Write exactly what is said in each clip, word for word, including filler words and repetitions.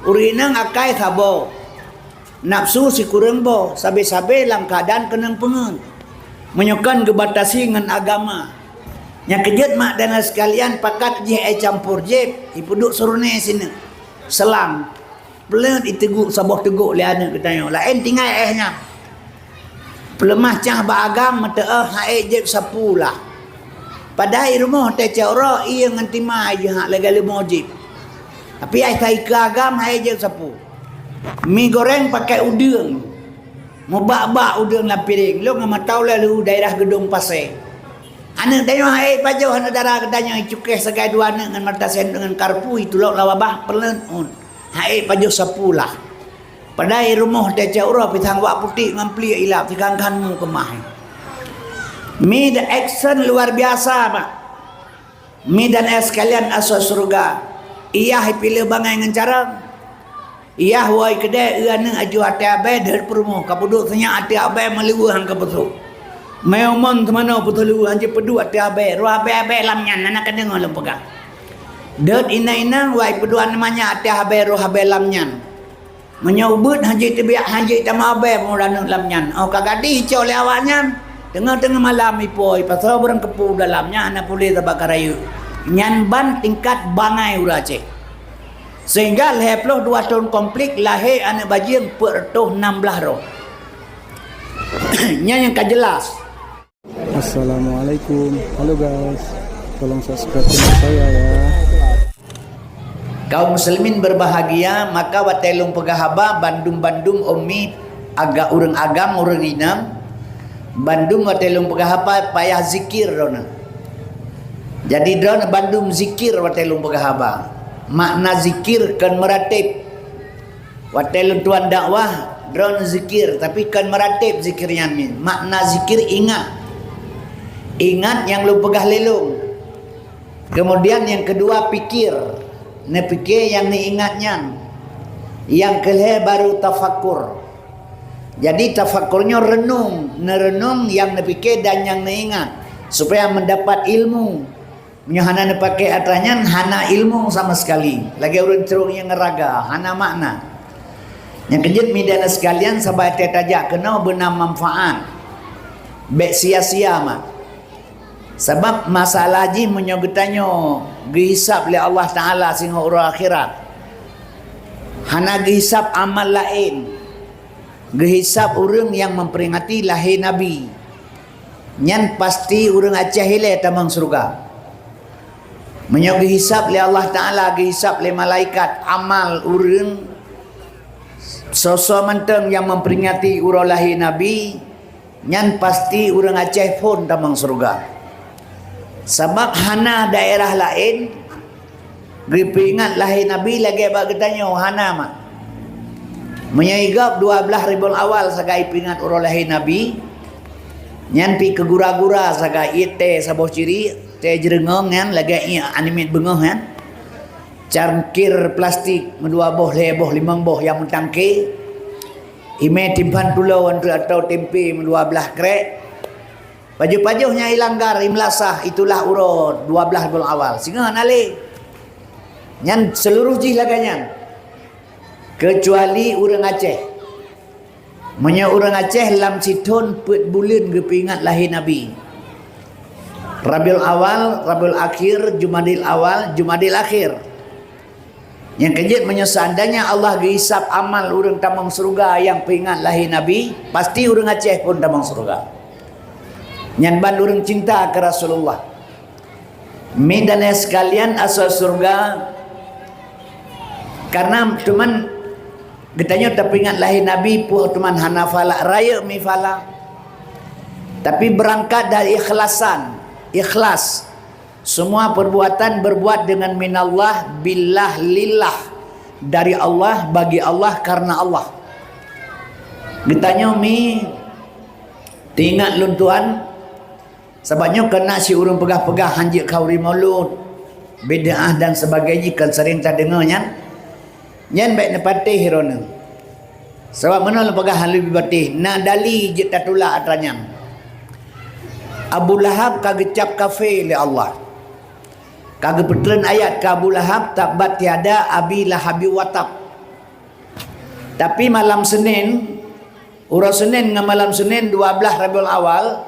Ureuëng inong akai saboh, nafsu sikureueng boh, sabe-sabe lam keuadaan keunong peungeut. Meunyoe kon geubatasi ngon agama. Nyang keujeuet mak dan sekalian pakat jih éh campur jép, ipeuduek seurunéh sineuk. Selang. Peuleuet iteuguk saboh teugok lé aneuëk geutanyoe. Laén tinggai éh nyan. Peuleumah cah bak agam meuteuôh ha'ék jép sapu lah. Padahai rumoh teucok uroe ié ngon tima jeuhak lagée leumo jép. Tapi ai sai keu agam ha'ék jép sapu. Mi goreng pakai udeueng. Mubak-bak udeueng lam piréng. Lôn ngon mata ulée lheueh daerah Geudong Pasé. Aneuëk tanyoe ha'ék pajoh aneuëk dara geutanyoe icukéh sagai dua aneuëk ngon mata sen deungon karpu itulok lam babah peuleuet ôn. Ha'ék pajoh sapu lah. Padahai rumoh teucok uroe pisang wak putéh ngon pliek ilap tikang-kang mu keumah. Mi the action luar biasa, Mak. Mi dan éh sekalian asoe syeuruga. Iyah ipiléh bangai ngon carông. Iyah woe keudée eu aneuëk aju até abée deuet peurumoh ka peuduek seunyak até abée meuliweuh han ka peusok. Mé umon teumanoe peuteuleu han jipeuduek até abée, roh abée-abée lam nyan hana ka deungoe lôn peugah. Deuet inong-inong wai peuduek aneuk manyak até abée roh abée lam nyan. Meunyoe ubeuet han jiteubiak han jitamah abée meuraneuk lam nyan. Óh ka gadih icok lé awak nyan. Teungoh-teungoh malam ipo ipasoe barang keupeue dalam nyan hana puléh sabab ka rayeuk. Nyan ban tingkat bangai ureuëng Aceh. Sehingga lhée ploh dua thon konflik lahé aneuëk bajeueng peuet reutôh nam blaih droe. Nyan nyang ka jeulaih. Assalamualaikum. Halo guys, tolong subscribe channel saya ya. Kaum muslimin berbahagia, maka watée lôn peugah haba bandum-bandum ummi agak ureuëng agam ureuëng inong, bandum watée lôn peugah haba payah zikir droeneueh. Jadi droeneueh bandum zikir watée lôn peugah haba. Makna zikir kon meuratéb. Watée lôn tuan dakwah, droeneueh zikir, tapi kon meuratéb zikir nyan min. Makna zikir ingat. Ingat nyang lôn peugah lé lôn. Kemudian nyang keudua pikir, neupiké nyang neuingat nyan. Nyang keulhée baru tafakur. Jadi tafakur nyoe reunong, neureunong nyang neupiké dan nyang neuingat supaya meudapat ilmu. Meunyoe hana neupaké atra nyan hana ilmu sama sekali. Lagée ureuëng crok nyang raga, hana makna. Nyang keujeuet mi dan sekalian sabai teutajak keunoe beuna manfaat. Bék sia-sia mak. Sabab masalah jih meunyoe geutanyoe geuhisab lé Allah Taala singoh uroe akhirat, hana geuhisab amal laén, geuhisab ureuëng nyang memperingati lahé Nabi, nyan pasti ureuëng Aceh ilée tamong syeuruga. Meunyoe geuhisab lé Allah Taala, geuhisab lé malaikat amal ureuëng soe-soe mantong nyang memperingati uroe lahé Nabi, nyan pasti ureuëng Aceh phon tamong syeuruga. Sabab hana daerah laén geupeuingat lahé Nabi lagée bak geutanyoe, hana mak. Meunyoe igab dua blaih Rabiul Awal sagai peuingat uroe lahé Nabi, nyan pi keu gura-gura sagai ié tée saboh ciri, tée jeureungong nyan lagée ié animet beungoh nyan. Cangkir plastik meudua boh, lhée boh, limong boh nyang meutangke. Imé timphan tulo wan atau tempe meudua blaih krek. Pajoh-pajoh nyang ilanggar imeulasah itulah uroe dua blaih buleuen awal. Singoh hana lé. Nyan seuluruh jih lagée nyan. Keucuali ureuëng Aceh. Meunyoe ureuëng Aceh lam sithon peuet buleuen geupeuingat lahé Nabi. Rabiul Awal, Rabiul Akhir, Jumadil Awal, Jumadil Akhir. Nyang keujeuet meunyoe seandainya Allah geuhisab amal ureuëng tamong syeuruga nyang peuingat lahé Nabi, pasti ureuëng Aceh phon tamong syeuruga. Nyan ban ureuëng cinta keu Rasulullah. Mi dan ayah sekalian asoe syeuruga, karena teuma geutanyoe tapeuingat lahé Nabi peue teuma hana phala, rayeuk mi phala. Tapi beurangkat dari ikhlasan, ikhlas. Semua perbuatan berbuat dengan minallah, billah, lillah. Dari Allah, bagi Allah, karena Allah. Geutanyoe mi teuingat lôn tuan, sabab nyoe keunan si ureuëng peugah-peugah hanjeuet khauri maulud, bid'ah dan sebagainya kan sering tadeungoe nyan. Nyan bék neupatéh droeneueh. Sabab meunoe lôn peugah haleue bibatéh, na dali jeuet tatulak atra nyan. Abu Lahab ka geucab kafé lé Allah. Ka geupeutreun ayat keu Abu Lahab, "Tabbat yada Abi Lahabi wa tab." Tapi malam Senin, uroe Senin ngon malam Senin dua belas Rabiul Awal,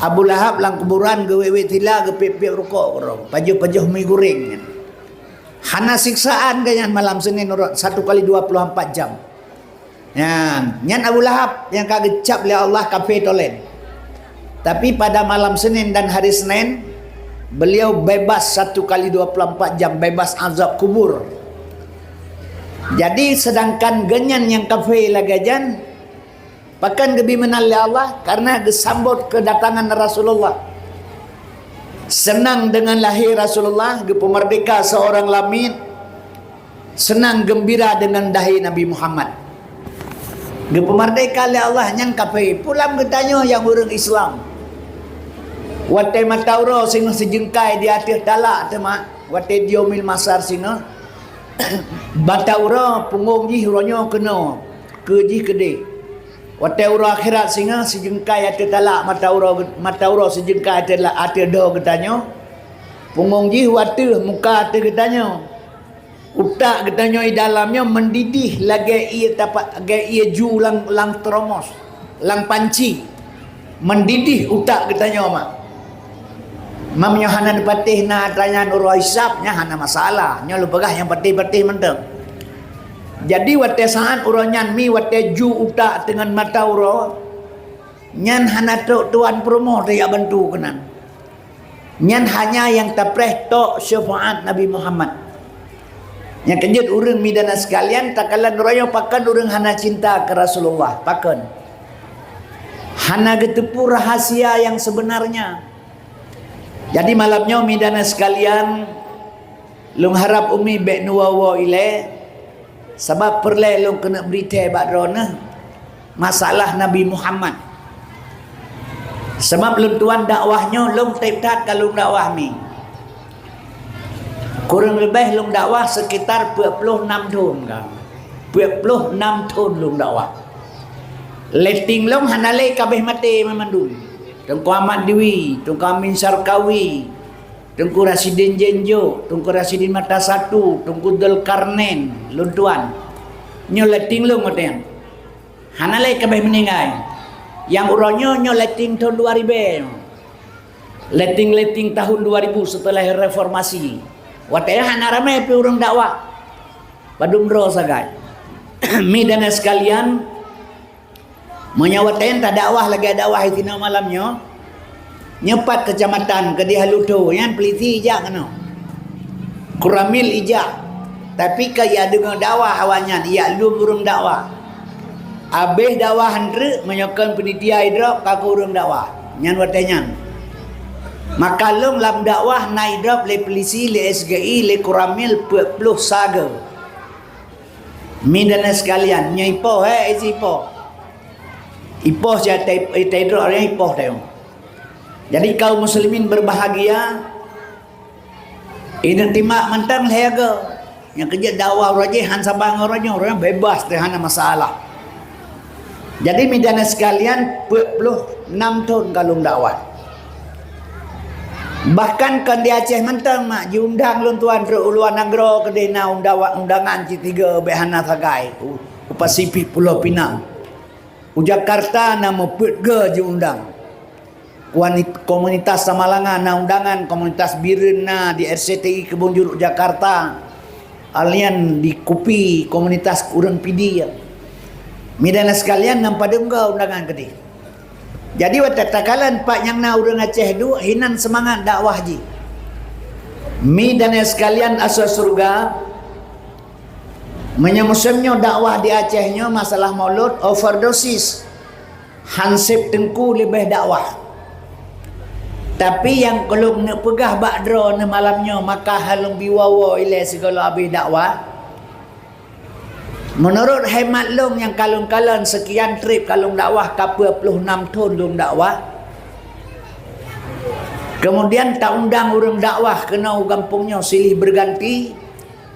Abu Lahab lam kuburan geuwét-wét tila, geupiep-piep rukok keudroe, pajoh-pajoh mi goreng. Hana siksaan geuh nyan malam Senin uroe satu kali dua puluh empat jam. Nyan, nyan Abu Lahab nyang ka geucap lé Allah kafé tolen. Tapi pada malam Senin dan hari Senin, beliau bebas satu kali dua puluh empat jam, bebas azab kubur. Jadi, sedangkan geuh nyan nyang kafé lagée nyan, pakon geubi meunan lé Allah? Karena geusambot keudatangan Rasulullah. Senang dengan lahé Rasulullah, geupeumerdeka seorang lamiet, senang geumbira dengan dahé Nabi Muhammad. Geupeumerdeka lé Allah nyan kafé, pulam geutanyoe nyang ureuëng Islam. Watée mata uroe singoh sijeungkai di ateueh talak teuma, watée di yaumil mahsyar singoh, mata uroe punggong jih uroe nyoe keunoe, keue jih keudeh. Watée uroe akhirat singoh sijeungkai ateueh talak, mata uroe, mata uroe sijeungkai ateueh la-, ateueh doh geutanyoe, punggong jih u ateueh muka ateueh geutanyoe. Utak geutanyoe di dalam nyoe meudidih lagée ié tapa-, lagée ié ju lam, lam termos, lam panci. Meudidih utak geutanyoe, mak. Meunyoe hana neupatéh na atra nyan uroe hisab, nyan hana masalah. Nyoe lôn peugah nyang patéh-patéh mantong. Jadi, watée saát uroe nyan mi watée ju utak teungon mata uroe, nyan hana trok tuan peurumoh teuyak bantu keunan. Nyan hanya nyang tapreh tok syafaat Nabi Muhammad. Nyang keujeuet ureuëng, mida na sekalian, takalon uroe nyoe pakon ureuëng hana cinta keu Rasulullah, pakon? Hana geuteupeue rahasia nyang sebenarnya. Jadi, malam nyoe, mida na sekalian, lôn harab umi bék neuwoe-woe ilée, sabab peureulée lôn keuneuk bri thée bak droeneuh masalah Nabi Muhammad. Sabab lôn tuan dakwah nyoe lôn teb that ka lôn dakwah mi. Kureueng leubeh lôn dakwah sekitar peuet ploh nam thon ka. Peuet ploh nam thon lôn dakwah. Letting lôn hana lé, ka abéh maté meumandum. Teungku Ahmad Diwi, Teungku Amin Sarkawi, Teungku Rasidin Jenjok, Teungku Rasidin Mata Satu, Teungku Dzulkarnain, lôn tuan. Nyoe letting lôn watée nyan. Hana lé, ka abéh meuninggai. Nyang uroe nyoe, nyoe letting thon dua ribée. Letting-letting tahun dua ribu setelah reformasi. Watée nyan hana ramé pih ureuëng dakwah. Padum droe sagai. Mida na sekalian, meunyoe watée nyan tadakwah lagée dakwah itinoe malam nyoe, nyoe pat keucamatan keudeh Haluto, nyan peulisi ijak keunoe. Koramil ijak, tapi ka ijak deungoe dakwah awaknyan, ijak lom ureuëng dakwah. Abéh dakwah han treuk, meunyoe kon panitia idrop ka keu ureuëng dakwah. Nyan watée nyan. Maka lom lam dakwah na idrop lé peulisi, lé S G I, lé Koramil peuet ploh sagoe. Mida na sekalian, nyoe ipoh, eh, isi ipoh. Ipoh siat tai, tai droe nyoe ipoh tayong. Jadi kaum muslimin berbahagia, ineuek timak mantong lhée go. Nyang keujeuet dakwah uroe jih han saban ngon uroe nyoe, uroe nyoe bebas teuh hana masalah. Jadi mida na sekalian, peuet ploh nam thon ka lôn dakwah. Bahkan kon di Aceh mantong mak jiundang lôn tuan trok u luwa nanggroe keudeh na undawa-, undangan cit tiga bék hana sagai u, u Pasifik Pulo Pinang. U Jakarta na meupeuet goe jiundang. Kuanit-, komunitas Samalanga na undangan, komunitas Bireuen na di R C T I Kebun Jeruk Jakarta. Alian di Kupi komunitas ureuëng Pidie. Mida na sekalian, nam padum goe undangan keudeh. Jadi watée takalon pat nyang na ureuëng Aceh duek hinan seumangat dakwah jih. Mida na sekalian asoe syeuruga, meunyoe musém nyoe dakwah di Aceh nyoe masalah maulud overdosis. Han sép teungku leubeh dakwah. Tapi nyang ka lôn neupeugah bak droeneuh malam nyoe maka han lôn bi woe-woe ilée sigohlom abéh dakwah. Meunurot hemat lôn nyang ka lôn kalon seukian treb ka lôn dakwah ka peuet ploh nam thon lôn dakwah. Keumudian taundang ureuëng dakwah keunoe u gampông nyoe silih beuganti.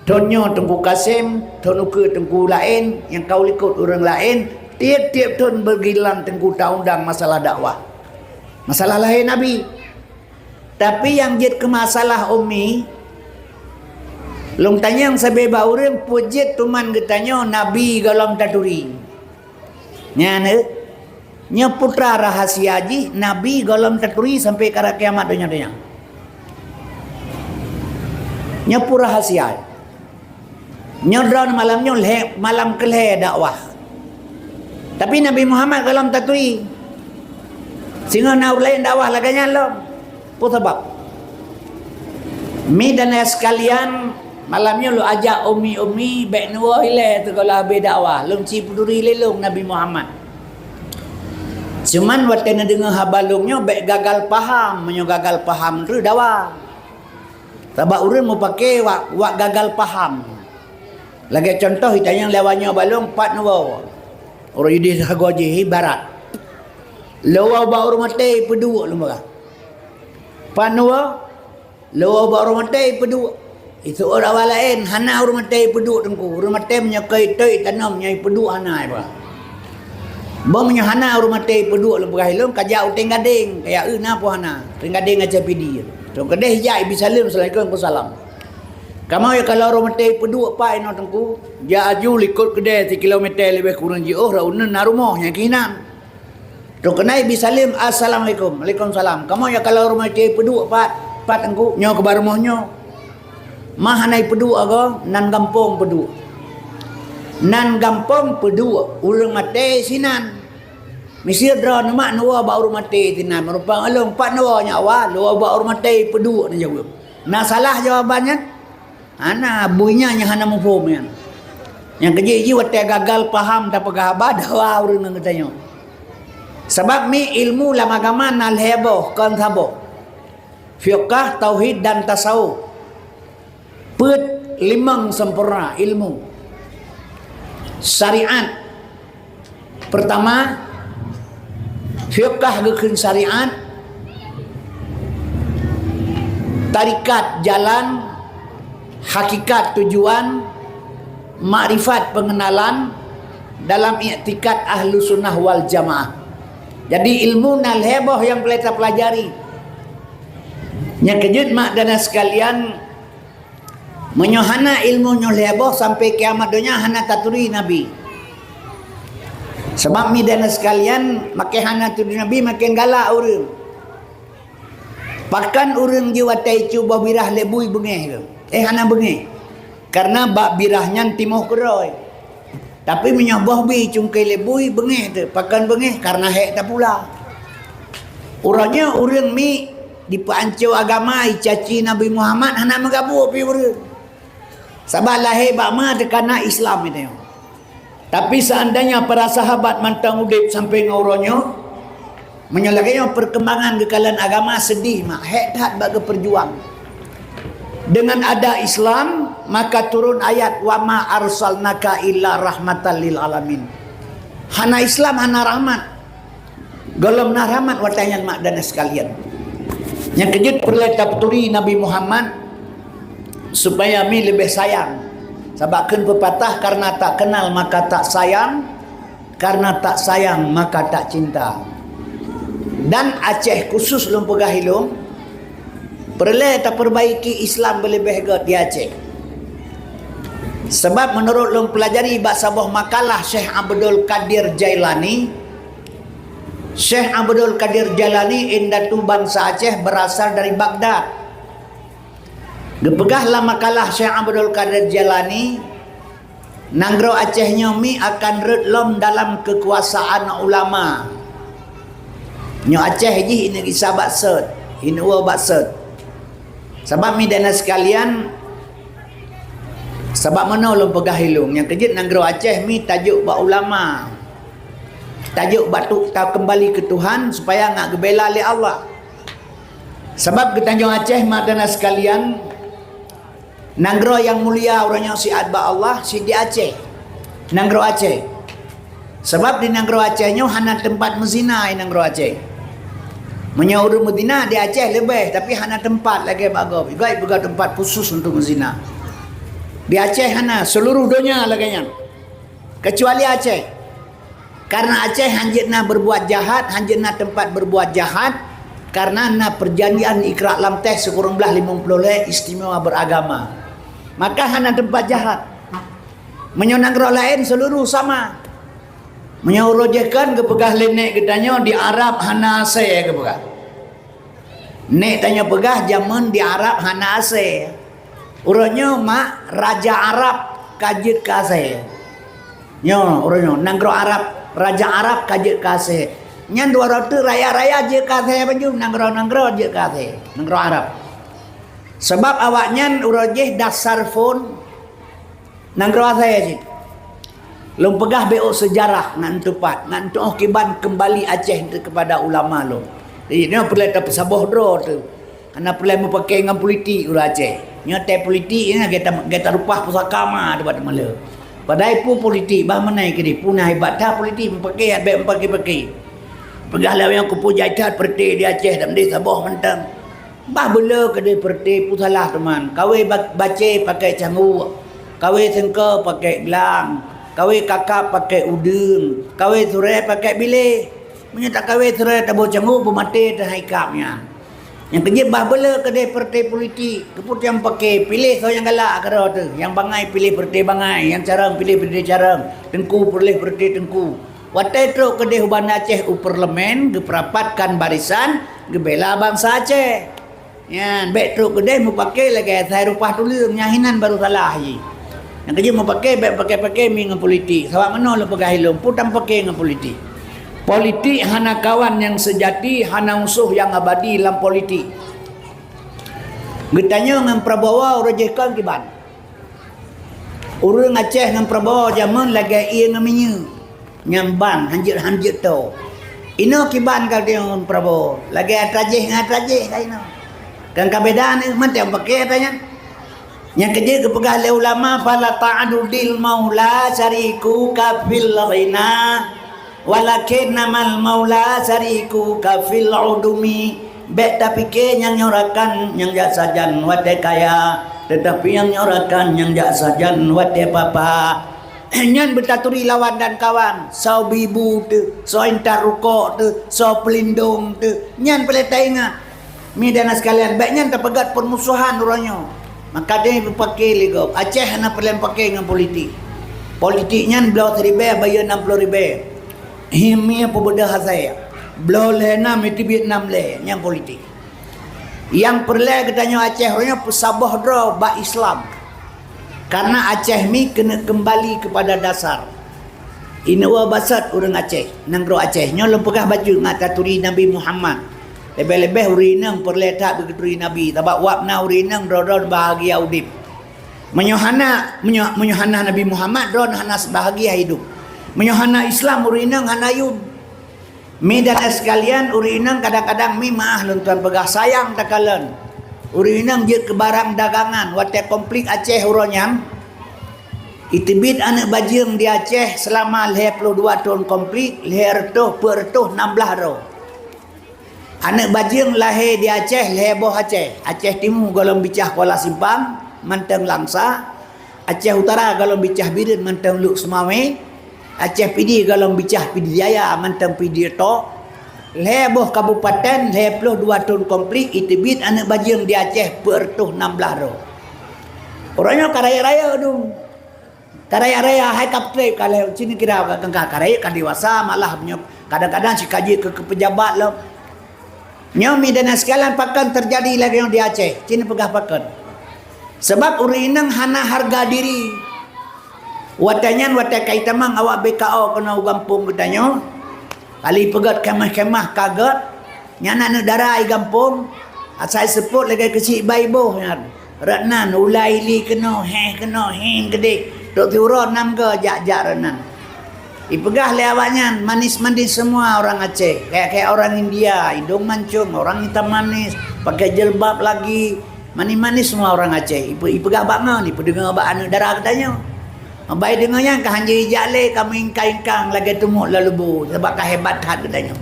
Thon nyoe Teungku Kasem, thon ukeue Teungku laén, nyang ka u likot ureuëng laén, tieb-tieb thon beugilan Teungku taundang masalah dakwah. Masalah lahé Nabi. Tapi nyang jeuet keu masalah Umi, Lôn tanyong sabe bak ureuëng, peue jeuet teuma geutanyoe Nabi gohlom taturi. Nyan, eh, nyoe putra rahasia jih Nabi gohlom taturi sampai ka rot kiamat donya-donya. Nyoe peue rahasia. Nyoe droe malam nyoe lhée, malam keulhée dakwah. Tapi Nabi Muhammad gohlom taturi. Singoh na ureuëng laén dakwah lagée nyan lom. Peue sabab? Mi dan ayah sekalian, malam nyoe lôn ajak umi-umi bék neuwoe ilée teugolah habéh dakwah. Lôn ci peuduri lé lôn Nabi Muhammad. Cuman watée neudeungoe haba lôn nyoe bék gagal paham, meunyoe gagal paham tu dawa. Sabab ureuëng meupaké wak, wak gagal paham. Lagée contoh, itanyong lé awak nyoe bak lôn, pat neuwoe. Ureuëng ideh sagoe jih ibarat. Lôn woe bak ureuëng maté ipeuduek lôn peugah. Pat neuwoe, lôn woe bak ureuëng maté ipeuduek. Iseuôt awak laén, hana ureuëng maté ipeuduek teungku. Ureuëng maté meunyoe keu itot itanom nyoe ipeuduek hana ipeugah. Bah meunyoe hana ureuëng maté ipeuduek lôn peugah ilôn, kajak u Tenggadeng, kajak eu na peue hana. Tenggadeng Aceh Pidie. Teungku keudeh ijak ibi saleuem, assalamualaikum, waalaikumsalam. Kamoe ya kalau ureuëng maté ipeuduek pat inoe teungku, jak aju likot keudeh sikilometa leubeh kureueng jiôh, rot uneuen na rumoh nyang keuh inan. Teungku keunai ibi saleuem, assalamualaikum, waalaikumsalam. Kamoe ya kalau ureuëng maté ipeuduek pat, pat teungku, nyoe keuba rumoh nyoe. Ma hana ipeuduek agoe, nan gampông peuduek. Nan gampông peuduek, ureuëng maté sinan. Miseue droe neumak neuwoe bak ureuëng maté sinan, meurumpang along pat neuwoe nyak wa, lôn woe bak ureuëng maté ipeuduek neujaweueb. Na salah jawaban nyan? Hana, bui nyan nyang hana muphom nyan. Nyang keujeuet jih watée gagal paham tapeugah haba dawa ureuëng ngon geutanyoe. Sabab mi ilmu lam agama na lhée boh kon saboh. Fiqah, tauhid dan tasawuf. Peuet limong sempurna ilmu. Syariat. Pertama, fiqah geukheun syariat, tarikat jalan, hakikat tujuan, makrifat pengenalan dalam iktikad Ahlussunnah wal Jamaah. Jadi ilmu na lhée boh nyang peureulée tapelajari. Nyang keujeuet mak dan sekalian, meunyoe hana ilmu nyoe lhée boh sampai kiamat donya hana taturi Nabi. Sabab mi dan sekalian, makin hana turi Nabi makin galak ureuëng. Pakon ureuëng jiwatée cuboh birah lé bui beungéh keu? Eh hana beungéh. Karena bak birah nyan timoh keudroe. Tapi meunyoe boh bi cungke lé bui beungéh teuh, pakon beungéh karena hék tapula. Uroe nyoe ureuëng mi dipeuanco agama icaci Nabi Muhammad hana meugabuk pi ureuëng. Sabab lahé bak ma teuka na Islam itu. Tapi seandainya para sahabat mantong udeb sampai ngon uroe nyoe, meunyoe lagée nyoe perkembangan geukalon agama sedih mak, hék that bak geupeujuang. Dengan ada Islam, maka turun ayat, "Wa ma arsalnaka illa rahmatan lil alamin." Hana Islam, hana rahmat. Gohlom na rahmat watée nyan mak dan sekalian. Nyang keujeuet peureulée tapeutuhi Nabi Muhammad supaya mi leubeh sayang. Sabab kheun peupatah, karena tak kenal maka tak sayang, karena tak sayang maka tak cinta. Dan Aceh khusus lôn peugah ilong, peureulée tapeurbaiki Islam beuleubeh gét di Aceh. Sabab meunurot lôn peulajari bak saboh makalah Syekh Abdul Qadir Jailani, Syekh Abdul Qadir Jailani indatu bansa Aceh, beurasal dari Baghdad. Geupeugah lam makalah Syekh Abdul Qadir Jailani, nanggroe Aceh nyoe mi akan rhot lom dalam keukuasaan ulama. Nyoe Aceh jih ineuk gisa bak sot, ineuk woe bak sot. Sabab mi dan sekalian, sabab meunoe lôn peugah ilong, nyang keujeuet nanggroe Aceh mi tajok bak ulama. Tajok bak tu, takeumbali keu Tuhan supaya ngat geubela lé Allah. Sabab geutanyoe Aceh mak dan sekalian, nanggroe nyang mulia uroe nyoe siat bak Allah, sit di Aceh. Nanggroe Aceh. Sabab di nanggroe Aceh nyoe hana teumpat meuzina di nanggroe Aceh. Meunyoe ureuëng meuzina di Aceh leubeh, tapi hana teumpat lagée bak gob. Igai peugah teumpat khusus untuk meuzina. Di Aceh hana, seluruh donya lagée nyan. Kecuali Aceh. Karena Aceh hanjeuet na berbuat jahat, hanjeuet na teumpat berbuat jahat, karena na perjanjian ikrar lam teh sikureueng blaih limong ploh lhée istimewa beragama. Maka hana teumpat jahat. Meunyoe nanggroe laén seuluruh sama. Meunyoe uroe jih kan geupeugah lé nèk geutanyoe di Arab hana asèe geupeugah. Nèk tanyoe peugah jameun di Arab hana asèe. Uroe nyoe mak raja Arab ka jeuet keu asèe. Nyoe uroe nyoe nanggroe Arab, raja Arab ka jeuet keu asèe. Nyan dua droe teuk raya-raya jeuet keu asèe baju nanggroe-nanggroe jeuet keu asèe nanggroe Arab. Sabab awaknyan uroe jih dasar phon nanggroe asèe cit. Lôn peugah beuôt seujarah ngon tupat ngon tuoh kiban keumbali Aceh keupada ulama lôn. Jadi nyoe peureulèe tapeusaboh droe teuh. Hana peureulèe meupaké ngon politik ureueng Aceh. Nyoe teuh politik nyan gata gata rupah pusaka ma teubat teumala. Padahai peue politik bah meunan keudeh peue na hebat that politik meupaké bèk meupaké-paké. Peugah lé nyang kupu jai that peureuté di Aceh dan di saboh mantong. Bah beuleu keudeh peureuté peue salah teuma. Kawé ba- bacé pakai cangguek, kawé seungko pakai glang, kawé kakap pakai udeung, kawé surée pakai biléh. Meunyoe takawé surée taboh cangguek beumaté teuhai kap nyan. Nyang keujeuet bah beuleu keudeh peureuté politik, keupeue nyang paké piléh soe nyang galak keudroe teuh, nyang bangai piléh peureuté bangai, nyang carông piléh peureuté carông, teungku piléh peureuté teungku. Watèe trok keudeh u Banda Aceh u parlemen geupeurapatkan barisan geubela bansa Aceh. Nyan bèk trok keudeh meupaké lagèe asai rupah tuleueng nyang hinan barô salah jih. Nyang keujeuet meupaké bèk paké-paké mi ngon politik. Sabab meunoe lôn peugah ilôn peue tapaké ngon politik. Politik hana kawan nyang seujati, hana musoh nyang abadi lam politik. Geutanyoe ngon Prabowo uroe jih kon kiban. Ureueng Aceh ngon Prabowo jameun lagèe ié ngon minyeuk. Nyan ban hanjeuet-hanjeuet toe. Inoe kiban ka deungon Prabowo lagèe atra jih ngon atra jih ka inoe. Kan ka beda nyoe mantong paké atra nyan. Nyang keujeuet geupeugah lé ulama fala ta'dudil maula syarikuka fil ghina. Walakinnamal maula syarikuka fil udumi. Bèk tapiké nyang nyoe rakan nyang jak sajan watèe kaya, teutapi nyang nyoe rakan nyang jak sajan watèe papa. Nyan beutaturi lawan dan kawan, soe bibu teuh, soe intat rukok teuh, soe peulindong teuh, nyan peureulèe taingat. Mi dan sekalian, bèk nyan tapeugöt peurmusohan uroe nyoe. Maka deh beupaké lé gob. Aceh hana peureulèe paké ngon politik. Politik nyan bloe siribèe bayeue nam ploh ribèe. Hi mie peubeudôh asai. Bloe lhèe nam iteubiet nam lhèe nyang politik. Nyang peureulèe geutanyoe Aceh uroe nyoe peusaboh droe bak Islam. Karena Aceh mi keuneuk keumbali keupada dasar. Ineue basot ureueng Aceh, nanggroe Aceh. Nyoe lôn peugah bacut ngat taturi Nabi Muhammad. Leubeh-leubeh ureueng inong peureulèe that beugeuturi Nabi, sabab wab na ureueng inong droe-droe bahagia udeb. Meunyoe hana, meunyoe, meunyoe hana Nabi Muhammad, droe hana bahagia hidup. Meunyoe hana Islam, ureueng inong hana yum. Mi dan sekalian, ureueng inong kadang-kadang mi maah lôn tuan peugah sayang takalon. Ureueng inong jeuet keu barang dagangan watèe konflik Aceh uroe nyan. Iteubiet aneuk bajeueng di Aceh seulama lhèe ploh dua thon konflik, lhèe reutôh peuet reutôh nam blaih droe. Aneuk bajeueng lahé di Aceh lhèe boh Aceh. Aceh Timu gohlom bicah Kuala Simpang, mantong Langsa. Aceh Utara gohlom bicah Bireuen, mantong Lhokseumawe. Aceh Pidie gohlom bicah Pidie Jaya, mantong Pidie Reutôk. Lhèe boh kabupaten, lhèe ploh dua thon konflik, iteubiet aneuk bajeueng di Aceh peuet reutôh nam blaih droe. Uroe nyoe ka rayeuk-rayeuk dum. Ka rayeuk-rayeuk hai ka peutrép ka lhèe, ci neukira ka, ka, ka rayeuk ka dewasa, malah nyoe kadang-kadang ci ka jeuet keu, keu peujabat lom. Nyoe mi dan sekalian pakon teujadi lagèe nyoe di Aceh, ci neupeugah pakon. Sabab ureueng inong hana hareuga diri. Watèe nyan watèe ka itamong awak B K O keunoe u gampông geutanyoe, kali peugöt kemah-kemah ka göt, nyan aneuk dara i gampông, asai seupôt lagèe keuchik bai boh nyan. Rot nan, ulai li keunoe, héh keunoe, hieng keudeh, trok siuroe nam goe jak-jak rot nan. Ipeugah lé awaknyan, manis-manis semua orang Aceh, kayak-kayak orang India, hidung mancung, orang hitam manis, pakai jilbab lagi, manis-manis semua orang Aceh. Ipe-, ipeugah bak ngon, ipeudeungoe bak aneuk dara geutanyoe. Bai deungoe nyan ka hanjeuet ijak lé, ka meuingkang-ingkang lagèe teumuk lam lubu, sabab ka hebat that geutanyoe.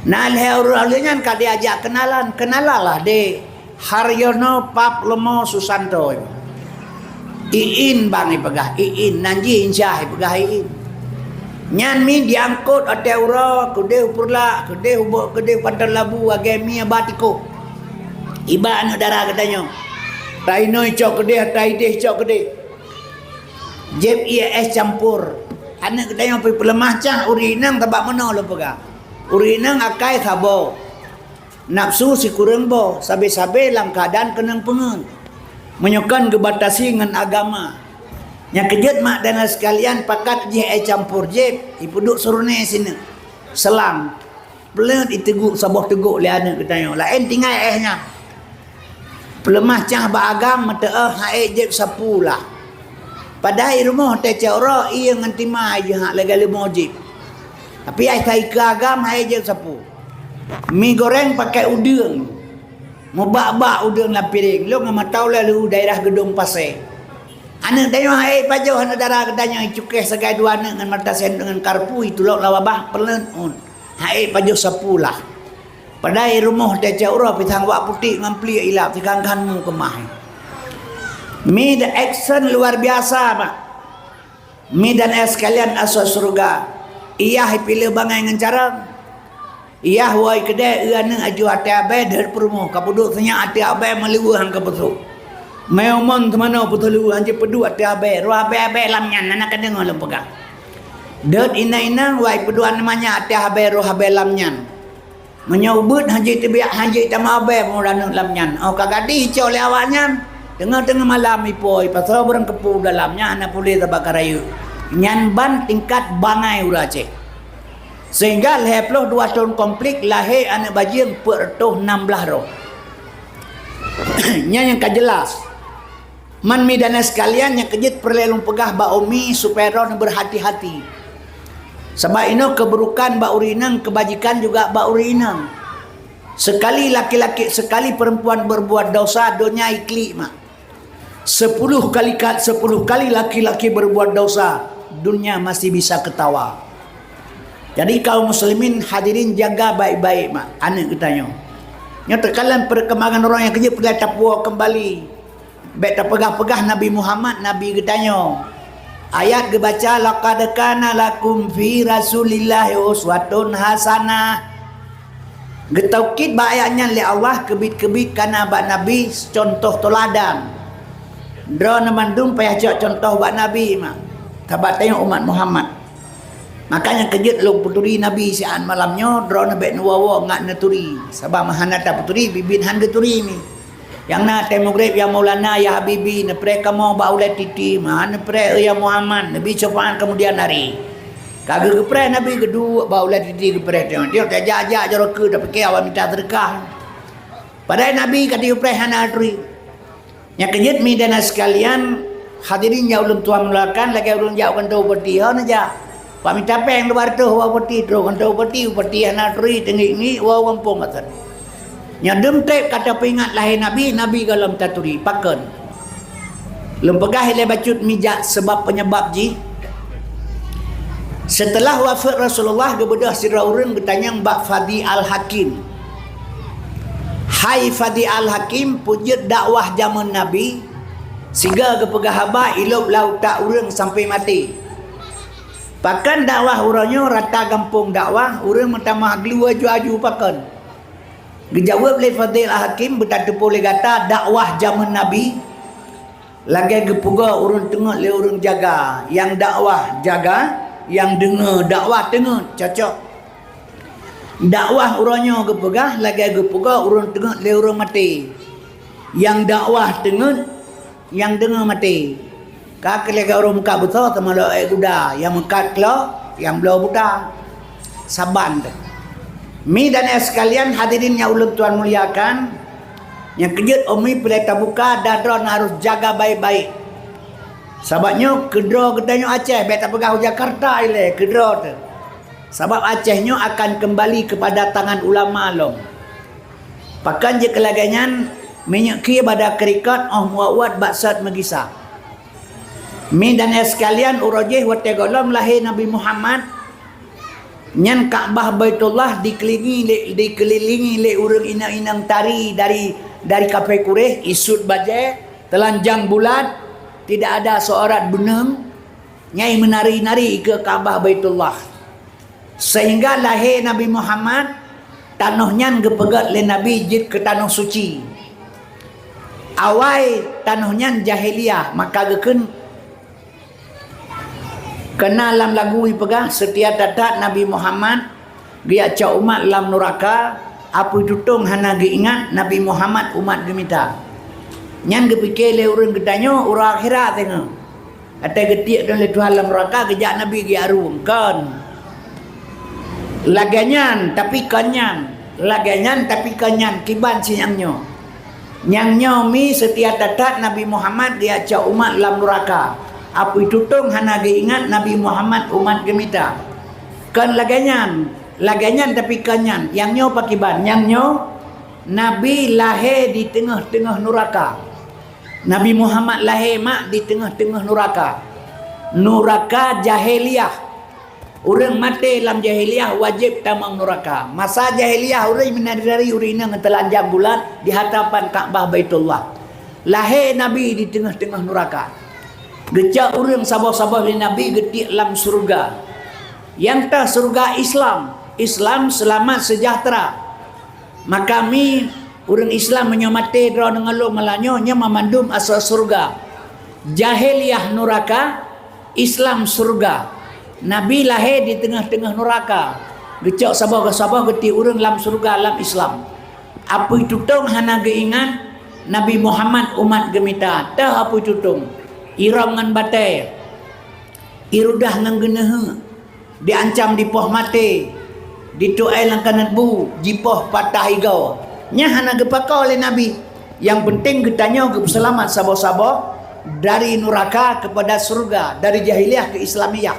Na lhèe uroe lheueh nyan ka diajak kenalan, kenalan lah deh. Haryono Pap Leumo Susanto. Iin bang ipeugah, Iin, nan jih insya ipeugah Iin. Nyan mi diangkot watèe uroe, keudeh u Peureulak, keudeh u Bok, keudeh u Panton Labu, lagèe mi ba tikoh. Iba aneuk dara geutanyoe. Ata inong cok keudeh, ata ideh cok keudeh. Jieb ié éh campur. Aneuk geutanyoe pih peuleumah cah, ureueng inong sabab meunoe lôn peugah. Ureueng inong akai saboh. Nafsu sikureueng boh, sabe-sabe lam keuadaan keunong peungeut. Meunyoe kon geubatasi ngon agama. Nyang keujeuet mak dan sekalian, pakat jih éh campur jieb, ipeuduek seurunoe sineuk. Selang. Pleuet iteugok saboh teugok lé aneuk geutanyoe. Laén tinggai éh nyan. Peuleumah cah bak agam meuteu'oh ha'ék jieb sapu lah. Padahai rumoh teucok uroe ié ngon tima jeuhak lagée leumo jieb. Tapi ai sai keu agam ha'ék jieb sapu. Mi goreng pakai udeueng. Mubak-bak udeueng lam piréng. Lôn ngon mata ulée lheueh daerah Geudong Pasé. Aneuk tanyoe ha'ék pajoh aneuk dara geutanyoe icukéh sagai dua aneuk ngon mata sen deungon karpui tulok lam babah peuleuet un. Ha'ék pajoh sapu lah. Padahai rumoh teucok uroe pisang wak putéh ngon pliek ilap sikangkan mu keumah. Mi the action luar biasa, Mak. Mi dan éh sekalian asoe syeuruga. Iyah ipileue bangai ngon carông. Iyah woe keudée eu aneuk aju até abée deuet peurumoh, ka peuduek seunyak até abée meuleuweue han ka peusôk. Mé umon teumanoe peuteuleuweue han jipeuduek até abée, roh abée-abée lam nyan, hana ka deungoe lôn peugah. Deuet inong-inong wai peuduek aneuk manyak até abée roh abée lam nyan. Meunyoe ubeuet han jiteubiak han jitamah abée meuraneuk lam nyan. Oh ka gadih icok lé awaknyan. Teungoh-teungoh malam ipo ipasoe barang keupeue dalam nyan hana puléh sabab ka rayeuk. Nyan ban tingkat bangai ureueng Aceh. Sehingga lhée ploh dua thon konflik lahé aneuk bajeueng peuet reutôh nam blaih droe. Nyan nyang ka jeulaih. Man mi dan éh sekalian nyang keujeuet peureulée lôn peugah bak umi supaya droeneuh beurhati-hati. Sabab inoe keuburukan bak ureueng inong, keubajikan juga bak ureueng inong. Sekali laki-laki, sekali perempuan berbuat dosa, donya iklik, Mak. Sepuluh kali ka-, sepuluh kali laki-laki berbuat dosa, dunia masih bisa ketawa. Jadi kaum muslimin hadirin jaga baik-baik, Mak, aneuk geutanyoe. Nyoe teukalon perkembangan orang nyang keujeuet peureulée tapuwoe keumbali. Bék tapeugah-peugah Nabi Muhammad, Nabi geutanyoe. Ayat geubaca, "Laqad kana lakum fi Rasulillahi uswatun hasanah." Geutaukid bak ayat nyan lé Allah, keubiet-keubiet kana bak Nabi contoh teuladan. Droeneuh mandum payah cok contoh bak Nabi, Mak. Sabab tanyoe umat Muhammad. Maka nyang keujeuet lôn peuturi Nabi siat malam nyoe, droeneuh bék neuwoe-woe ngat neuturi. Sabab meuhana tapeuturi, biet-biet han geuturi mi. Nyang na tée mugreb, "Ya Maulana, ya Habibi, neupreh kamoe bak ulée titi, meuhan neupreh, ya Muhammad, neubi syafaat keumudian hari." Ka geu-, geupreh Nabi geuduek bak ulée titi geupreh tiong-tiong, tajak-jak jaroe keu tapike awak mita seudeukah. Padahai Nabi ka teupreh hana turi. Nyang keujeuet mi dan sekalian, hadirin nyang ulôn tuan muliakan, lagée ulôn jak u kanto bupati, ho neujak. Pak mita péng dua reutôh bak bupati, troh kanto bupati, bupati hana turi, teungiek-ngiek, woe gampông atat. Nyoe dum treb ka tapeuingat lahé Nabi, Nabi gohlom taturi. Pakon? Lôn peugah ilée bacut mijak sabab penyebab jih. Seuteulah wafeuet Rasulullah, geubeudôh sidroe ureuëng geutanyong bak Fadi Al-Hakim. "Hai Fadi Al-Hakim, peue jeuet dakwah jamén Nabi, sigoe geupeugah haba ilôb lam utak ureuëng sampoe maté? Pakon dakwah uroe nyoe rata gampông dakwah, ureuëng meutamah glue aju-aju, pakon?" Geujaweueb lé Fadi Al-Hakim, "Beutateupeue lé gata, dakwah jamén Nabi lagée geupeugah ureuëng teungeut lé ureuëng jaga, nyang dakwah jaga, nyang deungoe dakwah teungeut, cocok. Dakwah uroe nyoe geupeugah lagée geupeugah ureuëng teungeut lé ureuëng maté, nyang dakwah teungeut, nyang deungoe maté. Ka keu lagée ureuëng meukat beusoe, teuma lôn ék guda, nyang meukat klo, nyang bloe buta." Saban teuh. Mi dan nyang sekalian, hadirin nyang ulôn tuan muliakan, nyang keujeuet umi peureulée tabuka dan droeneuh harôh jaga baik-baik. Sabab nyoe keudroe geutanyoe Aceh, bék tapeugah u Jakarta ilée, keudroe teuh. Sabab Aceh nyoe akan keumbali keupada tangan ulama lom. Pakon jeuet keu lagée nyan, minyeuk khie bada keurikot óh meuwat-wat bak sot meugisa. Mi dan nyang sekalian, uroe jih watée gohlom lahé Nabi Muhammad, nyan Ka'bah Baitullah dikeulingi lé, dikeulilingi lé ureuëng inong-inong tari dari, dari kafé Quraisy, isut bajée, teulanjang bulat, tidak ada seorat beuneueng, nyai meunari-nari keu Ka'bah Baitullah. Sehingga lahé Nabi Muhammad, tanoh nyan geupeugét lé Nabi jeuet keu tanoh suci. Awai Tanoh nyan jahiliyah, maka geukheun keunan lam lagu ipeugah, "Seutia that-that Nabi Muhammad geujak cok umat lam nuraka, apui tutong hana geuingat Nabi Muhammad umat geumita." Nyan geupike lé ureuëng geutanyoe uroe akhirat teungoh. Até geutiek lé Tuhan lam nuraka, geujak Nabi geuarung. Kon lagée nyan, tapi kon nyan. Lagée nyan, tapi kon nyan. Kiban si nyang nyoe. Nyang nyoe mi seutia that-that Nabi Muhammad geujak cok umat lam nuraka. Apui tutong hana geuingat Nabi Muhammad umat geumita. Kon lagée nyan. Lagée nyan, tapi kon nyan. Nyang nyoe pakiban. Nyang nyoe Nabi lahé di teungoh-teungoh nuraka. Nabi Muhammad lahé mak di teungoh-teungoh nuraka. Nuraka jahiliyah. Ureuëng maté lam jahiliyah wajéb tamong nuraka. Masa jahiliyah ureuëng meunari-nari ureuëng inong teulanjang bulat di hadapan Ka'bah Baitullah. Lahé Nabi di teungoh-teungoh nuraka. Geucok ureuëng saboh-saboh lé Nabi geutiek lam syeuruga. Nyang teuh syeuruga Islam. Islam seulamat seujahteura. Maka mi ureuëng Islam meunyoe maté droeneuh ngon lôn malam nyoe, nyan mandum asoe syeuruga. Jahiliyah nuraka, Islam syeuruga. Nabi lahé di teungoh-teungoh nuraka. Geucok saboh-saboh geutiek ureuëng lam syeuruga lam Islam. Apui tutong hana geuingat Nabi Muhammad umat geumita. Teuh apui tutong. Irong ngon batée. Irudah ngon geuneuheuek. Diancam dipoh maté, dituai lam kanét bu, jipoh patah igoe. Nyan hana geupakoe lé Nabi. Nyang peunteng geutanyoe geupeuseulamat saboh-saboh dari nuraka keupada syeuruga, dari jahiliyah keu Islamiyah.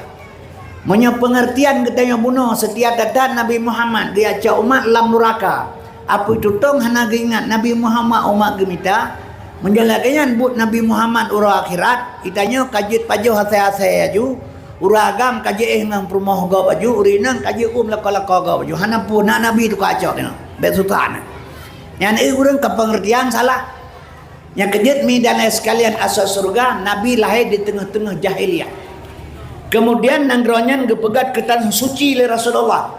Meunyoe peungeurtian geutanyoe bunoe seutia that-that Nabi Muhammad geujak cok umat lam nuraka, apui tutong hana geuingat Nabi Muhammad umat geumita. Meunyoe lagée nyan buet Nabi Muhammad uroe akhirat, geutanyoe ka jeuet pajoh asai-asai laju, ureuëng agam ka jiéh ngon peurumoh gob laju, ureuëng inong ka jium lakoe-lakoe gob laju. Hana peue na Nabi tukang cok nyoe. Bék susah na. Nyan ureuëng ka peungeurtian salah. Nyang keujeuet mi dan laén sekalian asoe syeuruga, Nabi lahé di teungoh-teungoh jahiliyah. Keumudian nanggroe nyan geupeugét keu tanoh suci lé Rasulullah.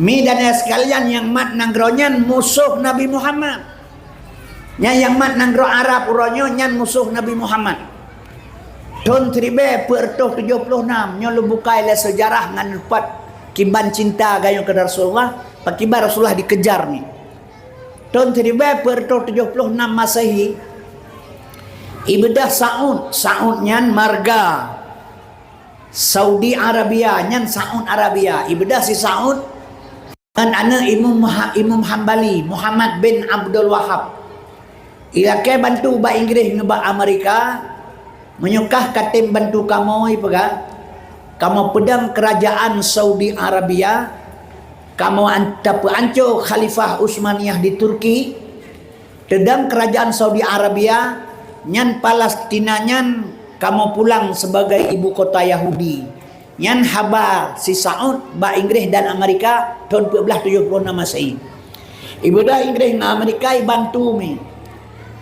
Mi dan laén sekalian nyang mat nanggroe nyan musoh Nabi Muhammad. Nyan nyang mat nanggroe Arab uroe nyoe nyan musoh Nabi Muhammad. Thon siribée peuet reutôh tujoh ploh nam nyoe lôn bukai lé seujarah ngon rupat kiban cinta gayue keu Rasulullah, pakiban Rasulullah dikejar ni. Thon siribée peuet reutôh tujoh ploh nam Masehi, ibeudôh Saud, Saud nyan marga Saudi Arabia, nyan Saud Arabia. Ibeudôh si Saud ngon aneuëk Imum Ha-, Imum Hambali, Muhammad bin Abdul Wahab. Ilakée bantu bak Inggréh ngon bak Amerika, meunyoe kah katem bantu kamoe ipeugah, kamoe peudong keurajaan Saudi Arabia, kamoe an-, tapeuanco Khalifah Utsmaniyah di Turki, teudong keurajaan Saudi Arabia, nyan Palestina nyan kamoe pulang sibagai ibu kota Yahudi. Nyan haba si Saud bak Inggréh dan Amerika thon peuet blaih tujoh ploh nam Masehi. Ibeudôh Inggréh ngon Amerika ibantu mi.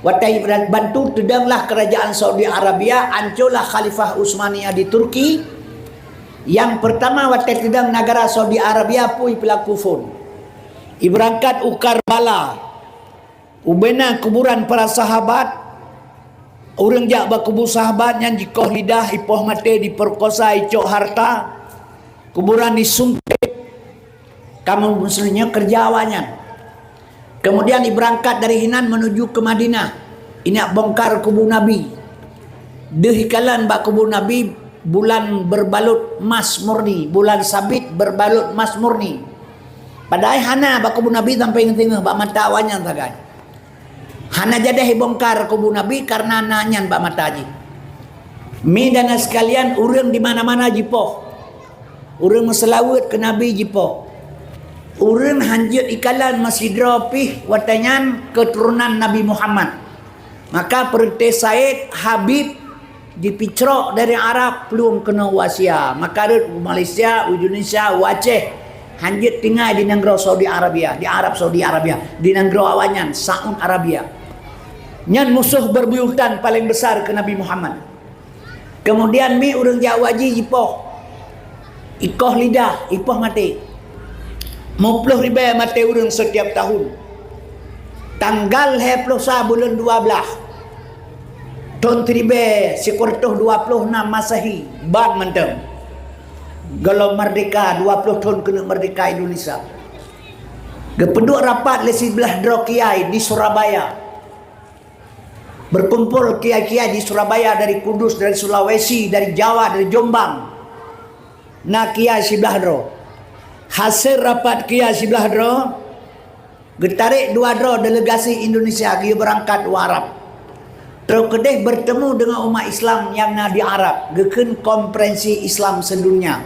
Watée ibantu teudonglah keurajaan Saudi Arabia, ancolah Khalifah Utsmaniyah di Turki. Nyang peurtama watée teudong nagara Saudi Arabia pui peulaku phon. Ibeurangkat u Karbala. Ubena kuburan para sahabat, ureuëng jak bak kubu sahabat nyan jikoh lidah, ipoh maté, dipeurkosa, icok harta, kuburan disungkét. Kamoe museuh nyoe keureuja awaknyan. Keumudian ibeurangkat dari hinan meunuju keu Madinah, ineuk bongkar kubu Nabi. Deuh ikalon bak kubu Nabi, bulan beurbalot mas murni, bulan sabit beurbalot mas murni. Padahai hana bak kubu Nabi sampoe singoh bak mata awaknyan sagai. Hana jadeh ibongkar kubu Nabi kareuna na nyan bak mata jih. Mi dan sekalian, ureuëng di mana-mana jipoh. Ureuëng meuseulaweuet keu Nabi jipoh. Ureuëng hanjeuet ikalon meusidroe pih watée nyan keuturonan Nabi Muhammad. Maka peureuté Said Habib dipicrok dari Arab plueng keunoe u Asia. Maka rhot u Malaysia, u Indonesia, u Aceh. Hanjeuet tinggai di nanggroe Saudi Arabia, di Arab Saudi Arabia, di nanggroe awaknyan, Saud Arabia. Nyan musoh berbuyutan paleng besar keu Nabi Muhammad. Keumudian mi ureuëng jak haji jipoh. Ikoh lidah, ipoh maté. Muploh ribée maté ureuëng setiap tahun. Tanggal lhée ploh sa buleuen dua blaih, Thon siribée sikureueng reutôh dua ploh nam Masehi, ban mantong. Gohlom merdeka, dua ploh thon keuneuk merdeka Indonesia. Geupeuduek rapat lé siblaih droe kiai di Surabaya. Berkumpul kiai-kiai di Surabaya, dari Kudus, dari Sulawesi, dari Jawa, dari Jombang. Na kiai siblaih droe. Hasil rapat kiai siblaih droe, geutarek dua droe delegasi Indonesia geuyue beurangkat u Arab. Trok keudeh bertemu dengan umat Islam nyang na di Arab, geukheun konferensi Islam sedunia.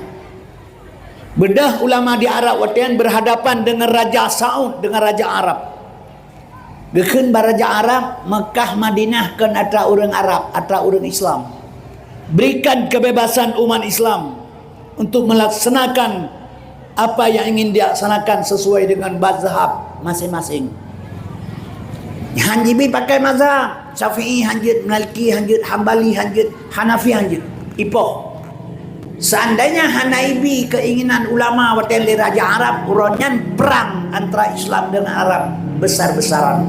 Beudôh ulama di Arab watée nyan berhadapan dengan Raja Saud, dengan raja Arab. Geukheun bak raja Arab, Mekah Madinah kon atra ureuëng Arab, atra ureuëng Islam. Berikan kebebasan umat Islam untuk melaksanakan apa yang ingin dilaksanakan sesuai dengan mazhab masing-masing. Han jibi pakai mazhab, Syafi'i han jeuet, Maliki han jeuet, Hambali han jeuet, Hanafi han jeuet. Ipoh. Seandainya hana ibi keinginan ulama watée lé raja Arab, uroe nyan perang antara Islam dengan Arab besar-besaran.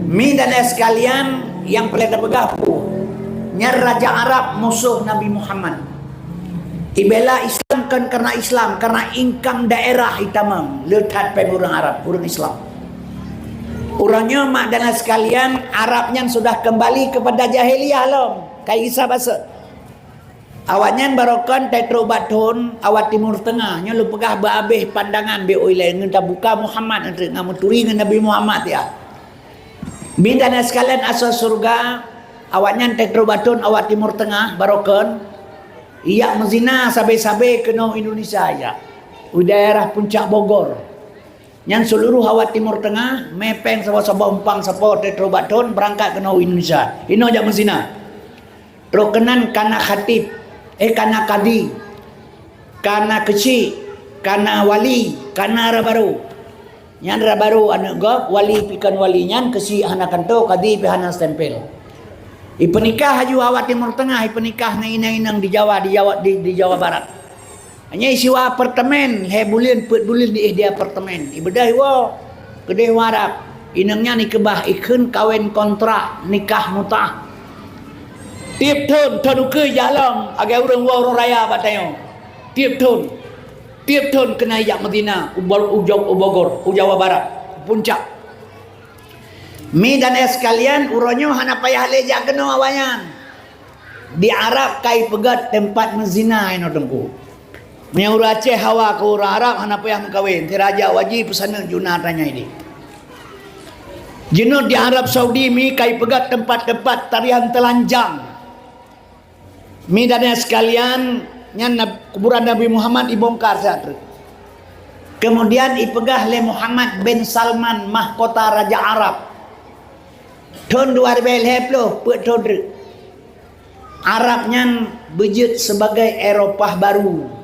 Mi dan ayah sekalian, nyang peureulée tapeugah peue? Nyan raja Arab musoh Nabi Muhammad. Ibela Islam kon karena Islam, karena iengkang daerah itamong, le that péng ureuëng Arab, ureuëng Islam. Uroe nyoe mak dan ayah sekalian, Arab nyan sudah kembali kepada jahiliyah lom, kai gisa baseut. Awaknyan barokon trok bak thon awak Timur Tengah, nyoe lôn peugah beuabéh pandangan beu ilée ngon tabuka Muhammad, ngon meuturi ngon Nabi Muhammad ya. Mi dan ayah sekalian asoe syeuruga, awaknyan trok bak thon awak Timur Tengah barokon, ijak meuzina sabe-sabe keunoe Indonesia ya. U daerah Puncak Bogor. Nyan seuluruh awak Timur Tengah, mé péng saboh-saboh umpang sapo trok bak thon beurangkat keunoe Indonesia. Inoe jak meuzina. Trok keunan kana khatib, eh, kana kadi, kana keuchik, kana wali, kana rabaru. Nyan rabaru aneuëk gob, wali pih kon wali nyan, keuchik hana kantô, kadi pih hana stempel. Ipeunikah laju awak Timur Tengah, ipeunikah ngon inong-inong di Jawa, di Jawa, di, di Jawa Barat. Hanya isiwa apartemen, lhée buleuen, peuet buleuen diéh di apartemen. Ibeudôh iwoe, keudeh u Arab. Inong nyan ikeubah, ikheun kawén kontrak, nikah mutah. Tieb thon, thon ukeue jak lom, lagée ureuëng woe uroe raya bak tanyoe. Tieb thon. Tieb thon keunan ijak meuzina, u Bor-, u Jog-, u Bogor, u Jawa Barat, Puncak. Mi dan ayah sekalian, uroe nyoe hana payah lé jak keunoe awaknyan. Di Arab kai peugét teumpat meuzina inoe Teungku. Meunyoe ureuëng Aceh hawa keu ureuëng Arab hana payah meukawen, si raja wajéb peusaneut juna tanyai di. Jinoe di Arab Saudi mi kai peugét teumpat-teumpat tarian teulanjang. Mi dan ayah sekalian, nyan nab-, kuburan Nabi Muhammad ibongkar siat treuk. Kemudian ipeugah lé Muhammad bin Salman, mahkota raja Arab. Thon dua ribée lhée ploh, peuet thon treuk. Arab nyan beujeuet sebagai Eropah baru.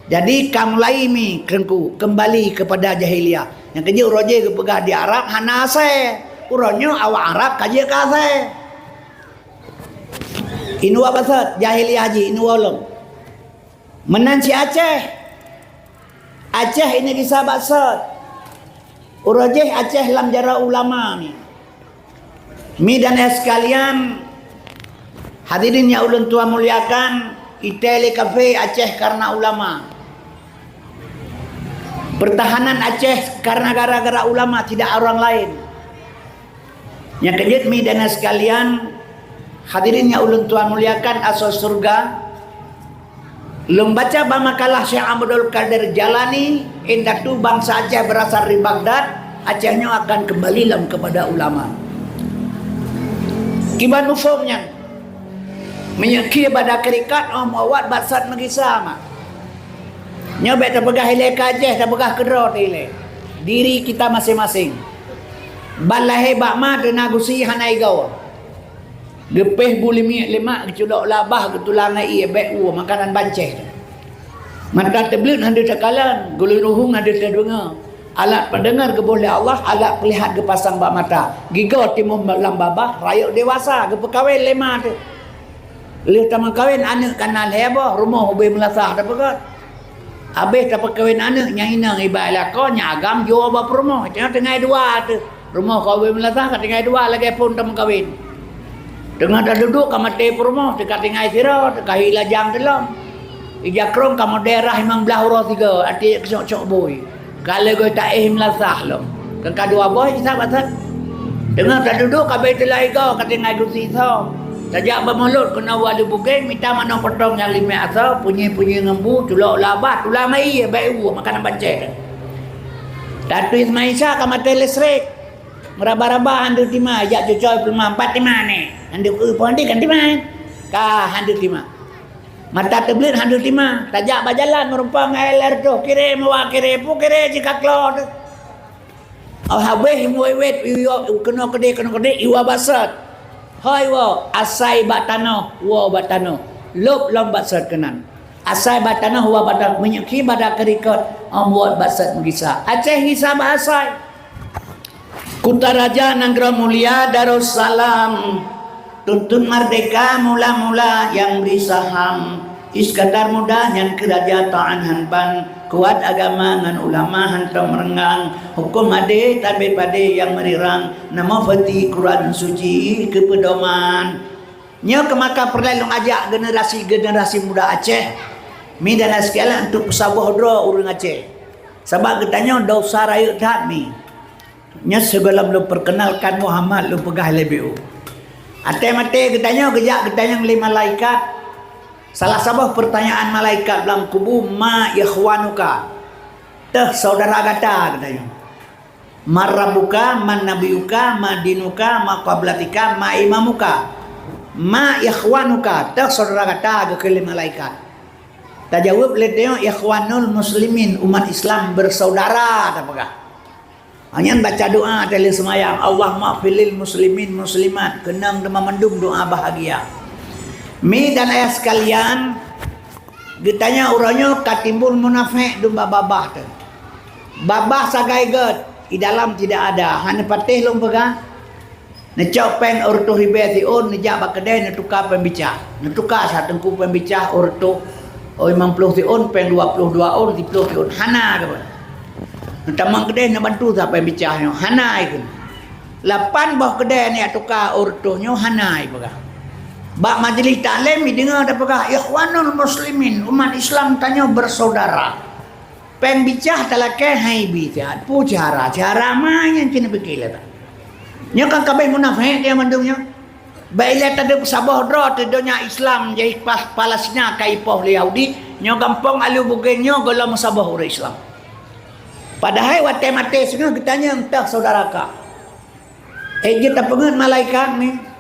Jadi ka mulai mi Teungku kembali kepada jahiliyah. Nyang keujeuet uroe jéh geupeugah di Arab hana asée. Uroe nyoe awak Arab ka jeuet keu asée. Inuwa baseut, jahiliyah jih inuwa lom. Meunan cit Aceh. Aceh ini gisa baseut. Uroe jéh Aceh lam jaroe ulama ni. Mi dan ayah sekalian, hadirin yang ulôn tuan muliakan, itée lé kafé Aceh karena ulama. Pertahanan Aceh karena gara-gara ulama, tidak orang lain. Nyang keujeuet mi dan ayah sekalian, hadirin yang ulôn tuan muliakan asoe syeuruga, lôn baca bak makalah Syekh Abdul Qadir Jalani, indatu bansa Aceh berasal dari Baghdad, Aceh nyoe akan kembali lom kepada ulama. Kiban muphom nyan, meunyoe khie bak dakrikat, oh, muawat bak sat meugisa mak. Nyoe bék tapeugah ilée ka Aceh, tapeugah keudroe ilée. Diri kita masing-masing. Ban lahé bak ma teuna gusi hana igoe. Geupéh bu limiek lemak, geuculok labah, geutulang ngon ié, bék ueh makanan bancéh. Mata teubleuet hana teukalon, geuliruhong hana teudeungoe. Alat pendengar geuboh lé Allah, alat peulihat geupasang bak mata. Gigoe timbong lam babah, rayeuk dewasa, geupeukawen lé ma teuh. Lheueh tameukawen aneuëk kana lhée boh, rumoh ubé meulasah tapeugét. Abéh tapeukawen aneuëk nyang inong iba lakoe nyang agam jiwoe bak peurumoh, teungoh tinggai dua teuh. Rumoh ka ubé meulasah ka tinggai dua lagée phon tameukawen. Teungoh taduduek ka maté peurumoh, teuka tinggai sidroe, teuka hi lajang teulom. Ija krong ka model rhah limong blaih uroe sigoe, até keucok-cok bui. Ka lheueh goe taéh meulasah lom. Kan ka dua boh isa batat. Teungoh taduduek ka abéh teulah igoe ka tinggai dusi soe. Tajak bak mulod keunoe u Alu Bugeng mita manoe potong nyang limé asoe, punyi-punyi ngon bu, culok ula bah, tula mai ié, bèk u, makanan pancéh. Tatui Ismail Isa ka maté listrik. Meuraba-raba han deuh tima, jak cucoe peuleumah, empat tima nè. Han deuh, eh, pohon di kan tima, eh. Ka han deuh tima. Mata teubleuet han deuh tima, tajak bak jalan meurumpok ngon L R tuh, kiré meuwa kiré, pu kiré jih ka klo teuh. Oh habéh muwét-wét, keunoe keudéh, keunoe keudéh, iwa bak sot. Hôi woe, asai bak tanoh, woe bak tanoh. Lôb lom bak sot keunan. Asai bak tanoh, woe bak tanoh. Meunyoe khi bak keurikot, oh muwot bak sot meugisa. Aceh gisa bak asai. Kuta Raja, nanggroe mulia Darussalam, tuntut merdeka mula-mula nyang bri saham. Iskandar Muda nyan keu raja taát han ban, kuat agama ngon ulama hantom meurenggang, huköm adé tabé padé nyang meurirang, nama peuti Quran Suci keu peudoman. Nyoe keuh maka peureulée lôn ajak generasi-generasi muda Aceh, mi dan sekalian, untuk peusaboh droe ureuëng Aceh. Sabab geutanyoe desya rayeuk that mi. Nyoe sigohlom lôn peukeunalkan Muhammad, lôn peugah lé B U. Até maté geutanyoe geujak geutanyong lé malaikat. Salah saboh peurtanyaan malaikat lam kubu, "Ma ikhwanuka?" Teuh saudara gata geutanyoe. "Ma rabbuka, ma nabiyuka, ma dinuka, ma qablatika, ma imamuka?" "Ma ikhwanuka?" Teuh saudara gata geukheun lé malaikat. Tajaweueb lé tanyoe, "Ikhwanul muslimin, umat Islam bersaudara," tapeugah. Nyan baca doa teuh lheueh seumayang, "Allahumma fil muslimin muslimat," keunong teuma mandum doa bahagia. Mi dan ayah sekalian, geutanyoe uroe nyoe ka timbul munafék dum bak babah teuh. Babah sagai gét, di dalam tidak ada, hana patéh lôn peugah. Neucok péng reutôh ribée siôn, neujak bak keudée neutuka péng bicah. Neutuka sa teungku péng bicah reutôh, oh, limong ploh siôn, péng dua ploh dua ôn, siplôh siôn. Hana keuh. Neutamong keudée neubantu sa péng bicah nyoe. Hana ikheun. Lapan boh keudée neujak tuka reutôh nyoe hana ipeugah. Bak majlis taklim ideungoe tapeugah, "Ikhwanul muslimin, umat Islam tanyoe bersaudara." Péng bicah talakée hai bi siat, peue cara, cara ma nyang keuneuk pike lé that. Nyoe kan kabéh munafék nyang mandum nyoe. Bak ilée tadeup saboh droe teuh donya Islam jih pas Palestina ka ipoh lé Yahudi, nyoe gampông Alu Bugeng nyoe gohlom meusaboh ureuëng Islam. Padahai watée maté singoh geutanyong teuh saudara ka. Eh, jeuet tapeungeut malaikat ni.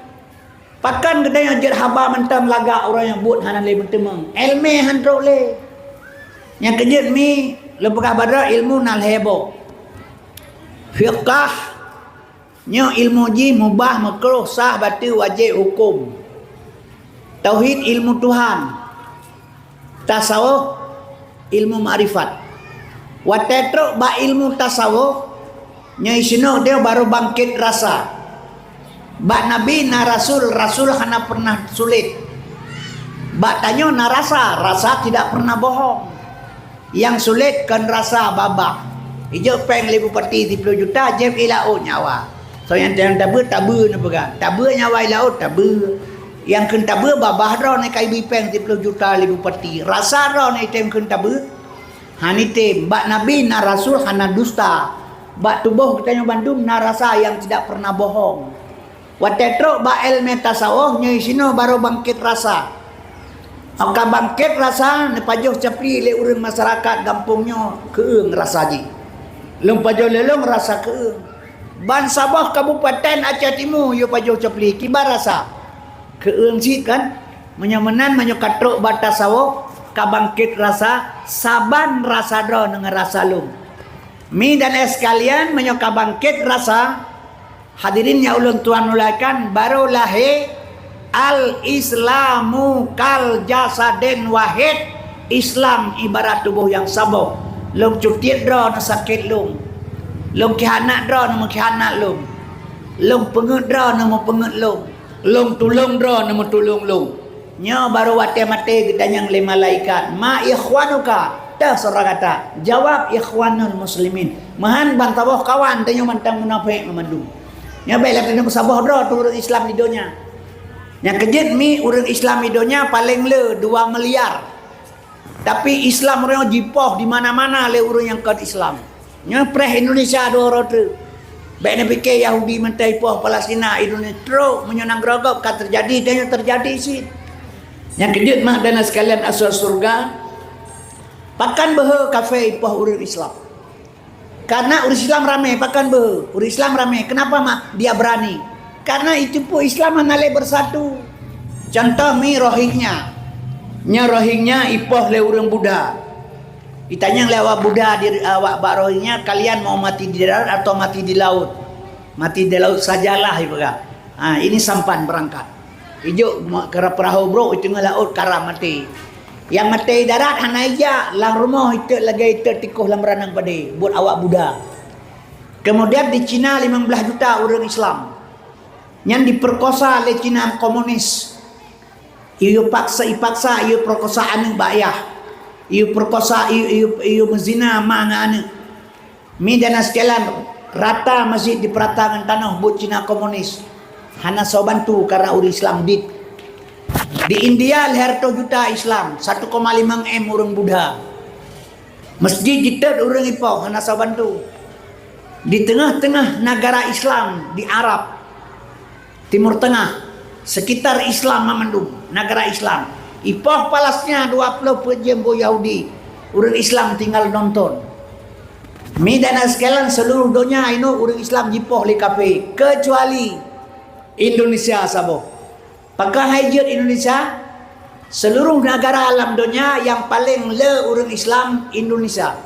Pakon geutanyoe jeuet haba mantong lagak ureuëng nyang buet hana lé meuteumeung. Iéleumé han trok lé. Nyang keujeuet mi lôn peugah bak droe ilmu na lhée boh. Fiqah, nyoe ilmu jih mubah, meukruh, sah, bateue, wajéb, huköm. Tauhid, ilmu Tuhan. Tasawuf, ilmu makrifat. Watée trok bak ilmu tasawuf, nyoe sinoe dia baru bangkét rasa. Bak nabi na rasul, rasul hana pernah sulit. Bak tanyoe na rasa, rasa tidak pernah bohong. Nyang sulit kon rasa babah. Ijok péng lé bupati siplôh juta, jieb i laôt nyawa. Soe nyang tém tabeue, tabeue neupeugah. Tabeue nyawa i laôt, tabeue. Nyang kheun tabeue babah droeneuh ka ibi péng siplôh juta lé bupati. Rasa droeneuh itém kheun tabeue? Hana itém. Bak nabi na rasul hana dusta. Bak tuboh geutanyoe bandum na rasa nyang tidak pernah bohong. Watée trok bak iéleumé tasawuf, nyoe sinoe baru bangkét rasa. Ka bangkét rasa, neupajoh capli lé ureuëng masyarakat gampông nyoe, keueung rasa jih. Lôn pajoh lé lôn rasa keueung. Ban saboh kabupaten Aceh Timu yue pajoh capli, kiban rasa. Keueung cit kan? Meunyoe meunan, meunyoe ka trok bak tasawuf, ka bangkét rasa, saban rasa droeneuh ngon rasa lôn. Mi dan eh sekalian, meunyoe ka bangkét rasa, hadirin nyang ulôn tuan muliakan, baru lahé al-Islamu kal jasadin wahid, Islam ibarat tuboh nyang saboh. Lôn cutiet droeneuh sakét lôn. Lôn khianat droeneuh meukhianat lôn. Lôn peungeut droeneuh meupeungeut lôn. Lôn tulông droeneuh meutulông lôn. Nyoe baru watée maté geutanyong lé malaikat, "Ma ikhwanuka?" Teuh saudara gata. Jawab, "Ikhwanul muslimin." Meuhan ban saboh kawan tanyoe mantong munafék meumandum. Nyoe bèk lagée nyoe saboh droe teuh ureuëng Islam di donya. Nyang keujeuet mi ureuëng Islam i donya paleng le dua miliar. Tapi Islam ureuëng jipoh di mana-mana lé ureuëng nyang kon Islam. Nyoe preh Indonesia dua rote. Bék na pike Yahudi mantong ipoh Palestina, Indonesia trok meunyoe nanggroe gob ka teujadi, dan nyoe teujadi cit. Nyang keujeuet mak dan sekalian asal surga, pakan beuhe kafe ipoh ureuëng Islam. Karena ureuëng Islam ramé, pakan beuhe. Ureuëng Islam ramé. Kenapa mak dia berani? Karena itu pun Islam hana lé bersatu. Contoh mi Rohingya. Nya Rohingya ipoh lé ureuëng Buddha. Itanyong lé awak Buddha di awak bak Rohingya, kalian mau mati di darat atau mati di laut? Mati di laut sajalah, ipeugah. Ha, ini sampan berangkat. Ijok kera perahu brok i teungoh laôt karam maté. Nyang maté darat hana ijak, lam rumoh iteuk lagée iteuk tikoh lam ranang padé, buet awak Buddha. Kemudian di Cina limong blaih juta ureuëng Islam. Nyan diperkosa lé Cina komunis. Iyu paksa, ipaksa, iyu perkosa aneuk bak ayah. Iyu perkosa, iyu, iyu, iyu meuzina ma ngon aneuk. Mi dan sekalian, rata masjid diperata ngon tanoh buet Cina komunis. Hana soe bantu karena ureuëng Islam dit. Di India lhée reutôh juta Islam, satu koma lima M ureuëng Buddha. Masjid jitot ureuëng ipoh hana soe bantu. Di teungoh-teungoh negara Islam di Arab, Timur Tengah, sekitar Islam mamandum, negara Islam. Ipoh Palestina dua ploh peuet jeuem boh Yahudi, ureuëng Islam tinggal nonton. Mi dan sekalian seluruh donya inoe ureuëng Islam jipoh lé kafe, kecuali Indonesia saboh. Pakon hai jeuet Indonesia? Seluruh negara lam donya nyang paleng le ureuëng Islam Indonesia.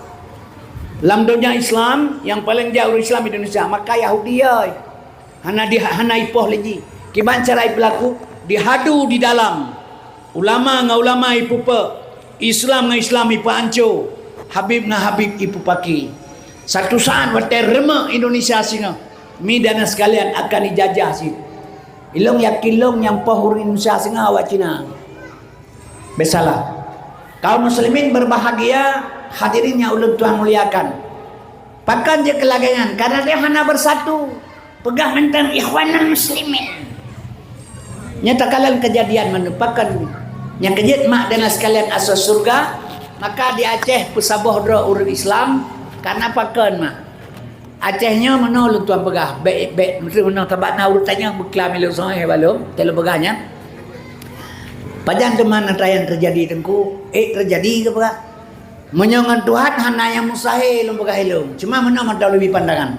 Lam donya Islam nyang paleng jak ureuëng Islam Indonesia, maka Yahudi oi. Hana di, hana ipoh lé jih. Kiban cara ipeulaku, dihadu di dalam. Ulama ngon ulama ipupe, Islam ngon Islam ipeuanco, Habib ngon Habib ipupaki. Satu saat watée reumok Indonesia singoh, mi dan sekalian akan ijajah cit. Ilong yakin long nyang poh ureuëng Indonesia singoh awak Cina. Biasalah. Kaum muslimin berbahagia, hadirin yang ulun Tuhan muliakan. Pakon jeuet keu lagée nyan? Karena dia hana bersatu. Peugah mantong ikhwanul muslimin. Nyata kalan kejadian mandum pakon. Nyang keujeuet mak dan sekalian asal surga, maka di Aceh peusaboh droe ureuëng Islam, karena pakon mak. Aceh nyoe meunoe lôn tuan peugah, bék, bék, meusti meunoe sabab na ureuëng tanyong beuklam ilôn soe balom, teuh lôn peugah nyan. Pajan teuma na yang terjadi teungku, eh terjadi ke peugah. Meunyoe ngon Tuhan hana nyang mustahil lôn peugah ilôn, cuma meunoe mantong leubeh pandangan.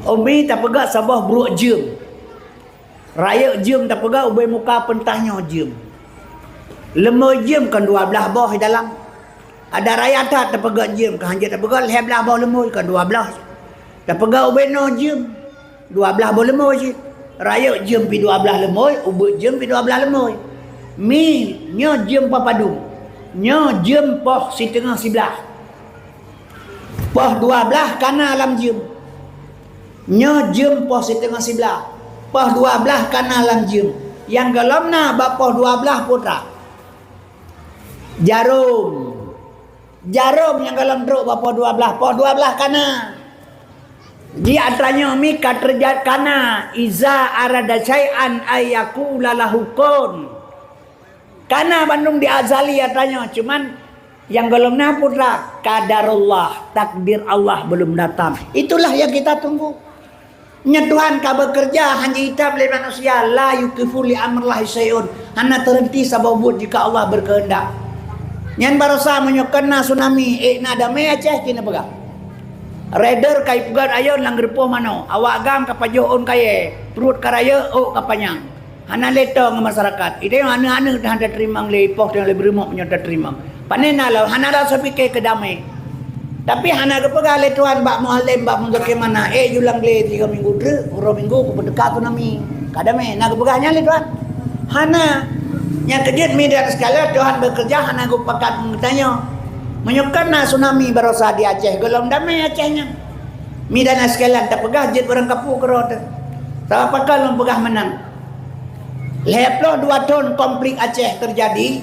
Umi tapeugah saboh bruek jeuem. Rayeuk jeuem tapeugah ubé muka peutah nyoe jeuem. Leumoi jeuem kan dua blaih boh di dalam. Ada rayeuk that tapeugah jeuem, kan hanjeuet tapeugah lhée blaih boh leumoi kan dua blaih. Tapeugah ubé noe jeuem, dua blaih boh leumoi cit. Rayeuk jeuem pi dua blaih leumoi, ubeut jeuem pi dua blaih leumoi. Mi, nyoe jeuem poh padum. Nyoe jeuem poh siteungoh siblaih. Poh dua blaih kana lam jeuem. Nyoe jeuem poh siteungoh siblaih. Poh dua blaih kana lam jeuem. Nyang gohlom na bak poh dua blaih putra. Jarom. Jarom nyang gohlom trok bak poh dua blaih. Poh dua blaih kana. Di atra nyoe mi ka teujat kana. Iza arada syai'an ayyakula lahu kun. Kana bandum di azali atra nyoe, cuman nyang gohlom na putra, qadarullah, takdir Allah belum datang. Itulah yang kita tunggu. Nyan Tuhan ka bekerja hana itab lé manusia, la yukifu li amrillahi syai'un. Hana terhenti saboh buet jika Allah berkehendak. Nyan barosa meunyoe keu na tsunami, eh na damé Aceh cina peugah. Radar kai peugah ayon lam geureupoh mano, awak gam ka pajoh ôn kayée, pruet ka rayeuk, ôk ka panyang. Hana lé toe ngon masyarakat. Idéh aneuk-aneuk dah tateurimong lé ipoh teuh lé beureumoh meunyoe tateurimong. Pané na lom, hana lom seupike keu damé. Tapi hana geupeugah lé Tuhan bak mualem, bak muzakir mana, "Eh, julang glé tiga minggu treuk, uroe minggu kupeuteuka tsunami." Ka damé, na geupeugah nyan lé Tuhan? Hana. Nyang keujeuet mi dan sekalian Tuhan bekerja hana geupakat meutanyoe. Meunyoe kana tsunami barosa di Aceh, gohlom damé Aceh nyan. Mi dan sekalian tapeugah jeuet barang kapu keudroe teuh. Sabab pakon lôn peugah meunan. Lhée ploh dua thon konflik Aceh teujadi.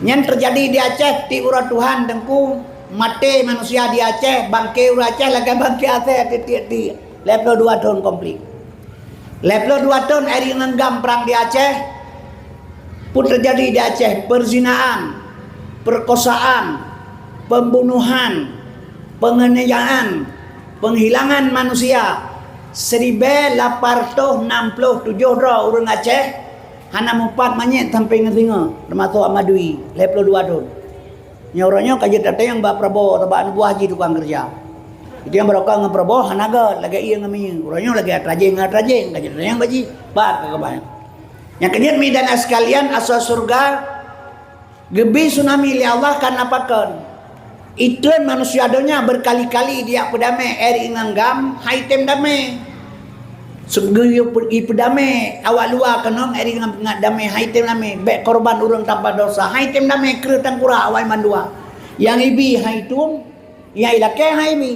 Nyan teujadi di Aceh, tiep uroe Tuhan teungku, maté manusia di Aceh, bangke ureuëng Aceh lagée bangke asée tiep-tiep. Lhée ploh dua thon konflik. Lhèe ploh dua thôn Eri ngon GAM prang di Aceh, peue teujadi di Aceh? Perzinaan, perkosaan, pembunuhan, penganiayaan, penghilangan manusia. Siribèe lapan reutôh nam ploh tujoh droe ureueng Aceh hana mupat manyét sampoe ngon singoh, teumasok Ahmad Dwi, lhèe ploh dua thôn. Nyoe uroe nyoe ka jeuet tateueng bak Prabowo, sabab aneuk buah jih tukang keureuja. Itu nyang barokah ngon Prabowo hana gèt, lagèe ie ngon minyeuk. Uroe nyoe lagèe atra jeng ngon atra jeng, ka jeuet tateueng bak jih. Pat ka keubah nyan. Nyang keujeuet, mi dan sekalian, asoe syeuruga, geubi tsunami lé Allah karena pakon? Itreun manusia donya beukali-kali dijak peudamé Eri ngon GAM, han jitem damé. Seugeuyue peu-, jipeudamé awak luwa keunong, Eri ngon GAM damé, han jitem damé. Bèk korban ureueng tanpa dosa, han jitem damé, kreueh tangkura awai mandua. Nyang jibi han jitueng, nyang jilakèe han jibi.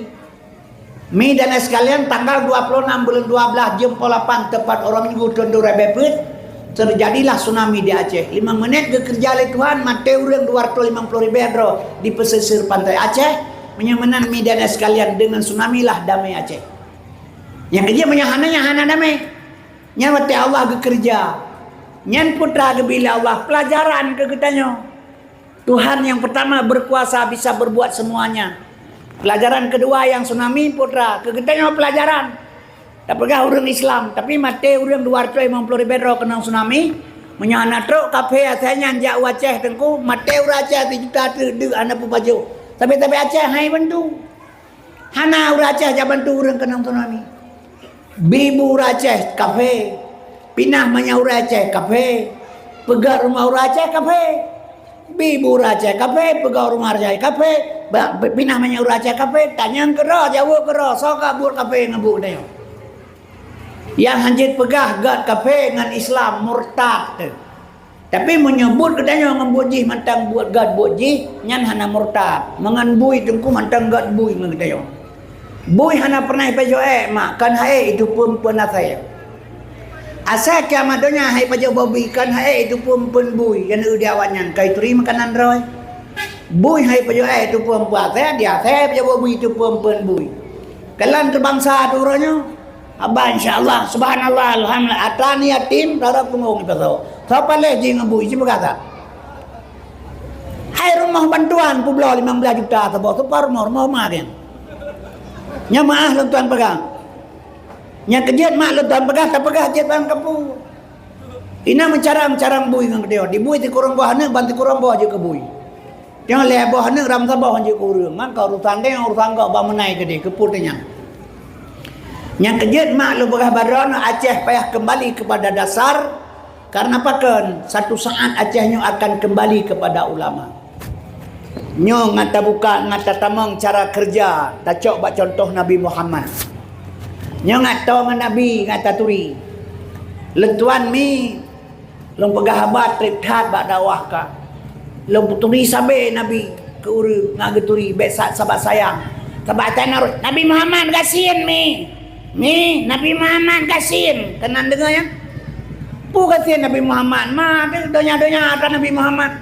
Mi dan sekalian, tanggal dua puluh enam buleuen dua belas jeuem pukul lapan teupat uroe Minggu thôn dua ribèe peuet, teujadilah tsunami di Aceh. Limong menit geukeureuja lé Tuhan, maté ureueng dua reutôh limong ploh ribèe droe di pesisir pantai Aceh. Meunyoe meunan, mi dan sekalian, deungon tsunami lah damé Aceh. Nyang keujeuet, meunyoe hana, nyan hana damé. Nyan watèe Allah geukeureuja. Nyan peue teuma geubi lé Allah peulajaran keu geutanyoe. Tuhan nyang peutama beukuasa, bisa berbuat semuanya. Peulajaran keudua nyang tsunami peue teuma keu geutanyoe peulajaran. Tapeugah ureueng Islam, tapi maté ureueng dua reutôh limong ploh ribèe droe keunong tsunami. Meunyoe hana trok kafé asai nyan jak u Aceh, Teungku, maté ureueng Aceh sijuta teuk deuk hana peue pajoh. Tapi, tapi Aceh han jibantu. Hana ureueng Aceh jak bantu ureueng keunong tsunami. Bi bu ureueng Aceh kafé, pinah manyak ureueng Aceh kafé, peugöt rumoh ureueng Aceh kafé. Bi bu ureueng Aceh kafé, peugöt rumoh ureueng Aceh kafé, ba-, pinah manyak ureueng Aceh kafé, tanyong keudroe, jaweueb keudroe, soe ka buet kafé ngon buet geutanyoe? Nyang hanjeuet peugah göt kafé ngon Islam, murtad teuh. Tapi meunyoe buet geutanyoe ngon buet jih mantong buet göt buet jih, nyan hana murtad. Meungon bui Teungku mantong göt bui ngon geutanyoe. Bui hana pernah jipajoh èk, mak, kon han èk jiteupeue-peue asèe. Asèe kiamat donya han jipajoh boh bui, kon han èk jiteupeue-peue bui, nyang di awaknyan ka jituri makanan droe. Bui han jipajoh èk jiteupeue-peue asèe, di asèe jipajoh boh bui jiteupeue-peue bui. Kalon keu bansa teuh uroe nyoe, haba insya Allah, subhanallah, alhamdulillah, atra aneuk yatim, rara punggong jipasoe. Soe paléh jih ngon bui, jipeugah that. Hai rumoh bantuan peubloe limong blaih juta saboh, soe pat rumoh, rumoh ma gèt. Nyan meu'ah lôn tuan peugah. Nyang keujeuet mak lôn tuan peugah, tapeugah cit ban kapeue. Inan meucarang-carang bui ngon geutanyoe. Dibui sikureueng boh aneuk, ban sikureueng boh jeuet keu bui. Nyoe lhèe boh aneuk ram saboh jeuet keu ureueng. Maka urusan deh, urusan gob ban meunai keudeh, keupeue teuh nyan. Nyang keujeuet mak lôn peugah baroe nyoe, Aceh payah keumbali keupada dasar, karena pakon? Satu saat Aceh nyoe akan keumbali keupada ulama. Nyoe ngat tabuka, ngat tatamong cara keureuja, tacok bak cuntoh Nabi Muhammad. Nyoe ngat toe ngon Nabi, ngat taturi. Lôn tuan mi, lôn peugah haba trép that bak dakwah ka. Lôn peuturi sabe Nabi keu ureueng, ngat geuturi, bèk sa-, sabab sayang. Sabab tanyoe Nabi Muhammad gasien mi. Mi, Nabi Muhammad gasien, keunan deungoe nyan. Peue gasien Nabi Muhammad? Ma, donya-donya atra Nabi Muhammad.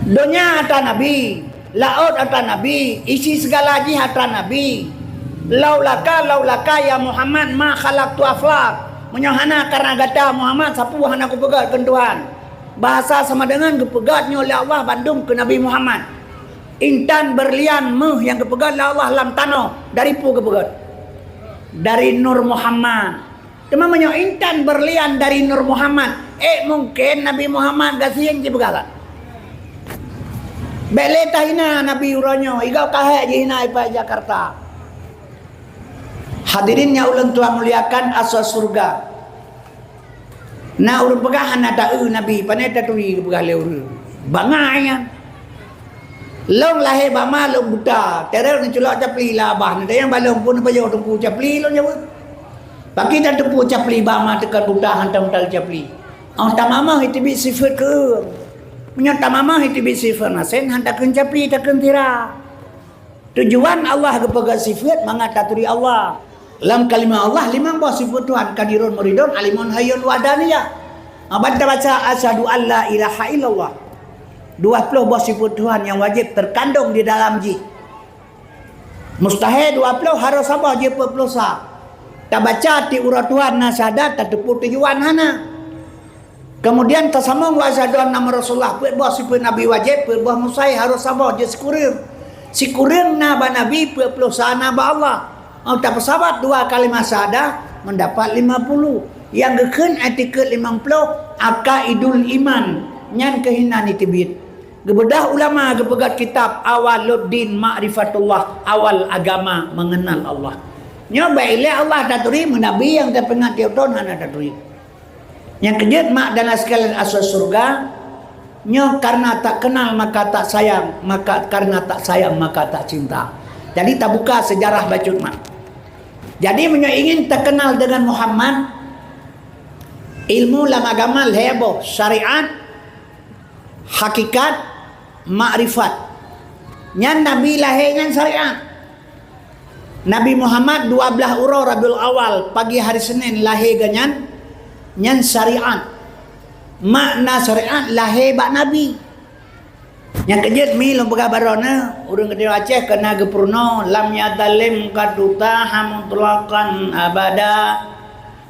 Donya atra Nabi, laôt atra Nabi, isi sigala jih atra Nabi. Laulaka, laulaka ya Muhammad ma khalaqtul aflak. Meunyoe hana karena gata Muhammad, sapeue hana kupeugöt kheun Tuhan. Bahasa sama dengan geupeugöt nyoe lé Allah bandum keu Nabi Muhammad. Intan, berlian, méuh nyang geupeugöt lé Allah lam tanoh, dari peue geupeugöt? Dari Nur Muhammad. Teuma meunyoe intan, berlian, dari Nur Muhammad, ék mungken Nabi Muhammad gasien jipeugah that? Bèk lé tahina Nabi uroe nyoe, igoe ka hék jihina ipat Jakarta. Hadirin nyang ulôn tuan muliakan, asoe syeuruga. Na ureueng peugah hana ta-eu Nabi, pane taturi geupeugah lé ureueng. Bangai nyan. Lôn lahé bak ma lôn buta, teurok neuculok capli lam babah, neutanyong bak lôn peue neupajoh teupeu capli, lôn jaweueb. Pakri tateupeue capli bak ma teukon buta hántom taleueng capli. Óh tamamah iteubiet sifeuet keu ureueng. Meunyoe tamamah iteubiet sifeuet masen, han takheun capli, takheun sira. Tujuan Allah geupeugah sifeuet mangat taturi Allah. Lam kalimah Allah limong boh sifeuet Tuhan, Qadirun, Muridun, Alimun, Hayyun, Wahdaniyah. Ban tabaca, "Asyhadu an la ilaha illallah." Dua ploh boh sifeuet Tuhan nyang wajéb teukandong di dalam jih. Mustahé dua ploh, harôh saboh jeuet peuet ploh sa. Tabaca tiep uroe Tuhan na syahadat, tateupeue tujuan hana. Kemudian tasamong wa asyhadu anna Muhammadar Rasulullah, peuet boh sifeut Nabi wajéb, peuet boh musai harôh saboh jeuet sikureueng. Sikureueng na bak Nabi, peuet ploh sa na bak Allah. Oh, tapeusabat dua kalimah syahadah, mendapat lima puluh. Nyang geukheun i'tiqad limong ploh, aqaidul iman, nyan keuh inan iteubiet. Geubeudôh ulama geupeugah kitab Awwaluddin Ma'rifatullah, awal agama mengenal Allah. Nyoe bak ilée Allah taturi, meunabi nyang tapeuingat tiep thon hana taturi. Nyang keujeuet mak dan sekalian asai syeuruga, nyoe karena tak kenal maka tak sayang, maka karena tak sayang maka tak cinta. Jadi tabuka sejarah bacut mak. Jadi meunyoe ingin terkenal dengan Muhammad, ilmu lam agama lhée boh, syariat, hakikat, makrifat. Nyan Nabi lahé nyan syariat. Nabi Muhammad dua blaih uroe Rabiul Awal, pagi hari Senin lahé geuh nyan, nyan syariat. Makna syariat lahé bak Nabi. Nyang keujeuet mi lôn peugah baroe neuh, ureuëng keudroe Aceh keu na geupeurunoe, lam yatalim katuta hamutlaqan abada.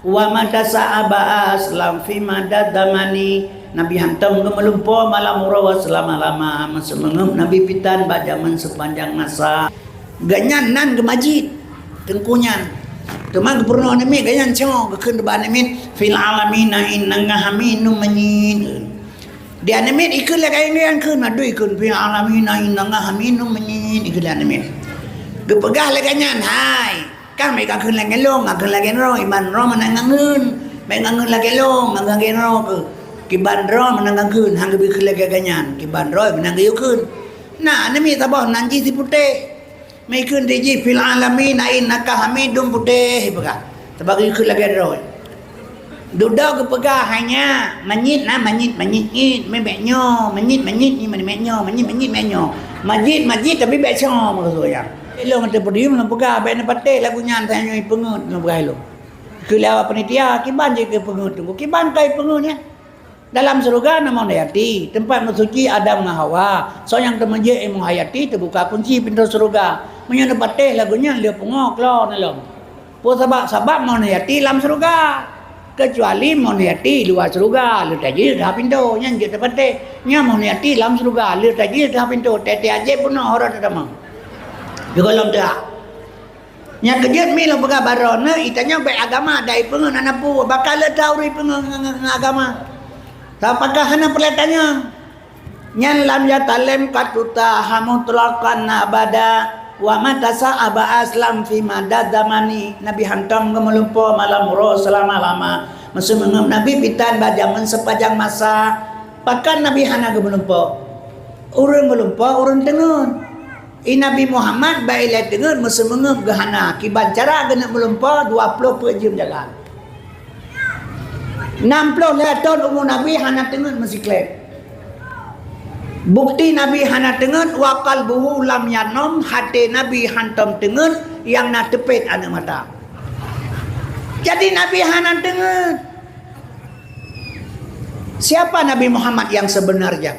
Wa mata sa'aba aslam fi madad zamani. Nabi hantom geumeulumpo malam uroe seulama-lama, meuseumeungeup Nabi pitan bak jameun seupanjang masa. Geuhnyan nan geumajid, teungku nyan. Teuma geupeurunoe aneuk miet geuhnyan cong, geukheun bak aneuk miet, "Fil alamina innaka hamidum majid." Di aneuk miet ikheun lagée nyan kheun, adoe ikheun, "Fil alamina innaka hamidum majid," ikheun lé aneuk miet. Geupeugah lagée nyan, hai. Kan meuikan kheun lagée lôn, ngon kheun lagée droe, iban droe meunan ngon kheun. Meuikan kheun lagée lôn, ngon kheun lagée droe keuh. Kiban droe meunan ngon kheun, han geubri kheun lagée geuhnyan. Kiban droe meunan geuyue kheun. Na, aneuk miet saboh nan jih si putéh. Meuikheun di jih, "Fil alamin innaka hamidum," putéh, ipeugah. Teuma geuyue kheun lagée droe. Dudoe geupeugah hai nyan, manyit na manyit, manyit nyit, mé bék nyoe, manyit, manyit nyit, mé bék nyoe, manyit, manyit, bék nyoe. Majid, majid, tapi bék cong, maksud nyan. Ilôn meuteupeudium lôn peugah, bék neupatéh lagu nyan, tanyoe ipeungeut, lôn peugah ilôn. Keu lé awak panitia, kiban jih keu peungeut teungku, kiban ka ipeungeut nyan. Dalam syeuruga na Maun Hayati, teumpat meusuci Adam ngon Hawa. Soe nyang teumeujieb ilmu hayati teubuka kunci pintoe syeuruga. Meunyoe neupatéh lagu nyan, lheueh pungo klo neulom. Peue sabab? Sabab Maun Hayati lam syeuruga. Keucuali Maun Hayati luwa syeuruga, lheueh tajih teuhah pintoe, nyan jeuet teupatéh. Nyan Maun Hayati lam syeuruga, lheueh tajih teuhah pintoe, teuh-teuh ajaéb bunoe rot teutamong. Di gohlom teuhah. Nyang keujeuet mi lôn peugah baroe neuh, itanyoe bék agama dai peungeut hana peue, baka le tau ri peungeut ngon, ngon, ngon agama. Tapaka hana peureulée tanyong. Nyan lam yatalem katuta hamutlaqan abada, wa mata sa'aba aslam fi mada zamani. Nabi hantom geumeulumpo malam uroe seulama-lama. Meuseumeungeup Nabi pitan bak jameun seupajang masa. Pakon Nabi hana geumeulumpo? Ureuëng meulumpo ureuëng teungeut. I Nabi Muhammad bak ilée teungeut meuseumeungeup geuhana, kiban cara geuneuk meulumpo dua ploh peuet jeuem jaga. Nam ploh lhée thon umu Nabi hana teungeut meusiklét. Bukti Nabi hana teungeut, wa qalbuhu lam yanom, até Nabi hantom teungeut nyang na teupét aneuëk mata. Jadi Nabi hana teungeut. Siapa Nabi Muhammad yang sebenarnya?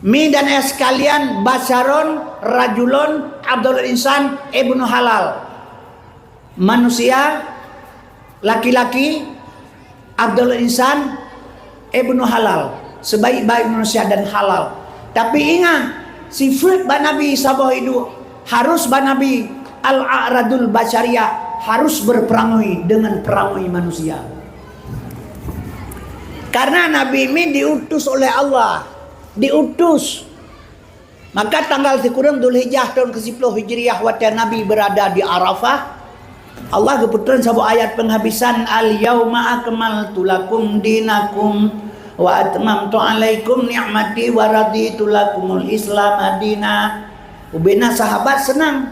Mi dan ayah sekalian, basyaron rajulun Abdul Insan ibnu Halal. Manusia laki-laki Abdul Insan ibnu Halal, sebaik-baik manusia dan halal. Tapi ingat, sifat bak Nabi saboh iduek, harus bak Nabi al-a'radul basyariah, harus berperangai dengan perangai manusia. Karena Nabi mi diutus oleh Allah, diutus. Maka tanggal sikureueng Dzulhijjah tahun keusiploh Hijriah watée Nabi berada di Arafah, Allah geupeutron saboh ayat penghabisan, "Al-yauma akmaltu lakum dinakum wa atmamtu alaikum ni'mati wa raditu lakumul Islam dina." Ubena sahabat seunang,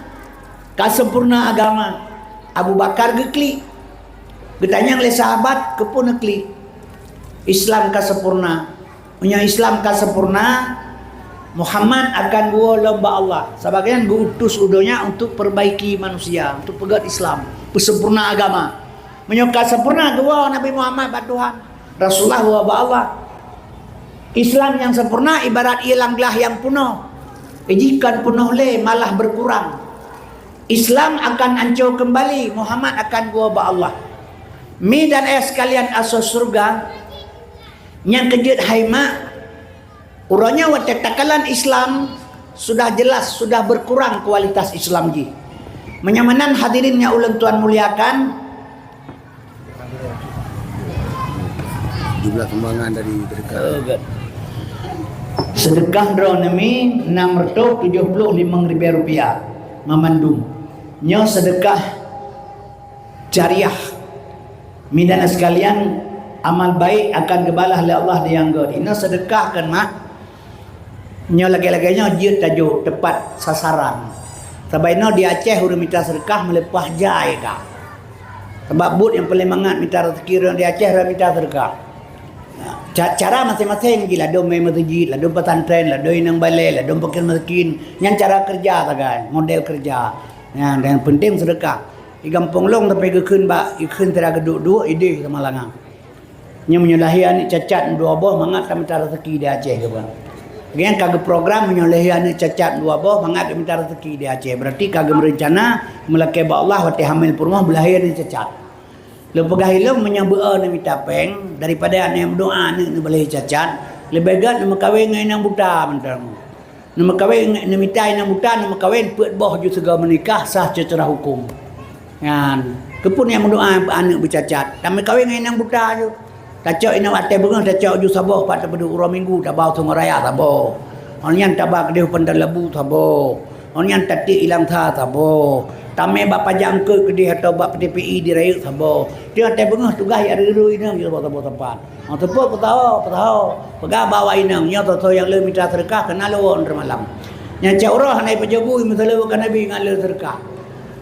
ka sempurna agama. Abu Bakar geuklik. Geutanyong lé sahabat, "Keupeue neuklik? Islam ka sempurna." Meunyoe Islam ka sempurna, Muhammad akan geuwoe lom bak Allah. Sabab gobnyan geu-utus u donya untuk perbaiki manusia, untuk peugét Islam, peusempurna agama. Meunyoe ka sempurna, geuwoe Nabi Muhammad bak Tuhan. Rasulullah geuwoe bak Allah. Islam nyang sempurna ibarat ié lam glah nyang peunoh. Jih kon peunoh lé, malah berkurang. Islam akan ancô keumbali, Muhammad akan geuwoe bak Allah. Mi dan ayah sekalian asoe syeuruga, nyang keujeuet hai mak, uroe nyoe watée takalon Islam, sudah jelas sudah berkurang kualitas Islam jih. Meunyoe meunan hadirin nyang ulôn tuan muliakan, Jumlah sumbangan dari sedekah. Sedekah droeneuh mi enam ratus tujuh puluh lima ribu rupiah mamandum. Nyoe sedekah jariah. Mi dan sekalian, amal baik akan geubalah lé Allah di nyang gét. Inoe sedekah kan, Mak? Nyoe lagée-lagée nyoe jeuet tajok teupat sasaran. Sabab inoe di Aceh ureuëng mita seudeukah meuleupah jai ka. Sabab buet nyang paleng mangat mita raseuki ureuëng di Aceh, ureuëng mita seudeukah. Ca-, cara maséng-maséng jih, ladôm mé meuseujid, ladôm pesantren, ladôm inong balé, ladôm fakir miskin. Nyan cara keureuja sagai, model keureuja. Nyan, nyang penting seudeukah. Di gampông lôn sampoe geukheun bak, geukheun sira geuduek-duek idéh sama langa. Nyoe meunyoe lahé aneuëk cacat dua boh mangat tamita raseuki di Aceh, geuba. Nyang ka geuprogram meunyoe lahé aneuëk cacat dua boh mangat tamita raseuki di Aceh. Berarti ka geumeurencana meulakée bak Allah watée hamil peurumoh beulahé aneuëk cacat. Lôn peugah ilong meunyoe beu-e neumita péng daripada aneuëk meudoá aneuëk neubeulahé cacat, leubeh gét neumeukawen ngon inong buta mantong. Neumeukawen, neumita inong buta, neumeukawen peuet boh ju sigoe meunikah sah seucara huköm. Nyan, keupeue nyang meudoá aneuëk beucacat? Tameukawen ngon inong buta ju. Tacok inong watée beungoh, tacok ju saboh pat tapeuduek uroe Minggu, tabau sungoe raya saboh. Ngon nyan taba keudeh u Pandan Labu saboh. Ngon nyan tatiek ilang sa saboh. Tamé bak pajak eungkôt keudeh atawa bak P T P I di rayeuk saboh. Tiep watée beungoh tugaih jak rui-rui inong ju saboh-saboh teumpat. Nyang teupeu peusaho, peusaho. Peugah bak awak inong, nyoe soe-soe nyang le mita seudeukah keunan lôn woe ngon malam. Nyang cak uroe hana ipajoh bui meuseuleuweue keu Nabi ngon le seudeukah.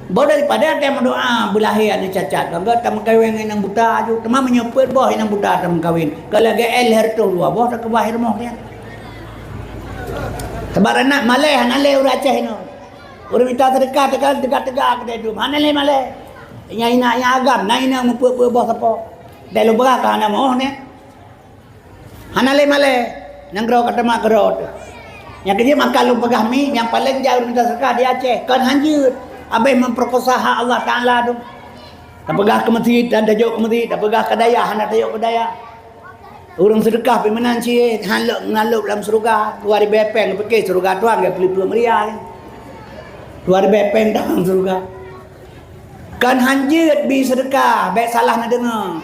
Boh daripada watée meudoá beulahé aneuëk cacat, bangga tameukawen ngon inong buta aju. Teuma meunyoe peuet boh inong buta tameukawen, ka lagée L Herto dua boh takeubah rumoh nyan. Sabab ranak malée hana lé ureuëng Aceh inoe. Ureuëng mita seudeukah teuka teuga-teuga keudeh dum hana lé malée. Nyang inak nyang agam na inong meupeuet-peuet boh sapo. Dai lôn peugah ka hana meuoh nyan. Hana lé malée, nanggroe ka teuma keurot. Nyang keujeuet maka lôn peugah mi, nyang paleng jai ureuëng mita seudeukah di Aceh, kon han jeuet. Abéh memperkosa hak Allah Taala tu. Tapeugah keu meuseujid dan tajok keu meuseujid, tapeugah keu dayah hana tajok keu dayah. Ureuëng seudeukah pih meunan cit, han lok ngalop lam syeuruga. Dua ribée péng pike syeuruga tuan geupeulipeu meuria. Dua ribée péng dalam syeuruga. Kon han jeuet bi seudeukah, bék salah neudeungoe.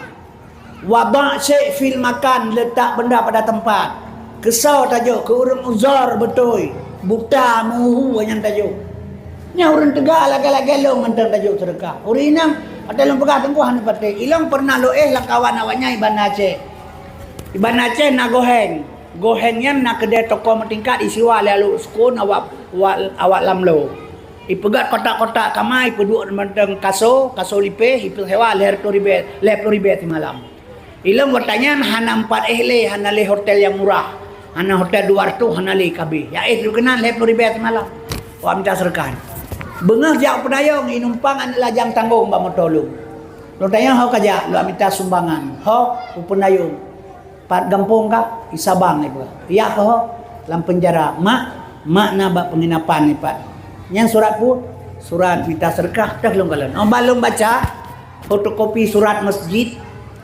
Wada' syai' fil makan, letak benda pada tempat. Keusoe tajok, keu ureuëng uzor beutôi, buta meuhu nyan tajok. Nyan ureuëng teuga lagée-lagée lôn mantong tajok seudeukah. Ureuëng inong, watée lôn peugah teungku hana patéh. Ilong pernah lôn éh lam kawan awak nyan i Banda Aceh. I Banda Aceh na Goheng. Goheng nyan na keudée toko meutingkat isiwa lé alok sukon awak, awak, awak lamlo. Ipeugét kotak-kotak kama, ipeuduek mantong kaso, kaso lipéh, ipeusewa lhée reutôh ribée, lhée ploh ribée simalam. Ilong watée nyan hana meupat éh lé, hana lé hotel nyang murah, hana hotel dua reutôh, hana lé kabéh. Nyang éh dikeue nan lhée ploh ribée simalam. Awak mita seudeukah. Beungoh jak u Peunayong, inumpang aneuk lajang tanggong bak moto lôn. Lôn tanyong, "Ho kajak?" "Lôn mita sumbangan." "Ho, u Peunayong." "Pat gampông kah?" "I Sabang," ipeugah. "Yah keuh ho?" "Lam penjara." "Mak?" "Mak na bak penginapan ipat." "Nyan surat peue?" "Surat mita seudeukah." Teuh lôn kalon. Oh, ban lôn baca, fotokopi surat masjid,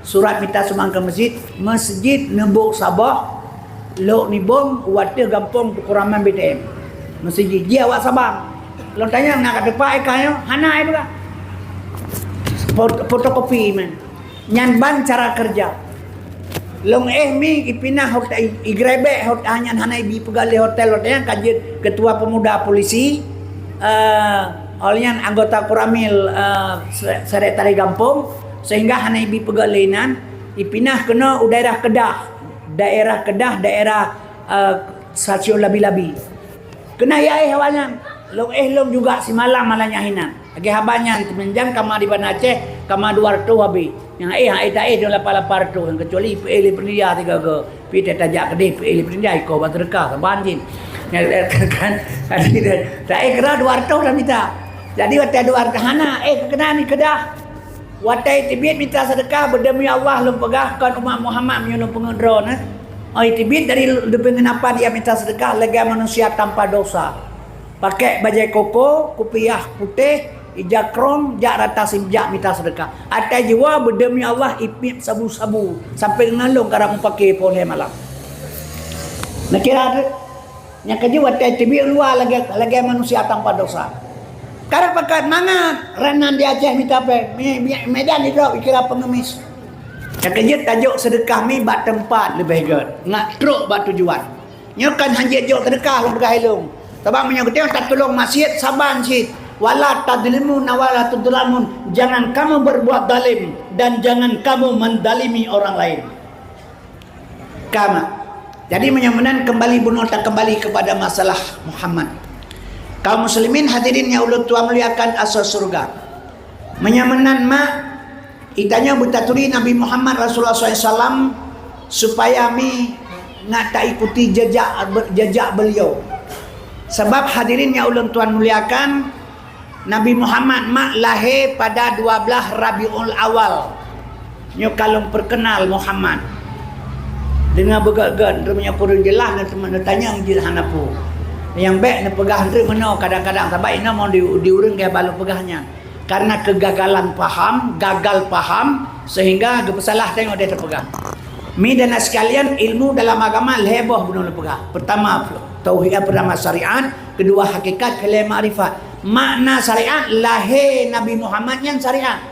surat mita sumbangan keu masjid, masjid Neubok Saboh, Lhok Nibong, u ateueh gampông Teungku Rahman B T M. Masjid jih awak Sabang. Lôn tanyong, "Na ka teupat éh kah nyoe?" "Hana," ipeugah. Fot-, fotokopi man. Nyan ban cara keureuja. Lôn éh mi ipinah hot-, i-, igrebek hot-, nyan hana ibi peugah lé hotel, hotel nyan ka jeuet ketua pemuda polisi, eh, awak nyan anggota Koramil, eh, se-, sekretari gampông, sehingga hana ibi peugah lé inan, ipinah keunoe u daerah Kedah, daerah Kedah, daerah, eh, stasiun Labi-Labi. Keunan ya éh awak nyan. Lôn éh lôn juga simalam malam nyan hinan. Lagée haba nyan, seumeunjang kama di Banda Aceh, kama dua reutôh habéh. Nyang éh, han éh taéh dong lapan, lapan reutôh, nyang keucuali peuéh lé peuninja sigoe-goe. Pih tajak keudeh peuéh lé peuninja, iko ban seudeukah saban jih. Nyan kan, kan, taéh keudroe dua reutôh dah mita. Jadi watée dua reutôh hana, éh keunan i Kedah. Watée teubiet mita seudeukah, beudeumi Allah lôn peugah kon umat Muhammad meunyoe lôn peungeut droeneuh. Oh, teubiet dari leubeh ngon apa dia mita seudeukah lagée manusia tanpa dosa. Pakai bajée koko, kupiah putéh, ija krong, jak rata sim jak mita seudeukah. Atai jiwa beudeumi Allah ipiep sabu-sabu, sampoe na lôn karab mupake poh lhée malam. Neukira teuk, nyang keujeuet watée teubiet luwa lagée, lagée manusia tanpa dosa. Karab pakat mangat, ranan di Aceh mita péng, mi, mi, Medan idrop ikira pengemis. Nyang keujeuet tajok seudeukah mi bak teumpat leubeh gét, ngat trok bak tujuan. Nyoe kan hanjeuet jok seudeukah lôn peugah ilong. Sabab meunyoe geutanyoe tatulông maksiet saban cit, "Wala tadzlimu na wala tudzlamun." Jangan kamu berbuat zalim dan jangan kamu mendalimi orang lain. Kama. Jadi meunyoe meunan kembali bunoe takembali kepada masalah Muhammad. Kaum muslimin hadirin nyang ulôn tuan muliakan asoe syurga. Meunyoe meunan mak, itanyoe beutaturi Nabi Muhammad Rasulullah sallallahu alaihi wasallam supaya mi ngat taikuti jejak, jejak beliau. Sabab hadirin nyang ulôn tuan muliakan, Nabi Muhammad mak lahé pada dua blaih Rabiul Awal. Nyoe ka lôn peukeunal Muhammad. Deungoe beugét-gét, meunyoe kureueng jeulaih, neutanyong jih hana peue. Nyang bék neupeugah treuk meunoe kadang-kadang, sabab inoe mon di, di ureueng geuh balok peugah nyan. Karena kegagalan paham, gagal paham, sehingga geupeusalah tanyoe deh teupeugah. Mi dan sekalian, ilmu dalam agama lhée boh bunoe lôn peugah. Pertama, tauhid, eh, pertama syariat, kedua hakikat, keulhée makrifat. Makna syariat, lahé Nabi Muhammad nyan syariat.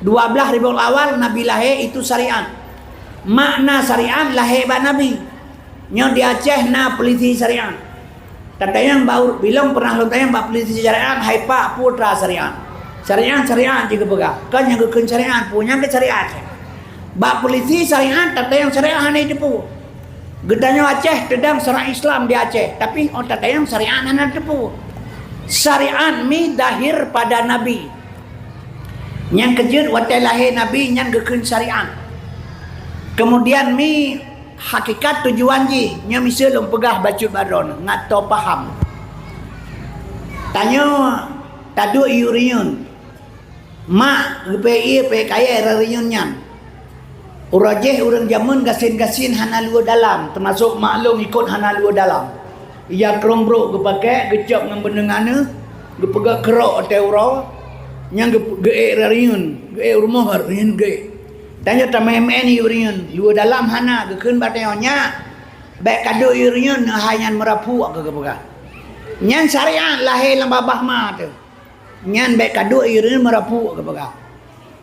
Dua blaih Rabiul Awal Nabi lahé itu syariat. Makna syariat lahé bak Nabi. Nyoe di Aceh na polisi syariat. Tatanyong bak, bilong pernah lôn tanyong bak polisi syariat, hai pak, peue tra syariat? Syariat, syariat jih geupeugah. Kon nyang geukheun syariat, peue nyang keu syariat? Bak polisi syariat, tatanyong syariat hana jiteupeue. Geutanyoe Aceh teudong syariat Islam di Aceh, tapi oh tatanyong syariat hana jiteupeue. Syariat mi dahir pada Nabi. Nyang keujeuet watée lahé Nabi nyan geukheun syariat. Kemudian mi hakikat tujuan jih, nyoe miseue lôn peugah bacut bak droeneuh, ngat toe paham. Tanyoe taduek i ureueng, mak geupée ié pée kayée rariun nyan. Uroe jéh ureueng jameun gasien-gasien hana luweue dalam, teumasok mak lôn ikot hana luweue dalam. Ija krong brok geupaké, geucok ngon beuneung aneuëk, geupeugét keurok watée uroe, nyang geu-, geuék rariun, geuék u rumoh rariun geuék. Tanyoe tameuén-meuén i ureueng, luweue dalam hana, geukheun bak tanyoe, "Nyak, bék kaduek i ureueng, hai nyan meurapuk," geupeugah. Nyan syariat lahé lam babah ma teuh. Nyan bék kaduek i ureueng meurapuk geupeugah.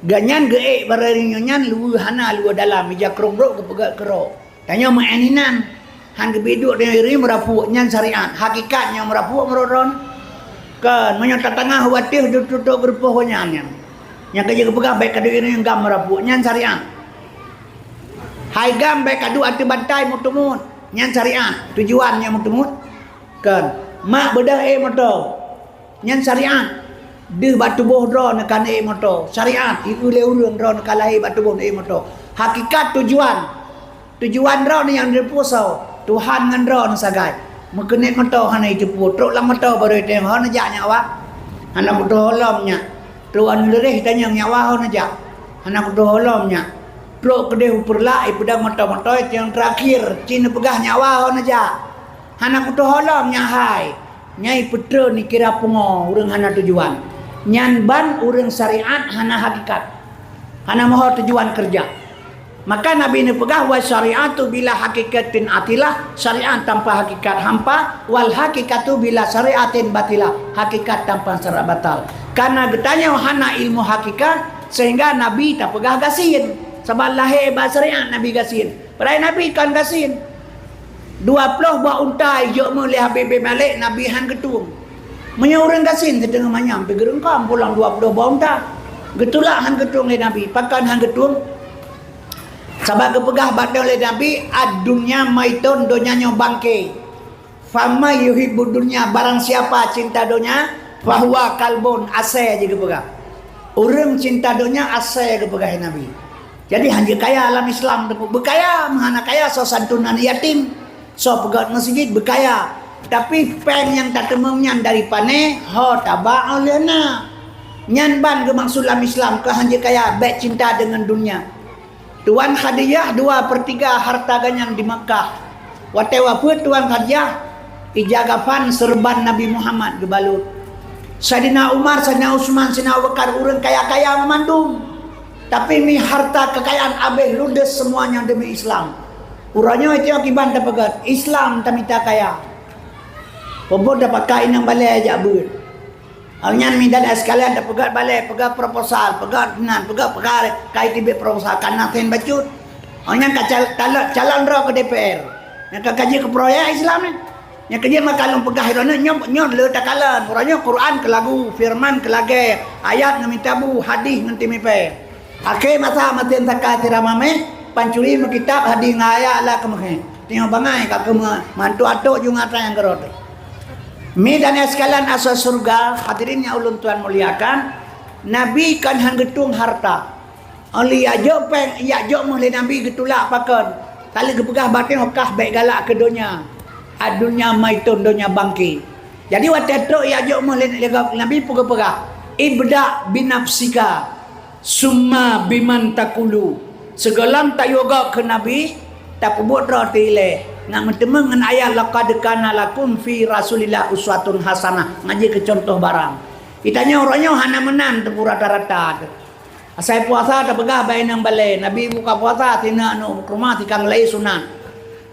Gobnyan geuék barô nyoe nyan luweue hana luweue dalam, ija krong brok geupeugét keurok. Tanyoe meu'én inan, han geubiet duek tanyoe i ureueng meurapuk, nyan syariat. Hakikat nyang meurapuk meurot droen. Kon, meunyoe tatangah watée duek tutoe geurupoh nyan nyan. Nyang ka jeuet geupeugah bék kaduek i ureueng gam meurapuk, nyan syariat. Hai gam bék kaduek ateueh bantai meuteumut, nyan syariat. Tujuan nyang meuteumut. Kon, mak beudôh ék moto. Nyan syariat. Deuh bak tuboh droeneuh ka neuék moto. Syariat, ieu lé ureueng droeneuh ka lahé bak tuboh neuék moto. Hakikat tujuan. Tujuan droeneuh nyang neuteupeue soe? Tuhan ngon droeneuh sagai. Meukeuneuk moto hana jiteupeue. Trok lam moto barô itanyong, "Ho neujak nyak wa?" "Hana kutoh ho lom nyak." Trok aneuk leureh itanyong, "Nyak wa ho neujak?" "Hana kutoh ho lom nyak." Trok keudeh u Peureulak ipeudong moto-moto itanyong teurakhier, "Ci neupeugah nyak wa ho neujak?" "Hana kutoh ho lom nyak hai." Nyang peutrön ikira pungo ureueng hana tujuan. Nyan ban ureueng syariat hana hakikat. Hana meuho tujuan keureuja. Maka Nabi neupeugah, "Wa syariatu bila hakikatin atilah," syariat tanpa hakikat hampa, "wal hakikatu bila syariatin batilah," hakikat tanpa syariat batal. Karena geutanyoe hana ilmu hakikat, sehingga Nabi tapeugah gasien. Sabab lahé bak syariat Nabi gasien. Padahai Nabi kon gasien. Dua ploh boh unta ijok meu lé Habib bin Malik, Nabi han geutueng. Meunyoe ureueng gasien sideungoe manyam pih geureungkam pulang dua ploh boh unta. Geutulak han geutueng lé Nabi. Pakon han geutueng? Sabab geupeugah bak droe lé Nabi, "Ad-dunya maitun," donya nyoe bangke. "Faman yuhibbud dunya," barang siapa cinta donya, "fahuwa kalbun," asée jih geupeugah. Ureueng cinta donya asée geupeugah lé Nabi. Jadi, hanjeuet kaya lam Islam teupeu. Beukaya, meuhana kaya, soe santunan yatim, soe peugét meuseujid, beukaya. Tapi péng nyang tateumeung nyan dari pané, ho taba óh lheueh na. Nyan ban geumaksud lam Islam, keu hanjeuet kaya, bék cinta deungon dunia. Tuan Khadijah dua per tiga harta geuhnyan di Makkah. Watée wafeuet Tuan Khadijah, Ija kafan seureuban Nabi Muhammad geubalot. Saidina Umar, Saidina Utsman, Saidina Abu Bakar ureuëng kaya-kaya meumandum. Tapi mi harta keukayaan abéh ludes semuanya demi Islam. Uroe nyoe itu akiban tapeugah Islam tamita kaya. Peubuet tapakai inong balée jak beuet. Awaknyan mi dan sekalian tapeugah balée, peugah proposal, peugah nan, peugah peugah kai tibet proposal kana sen bacut. Awaknyan ka cal- calon, calon droe ke D P R. Nyang ka kaji keu proyek Islam ni. Nyang keujeuet maka lôn peugah droeneuh nyoe, nyoe le takalon. Uroe nyoe Quran keu lagu, firman keu lagée, ayat ngon mita bu, hadis ngon timipée. Akhé masa masen saka sira mameh, pancuri meukitab hadis ngon ayat la keumeuhe. Teungoh bangai ka keumeuhe, mantu atok ju ngata nyang keurot. Mi dan sekalian asai syurga, hadirin nyang ulôn tuan muliakan, Nabi kan han geutueng harta. Oli yak jok péng, yak jok meuh lé Nabi geutulak pakon. Tali geupeugah batin okah bék galak keu donya. Adunya maiton donya bangke. Jadi watée trok yak jok meuh lé Nabi peugah-peugah, "Ibda binafsika, summa biman takulu." Sigohlom tayue gob keu Nabi, tapeubuet droe tilée. Ngat meuteumé ngon ayat, "Laqad kana lakum fi Rasulillah uswatun hasanah." Ngaji keu contoh barang. Kita nyoe uroe nyoe hana meunan teupeu rata-rata teuh. Asai puasa tapeugah bak inong balée, Nabi buka puasa, sineuk aneuk keuruma, sikang lei sunat.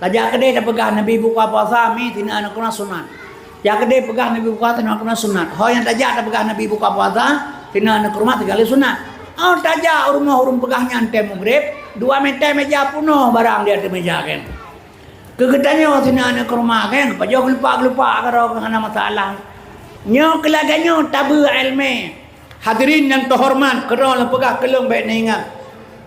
Tajak keudeh tapeugah Nabi buka puasa, mi sineuk aneuk keuruma sunat. Jak keudeh peugah Nabi buka puasa, sineuk aneuk keuruma sunat. Ho nyang tajak tapeugah Nabi buka puasa, sineuk aneuk keuruma, sikang lei sunat. Oh tajak u rumoh ureuëng peugah nyan tée mugreb, dua meter meja punoh barang di ateueh meja kan. Keu geutanyoe sineuk aneuk keuruma kan, pajoh geulepak-geulepak keudroe hana masalah. Nyoe keu lagée nyoe tabeue iéleumé. Hadirin nyang teuhoreumat, keudroe lôn peugah keu lôn bék neuingat.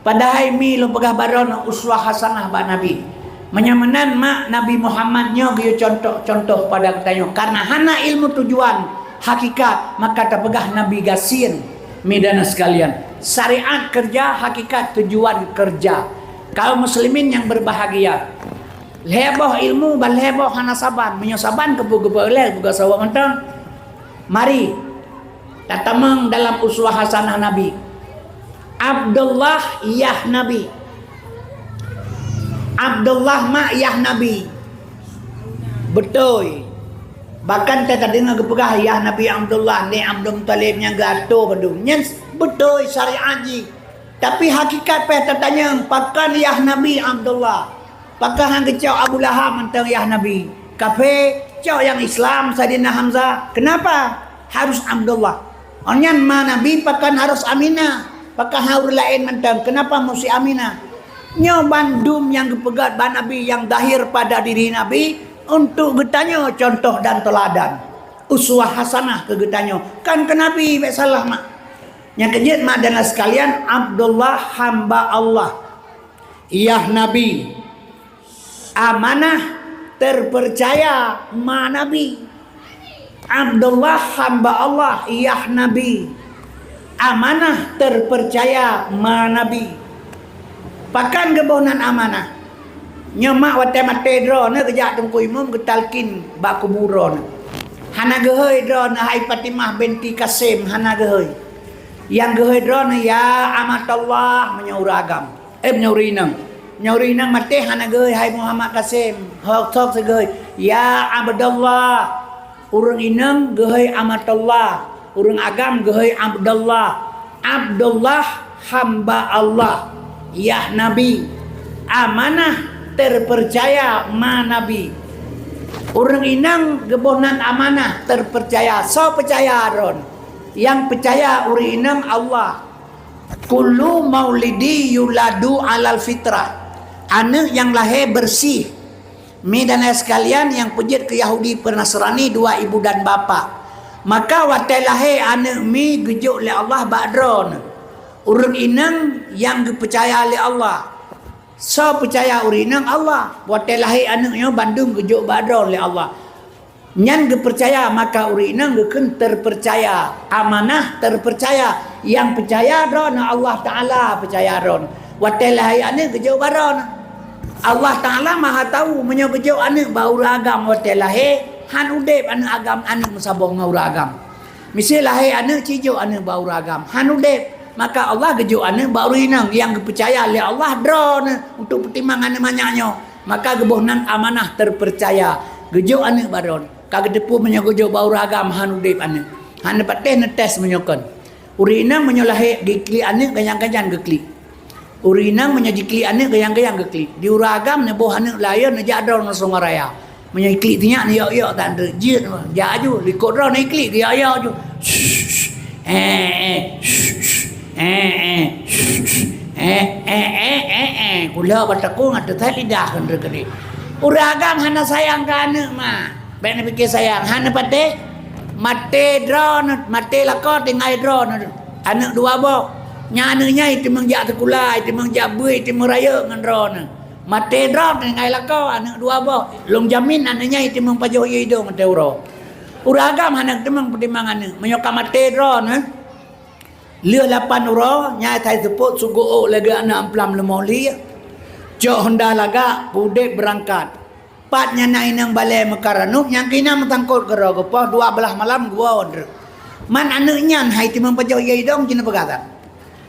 Padahai mi lôn peugah bak droeneuh uswah hasanah bak Nabi. Meunyoe meunan mak Nabi Muhammad nyoe geuyue contoh-contoh pada geutanyoe. Karena hana ilmu tujuan hakikat, maka tapeugah Nabi gasien. Mi dan sekalian, syariat kerja, hakikat tujuan kerja. Kaum muslimin yang berbahagia. Lhée boh ilmu ban lhée boh hana saban. Meunyoe saban keupeue geupeulée buka sawa mantong. Mari tatamong dalam uswah hasanah Nabi. Abdullah yah Nabi. Abdullah mak yah Nabi. Beutôi. Bahkan teuka deungoe geupeugah yah Nabi Abdullah ni Abdul Muthalib nyang geuatoe bandum. Nyan beutôi syariat jih. Tapi hakikat pih tatanyong pakon yah Nabi Abdullah. Pakon han geucok Abu Lahab mantong yah Nabi? Kaphé, cok nyang Islam Saidina Hamzah. Kenapa harus Abdullah? Awaknyan ma Nabi pakon harus Aminah? Pakon han ureuëng laén mantong? Kenapa musti Aminah? Nyoe bandum nyang geupeugét bak Nabi nyang zahir pada diri Nabi untuk geutanyoe contoh dan teuladan. Uswah hasanah keu geutanyoe. Kan keu Nabi bék salah mak. Nyang keujeuet mak dan sekalian, Abdullah hamba Allah. Yah Nabi. Amanah terpercaya ma Nabi. Abdullah hamba Allah, yah Nabi. Amanah terpercaya ma Nabi. Pakon geuboh nan amanah? Nyoe mak watée maté droeneuh geujak Teungku Imum geutalkin bak kubu droeneuh. Hana geuhôi droeneuh hai Fatimah binti Kasim, hana geuhôi. Nyang geuhôi droeneuh ya Amatallah meunyoe ureuëng agam. Eh, meunyoe ureuëng inong. Meunyoe ureuëng inong maté hana geuhôi hai Muhammad Kasim. Hok-hok sigeuhôi, ya Abdallah. Ureuëng inong geuhôi Amatallah. Ureuëng agam geuhôi Abdallah. Abdullah hamba Allah, yah Nabi. Amanah terpercaya ma Nabi. Ureuëng inong geuboh nan amanah terpercaya. Soe peucaya droeneuh? Nyang peucaya ureuëng inong Allah. Kullu maulidi yuladu alal fitrah. Aneuëk nyang lahé beureuséh. Mi dan ayah sekalian nyang peujeuet keu Yahudi peue Nasrani dua ibu dan bapak. Maka watée lahé aneuëk mi geujok lé Allah bak droeneuh. Ureuëng inong nyang geupeucaya lé Allah. Soe peucaya ureuëng inong? Allah. Watée lahé aneuëk nyoe bandum geujok bak droeneuh lé Allah. Nyan geupeucaya, maka ureuëng inong geukheun terpercaya, amanah terpercaya. Nyang peucaya droeneuh Allah Taala peucaya droeneuh. Watée lahé aneuëk geujok bak droeneuh. Allah Taala Maha Tahu, meunyoe geujok aneuëk bak ureuëng agam watée lahé, han udeb aneuëk agam, aneuëk meusaboh ngon ureuëng agam. Miseue lahé aneuëk cijok aneuëk bak ureuëng agam, han udeb. Maka Allah geujok aneuëk bak ureuëng inong nyang geupeucaya lé Allah droeneuh untuk peutimang aneuëk manyak nyoe. Maka geuboh nan amanah terpercaya. Geujok aneuëk bak droeneuh. Ka geuteupeue meunyoe geujok bak ureuëng agam hán udeb aneuëk. Hán neupatéh neutés meunyoe kon. Ureuëng inong meunyoe lahé geuklik aneuëk, ganyang-ganyang geuklik. Ureuëng inong meunyoe jiklik aneuëk, ganyang-ganyang geuklik. Di ureuëng agam neuboh aneuëk layô neujak droeneuh Sungai Raya. Meunyoe iklik sinyak neuyok-yok tan treuk jeuet, jak aju likot droeneuh iklik geuyok-yok aju. Eh eh. Eh eh. Eh eh eh eh eh. Kula batakong ateueh lidah kan treuk. Ureuëng agam hana sayang keu aneuëk ma. Bék neupike sayang, hana patéh. Maté droeneuh, maté lakoe tinggai droeneuh. Aneuëk dua boh. Nyan aneuëk nyan iteumang jak sikula, iteumang jak bui, iteumang rayeuk ngon droeneuh. Maté droeneuh tinggai lakoe, aneuëk dua boh. Lôn jamin aneuëk nyan iteumang pajoh ie idong maté uroe. Ureuëng agam hana teumang peutimang aneuëk. Meunyoe ka maté droeneuh, lheueh lapan uroe, nyan that seupôt sugoe lagée aneuëk amplam leumo liek. Cok honda lagak, udeb beurangkat. Pat nyan na inong balée meukaranub nyang keunan meusangkot keudroe geupoh dua blaih malam geuwoe treuk. Man aneuëk nyan hai teumang pajoh ie idong cit neupeugah that.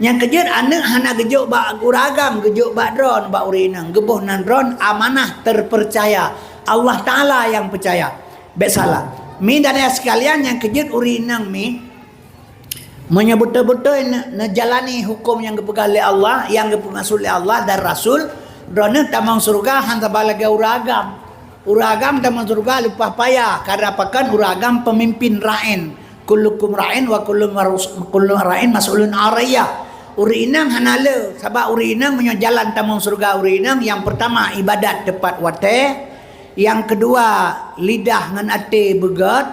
Nyang keujeuet aneuëk hana geujok bak ureuëng agam, geujok bak droeneuh, bak ureuëng inong. Geuboh nan droeneuh amanah terpercaya. Allah Taala nyang peucaya. Bék salah. Mi dan ayah sekalian nyang keujeuet ureuëng inong mi. Meunyoe beutôi-beutôi ne-, neujalani huköm nyang geupeugah lé Allah, nyang geupeumaksud lé Allah dan Rasul, droeneuh tamong syeuruga hán saba lagée ureuëng agam. Ureuëng agam tamong syeuruga leupah payah, karena pakon ureuëng agam peumimpin rain. Kullukum ra'in wa kullu marus-, kullu ra'in mas'ulun an ra'iyah. Ureuëng inong hana le, sabab ureuëng inong meunyoe jalan tamong syeuruga ureuëng inong, nyang peurtama ibadat teupat watée, nyang keudua lidah ngon até beugét,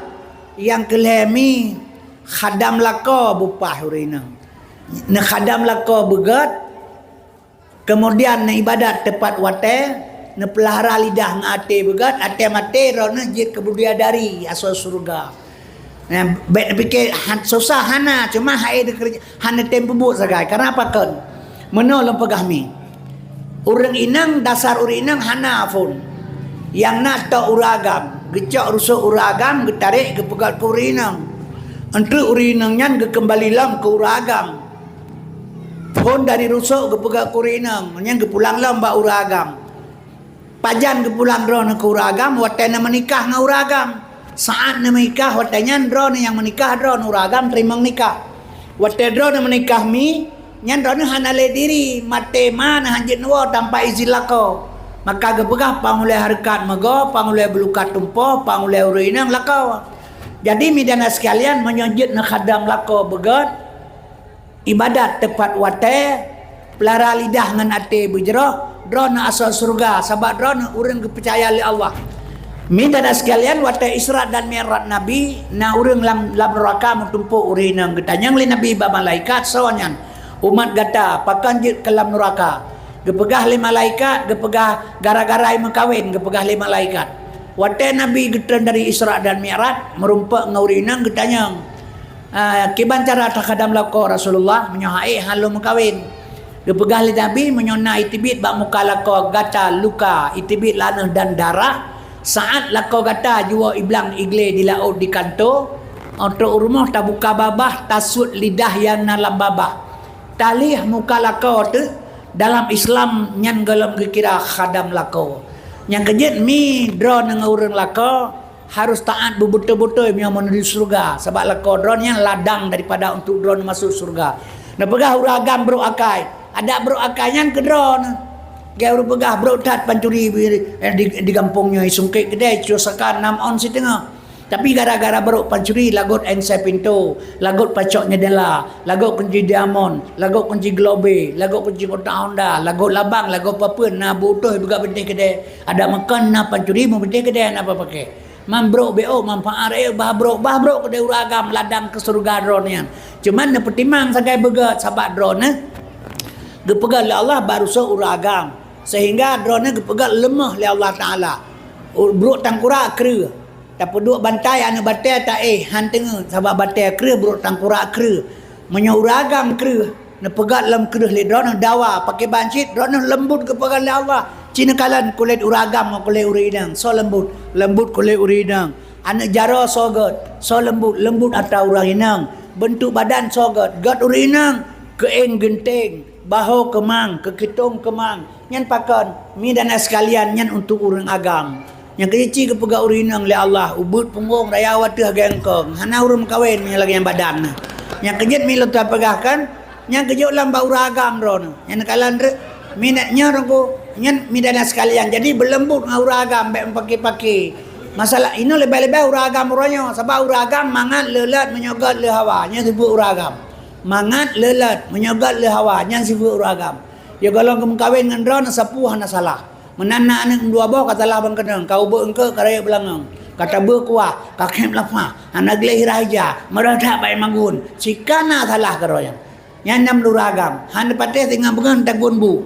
nyang keulhée mi khadam lakoe bupah ureuëng inong. Neukhadam lakoe beugét, kemudian neuibadat teupat watée, neupeulahara lidah ngon até beugét, até maté droeneuh jeuet keu bidadari asoe syeuruga. Nah, bék pike han-, susah hana, cuma hai dikeureuja, hana tem peubuet sagai. Karena pakon? Meunoe lôn peugah mi. Ureuëng inong, dasar ureuëng inong hana phon. Nyang na tok ureuëng agam, geucok rusok ureuëng agam, geutarek geupeugét keu ureuëng inong. Enteuk ureuëng inong nyan geukeumbali lom keu ureuëng agam. Phon dari rusok geupeugét keu ureuëng inong, nyan geupulang lom bak ureuëng agam. Pajan geupulang droeneuh keu ureuëng agam, watée neumeunikah ngon ureuëng agam. Saát neumeunikah, watée nyan droeneuh nyang meunikah, droeneuh ureuëng agam teurimong nikah. Watée droeneuh meunikah mi, nyan droeneuh hana lé diri, maté ma neuh hanjeuet neuwoe tanpa izin lakoe. Maka geupeugah pang ulée hareukat meugoe, pang ulée beulukat tumpoe, pang ulée ureuëng inong lakoe. Jadi mi dan ayah sekalian, meunyoe jeuet neukhadam lakoe beugét, ibadat teupat watée, peulahara lidah ngon até beujroh, droeneuh asoe syeuruga, sabab droeneuh ureuëng geupeucaya lé Allah. Mi dan ayah sekalian, watée Isra dan Mi'raj Nabi, na ureuëng lam, lam nuraka meutumpôk ureuëng inong, geutanyong lé Nabi bak malaikat, "Soe nyan?" "Umat gata." "Pakon jeuet keu lam nuraka?" Geupeugah lé malaikat, geupeugah gara-gara meukawen, geupeugah lé malaikat. Watée Nabi geutreun dari Isra dan Mi'raj, meurumpok ngon ureuëng inong geutanyong, "Ah, kiban cara takhadam lakoe Rasulullah, meunyoe hai hán lôn meukawen?" Geupeugah lé Nabi, "Meunyoe na iteubiet bak muka lakoe gata luka, iteubiet laneueh dan darah, saát lakoe gata jiwoe iblang iglé di laôt di kantô, 'oh trok u rumoh tabuka babah, tasuet lidah nyang na lam babah. Talieh muka lakoe teuh, dalam Islam nyan gohlom geukira khadam lakoe." Nyang keujeuet mi droeneuh ngon ureuëng lakoe, harôh taát beubeutôi-beutôi meunyoe meunurot syeuruga, sabab lakoe droeneuh nyan ladang daripada untuk droeneuh masuk syeuruga. Neupeugah ureuëng agam brok akai, adak brok akai nyan keu droeneuh. Geu ureuëng peugah brok that pancuri di, di, di gampông nyoe, sungkét keudée, cucokan nam on siteungoh. Tapi gara-gara brok pancuri, lagot engsé pintoe, lagot pacok nyendela, lagot kunci diamond, lagot kunci globe, lagot kunci kotak Honda, lagot labang, lagot papeuen, na beutoh beuga bintéh keudée. Adak meukon na pancuri, meubintéh keudée na papaké. Man brok bék, manfaat rayeuk, bah brok, bah brok keudée ureuëng agam ladang keu syeuruga droeneuh nyan. Cuman neupeutimang sagai beugét, sabab droeneuh geupeugét lé Allah bak rusok ureuëng agam, sehingga droeneuh geupeugét leumoh lé Allah Taala. U-, brok tangkurak kreueh, tapeuduek bantai aneuëk batée taéh, hán teungeut, sabab batée kreueh, brok tangkurak kreueh. Meunyoe ureuëng agam kreueh, neupeugét lom kreueh lé droeneuh dawa, pakriban cit droeneuh leumbut geupeugét lé Allah. Ci neukalon kulét ureuëng agam ngon kulét ureuëng inong, soe leumbut? Leumbut kulét ureuëng inong. Aneuëk jaroe soe gét? Soe leumbut? Leumbut atra ureuëng inong. Beuntuk badan soe gét? Gét ureuëng inong. Keuéng geunteng, bahô keumang, keukeutong keumang. Nyan pakon? Mi dan ayah sekalian, nyan untuk ureuëng agam. Nyang keujeuet cit geupeugah ureueng inong lé Allah, ubeuet punggong raya u ateueh gengkong, hana ureueng meukawen nyang lagèe nyan badan na. Nyang keujeuet mi lôn tapeugah kan, nyang keujeuet lam bak ureueng agam droeneuh. Nyang neukalon reuek, minat nyoe rongko, nyan mi dan sekalian. Jadi beuleumbot ngon ureueng agam, bèk meupaké-paké. Masalah inoe leubeh-leubeh ureueng agam uroe nyoe, sabab ureueng agam mangat leulat meunyoe gèt lé hawa, nyan sifeuet ureueng agam. Mangat leulat meunyoe gèt lé hawa, nyan sifeuet ureueng agam. Ya gohlom geumeukawen ngon droeneuh sapeue hana salah. Meunan na aneuk dua boh ka salah ban keunong, ka ubeuet eungkôt ka rayeuk beulangong, ka tabeuet kuah, ka khém lapah, hana gleh hirah ija, meureuh that bak magun, sika na salah keudroe nyan. Nyan nam lura agam, hana patéh singoh beungoh tagun bu.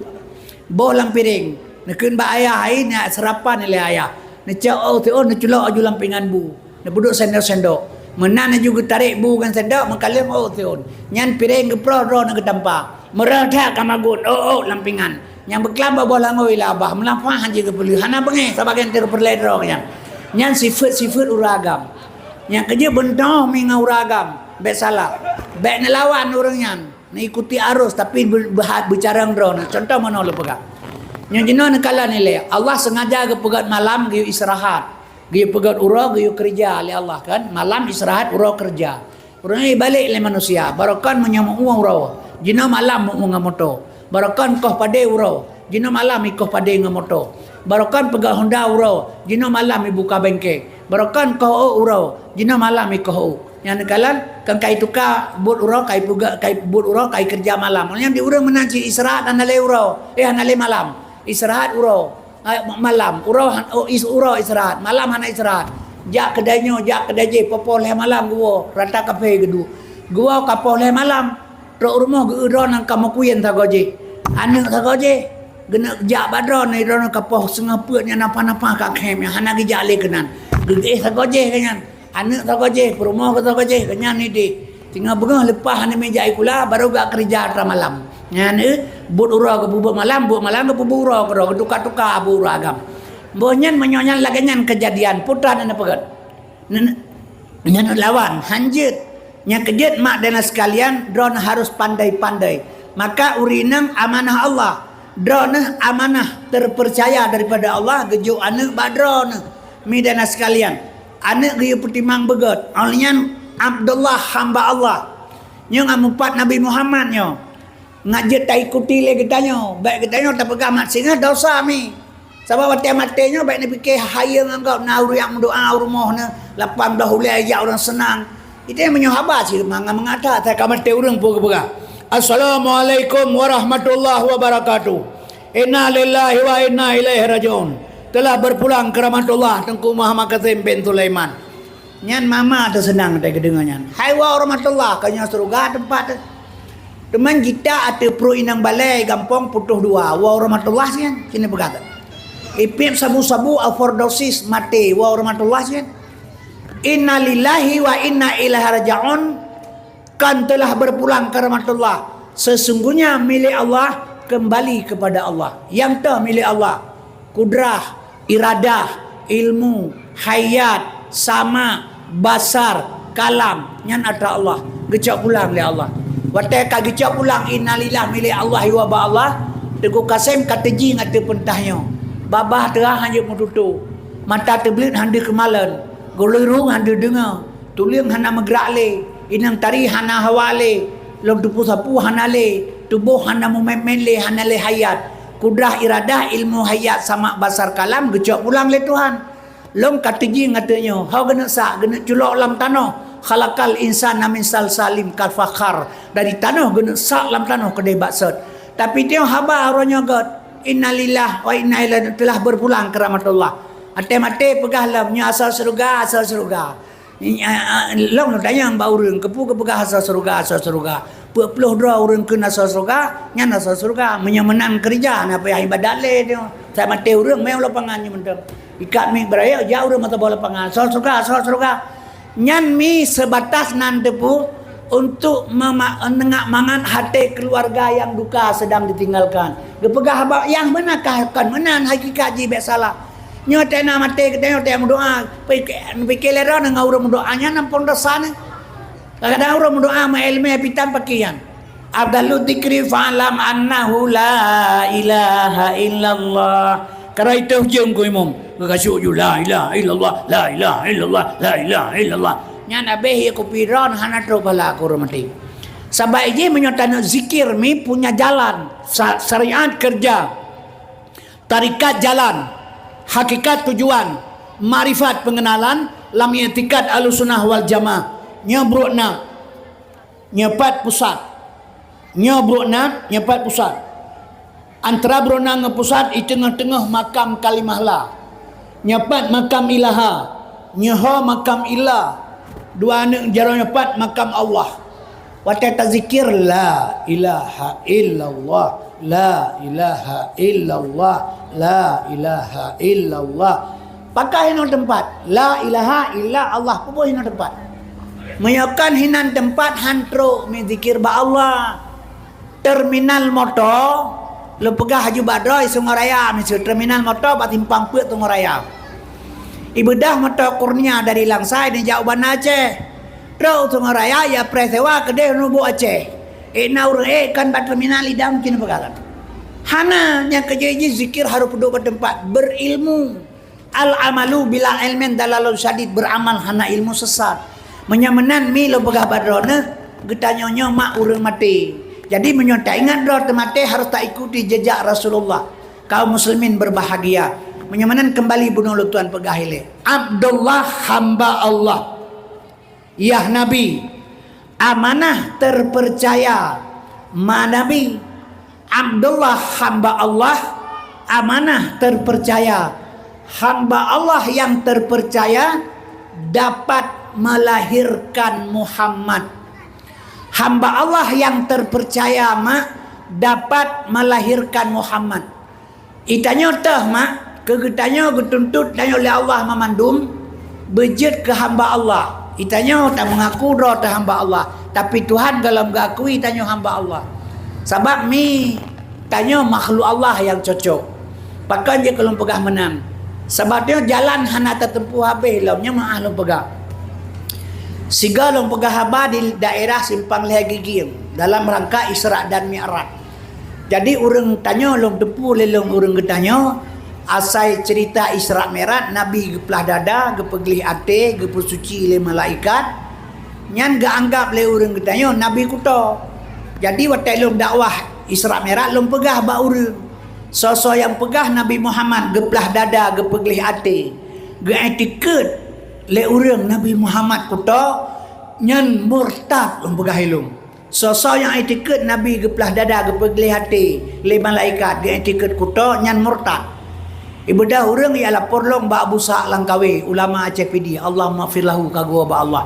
Boh lam piréng, neukheun bak ayah, hai nyak seurapan ilèe ayah. Neucok ôk siôn neuculok aju lam pingan bu. Neupeuduek sendok-sendok. Meunan laju geutarek bu ngon sendok meukaleueng ôk siôn. Nyan piréng geuproh droeneuh geutampa. Meureuh that ka magun ôk-ôk lam pingan. Nyang beuklam boh-boh langôi lé abah, meulapah han jeuet geupeuleueh. Hana beungéh saban teupeureulee droe nyan. Nyan sifeuet-sifeuet ureueng agam. Nyang keujeuet beuntoh mi ngon ureueng agam, bèk salah. Bèk neulawan ureueng nyan. Neuikuti arus, tapi be-, beha-, beucarông droeneuh. Contoh meunoe lôn peugah. Nyoe jinoe neukalon ilèe, Allah sengaja geupeugöt malam geuyue istirahat. Geuyue peugöt uroe geuyue keureuja lé Allah kan. Malam istirahat, uroe keureuja. Ureueng nyan ibalek lé manusia, barokon meunyoe meu-ue uroe, jinoe malam meu-ue ngon moto. Barokon koh padé uroe, jinoe malam ikoh padé ngon moto. Barokon peugöt honda uroe, jinoe malam ibuka bengke. Barokon koh ôk uroe, jinoe malam ikoh ôk. Nyan neukalon, kan ka ituka buet uroe, ka ipeugöt, ka i-, buet uroe, ka ikeureuja malam. Nyan di ureueng meunan cit istirahat hana lé uroe, eh, hana lé malam. Istirahat uroe, eh, malam. Uroe han-, oh, is-, uroe istirahat, malam hana istirahat. Jak keudai nyoe, jak keudai jéh, poh-poh lhèe malam geuwoe, rata kaphé geuduek. Geuwoe ka poh lhèe malam, trok rumoh geu-eu droeneuh ka meukuyen sagoe jéh. Aneuk sagoe jéh, geuneuk jak bak droeneuh, droeneuh ka poh seungoh peuet nyan nafah-nafah ka khém nyan, hana geujak lé keunan. Geuéh sagoe jéh keu nyan. Aneuk sagoe jéh, peurumoh sagoe jéh, keu nyan idéh. Singoh beungoh leupah aneuk mé jak sikula, baru geujak keureuja atra malam. Nyan, eh, buet uroe geupeubuet malam, buet malam geupeubuet uroe keudroe, geutuka-tuka buet uroe agam. Boh nyan meunyoe nyan lagèe nyan keujadian, peue teuma neupeugöt. Nyan, nyan lawan, han jeuet. Nyang keujeuet mak dan sekalian, droeneuh harus pandai-pandai. Maka ureueng inong amanah Allah. Droeneuh amanah terpercaya daripada Allah geujok aneuk bak droeneuh. Mi dan sekalian, aneuk geuyue peutimang beugöt. Óh lheueh nyan Abdullah hamba Allah. Nyoe ngon mupat Nabi Muhammad nyoe. Ngat jeuet taikuti lé geutanyoe. Bèk geutanyoe tapeugah mat singoh dosa mi. Sabab watèe maté nyoe bèk neupiké hayeue ngon gob na ureueng meudoa u rumoh neuh lapan blaih ulèe jak ureueng seunang. Itu meunyoe haba cit mangat-mangat that, that ka maté ureueng peue geupeugah. Assalamualaikum warahmatullahi wabarakatuh. Inna lillahi wa inna ilaihi raji'un. Telah berpulang ke rahmatullah Teungku Muhammad Kasim bin Sulaiman. Nyan mama teuh seunang teuh geudeungoe nyan. Hai wa rahmatullah, ka nyoe syeuruga teumpat teuh. Teuma jita ateueh pruet inong balèe gampông putôh dua, wa rahmatullah sian, sini peugah teuh. Ipiep sabu-sabu overdosis maté, wa rahmatullah sian. Innalillahi wa inna ilaihi raji'un. Kan telah berpulang ke rahmatullah. Sesungguhnya milik Allah kembali kepada Allah. Nyang toh milik Allah. Kudrah, iradah, ilmu, hayat, sama, basar, kalam, nyan atra Allah. Geucok pulang lé Allah. Watèe ka geucok pulang innalillah milik Allah, iwa bak Allah, Teungku Kasem ka teujing ateueh peutah nyoe. Babah teuhah han jeuet meututoe. Mata teubleuet han deuh keumalon. Geulirueng han deuh deungoe. Tuleueng hana meugrak lé, inong tari hana hawa lé, lôn teupeu sapeue hana lé, tuboh hana meumen-men lé, hana lé hayat. Kudrah iradah ilmu hayat samak basar kalam geucok pulang lé Tuhan. Lôn ka teujing ateueh nyoe, ho geuneuk sak, geuneuk culok lam tanoh. Khalaqal insana min salsalim kal fakhar. Dari tanoh geuneuk sak lam tanoh keudeh bak sot. Tapi teuh haba uroe nyoe göt, innalillah wa inna ilaihi telah berpulang ke rahmatullah. Até maté peugah lom nyoe asoe syeuruga, asoe syeuruga. Lôn tanyong bak ureueng, keupeue geupeugah asoe syeuruga, asoe syeuruga? Peuet ploh droe ureueng kheun asoe syeuruga, nyan asoe syeuruga. Meunyoe meunan keureuja, na payah ibadat lé nyoe. Sai maté ureueng, meu'ue lapangan nyoe mantong. Ikat mic beurayek, jak ureueng meusaboh lapangan. Asoe syeuruga, asoe syeuruga. Nyan mi seubatas nan teupeu untuk mema-, neungat mangat até keuluwarga nyang duka seudang ditinggalkan. Geupeugah haba nyang meunan ka kon meunan, hakikat jih bèk salah. Nyoe teuh na maté, geutanyoe teuh meudoa, pike-, pike lé droeneuh ngon ureueng meudoa nyan ampôn dosa nyoe. Kadang-kadang ureueng meudoa meuileumèe pitan pakriban. Afdalu dzikri fa'lam annahu la ilaha illallah. Kara iteuh jeuem keu imum, geukasuk ju, "La ilaha illallah, la ilaha illallah, la ilaha illallah." Nyan abéh ie kupi droe hana troh pahala keu ureuëng maté. Sabab jih meunyoe taneuk zikir mi punya jalan, sa-, syariat kerja, tarikat jalan, hakikat tujuan, makrifat pengenalan, lam i'tikad Ahlussunnah wal Jamaah. Nyoe brok na. Nyoe pat pusat. Nyoe brok na, nyoe pat pusat. Antara brok na ngon pusat, i teungoh-teungoh makam kalimah la. Nyoe pat makam ilaha. Nyoe ho makam illa. Dua aneuëk jaroe nyoe pat makam Allah. Watée tazikir, "La ilaha illallah, la ilaha illallah, la ilaha illallah." Pakon hinoe teumpat? La ilaha illa Allah, peue buet hinoe teumpat? Meunyoe kon hinan teumpat, han trok mizikir bak Allah. Terminal moto, lôn peugah aju bak droe Sungai Raya, miseue terminal moto bak simpang peuet Sungai Raya. Ibeudah moto Kurnia dari Langsa nijak u Banda Aceh. Trok u Sungai Raya, ya preh sewa keudeh nubuek Aceh. Ék na ureuëng ék kan bak terminal idam cit peugah kan. Hana, nyang keujeuet jih zikir harôh peuduek bak teumpat, berilmu. Al-amalu bila ilmin dalalun syadid, beramal hana ilmu sesat. Meunyoe meunan mi lôn peugah bak droeneuh, geutanyoe nyoe mak ureuëng maté. Jadi meunyoe taingat droe teumaté harôh taikuti jejak Rasulullah. Kaum muslimin berbahagia. Meunyoe meunan keumbali bunoe lôn tuan peugah ilée. Abdullah hamba Allah. Yah Nabi, amanah terpercaya ma Nabi. Abdullah hamba Allah, amanah terpercaya. Hamba Allah yang terpercaya dapat melahirkan Muhammad. Hamba Allah yang terpercaya ma dapat melahirkan Muhammad. Itanyoe teuh mak, keu geutanyoe geutuntot tanyoe lé Allah mamandum, beujeuet keu hamba Allah. Itanyoe tameungaku droe teuh hamba Allah, tapi Tuhan gohlom geuakui tanyoe hamba Allah. Sabab mi tanyoe makhluk Allah nyang cocok. Pakon jeuet keu lôn peugah meunan? Sabab nyoe jalan hana teuteumpuh habéh lom, nyoe meu'ah lôn peugah. Sigoe lôn peugah haba di daerah Simpang Lhée Gigieng dalam rangka Isra dan Mi'raj. Jadi ureuëng tanyoe lôn teupeu lé lôn ureuëng geutanyoe, asai ceurita Isra Mi'raj, Nabi geuplah dada, geupeugleh até, geupeusuci lé malaikat, nyan geuanggab lé ureuëng geutanyoe Nabi kuto. Jadi watée lôn dakwah Isra Mi'raj lôn peugah bak ureuëng, soe-soe nyang peugah Nabi Muhammad geuplah dada, geupeugleh até, geuiktikeuet lé ureuëng Nabi Muhammad kuto, nyan murtad lôn peugah ilôn. Soe-soe nyang iktikeuet Nabi geuplah dada, geupeugleh até lé malaikat, geuiktikeuet kuto, nyan murtad. Ibeudah ureuëng ya lapor lôn bak Abu Ishaq Langkawi, ulama Aceh Pidie, Allahummaghfir lahu, ka geuwoe bak Allah.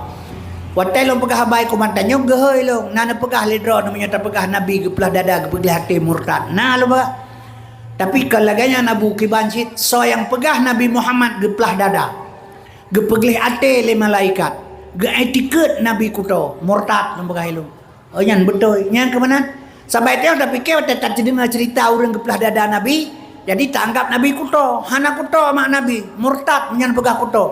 Watée lôn peugah haba keu mantanyong geuhôi lôn, na neupeugah lé droe meunyoe tapeugah Nabi geuplah dada, geupeugleh até murtad. Na lôn peugah. Tapi kon lagée nyan Abu kiban cit, soe nyang peugah Nabi Muhammad geuplah dada, geupeugleh até lé malaikat, geuiktikeuet Nabi kuto, murtad lôn peugah ilôn. Oh, nyan beutôi. Nyan keumanan? Sabai teuh tapike watée tateudeungoe ceurita ureuëng geuplah dada Nabi, jadi taanggab Nabi kuto. Hana kuto mak Nabi, murtad nyan peugah kuto.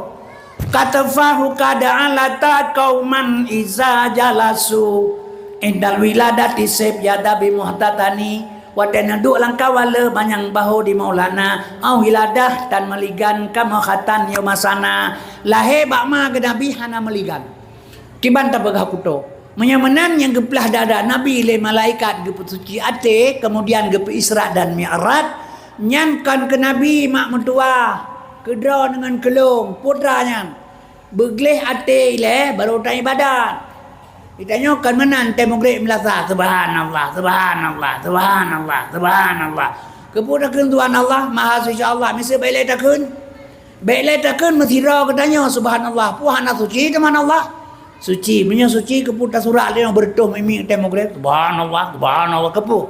Katafahu kada alata kauman iza jalasu indal wiladati seb yada bi muhtatani. Watée neuduek lam kawala manyang baho di Maulana, au wiladah tan meuligan kamoe khatan yomasana. Lahé bak ma geu Nabi hana meuligan. Kiban tapeugah kuto. Meunyoe meunan nyang geuplah dada Nabi lé malaikat geupeusuci até, keumudian geupeu Isra dan Mi'raj, nyan kon keu Nabi mak meutuwah, keu droe deungon keu lôn, putra nyan. Beugleh até ilée barô taibadat. Geutanyoe kon meunan tée mugreb meulasa, "Subhanallah, subhanallah, subhanallah, subhanallah." Keupeue takheun subhanallah, maha suci Allah, miseue bék lé takheun? Bék lé takheun meusidroe geutanyoe, subhanallah, peue hana suci teuma Allah? Suci, meunyoe suci keupeue tasurak lé nyoe beureutôh mimi tée mugreb, "Subhanallah, subhanallah," keupeue?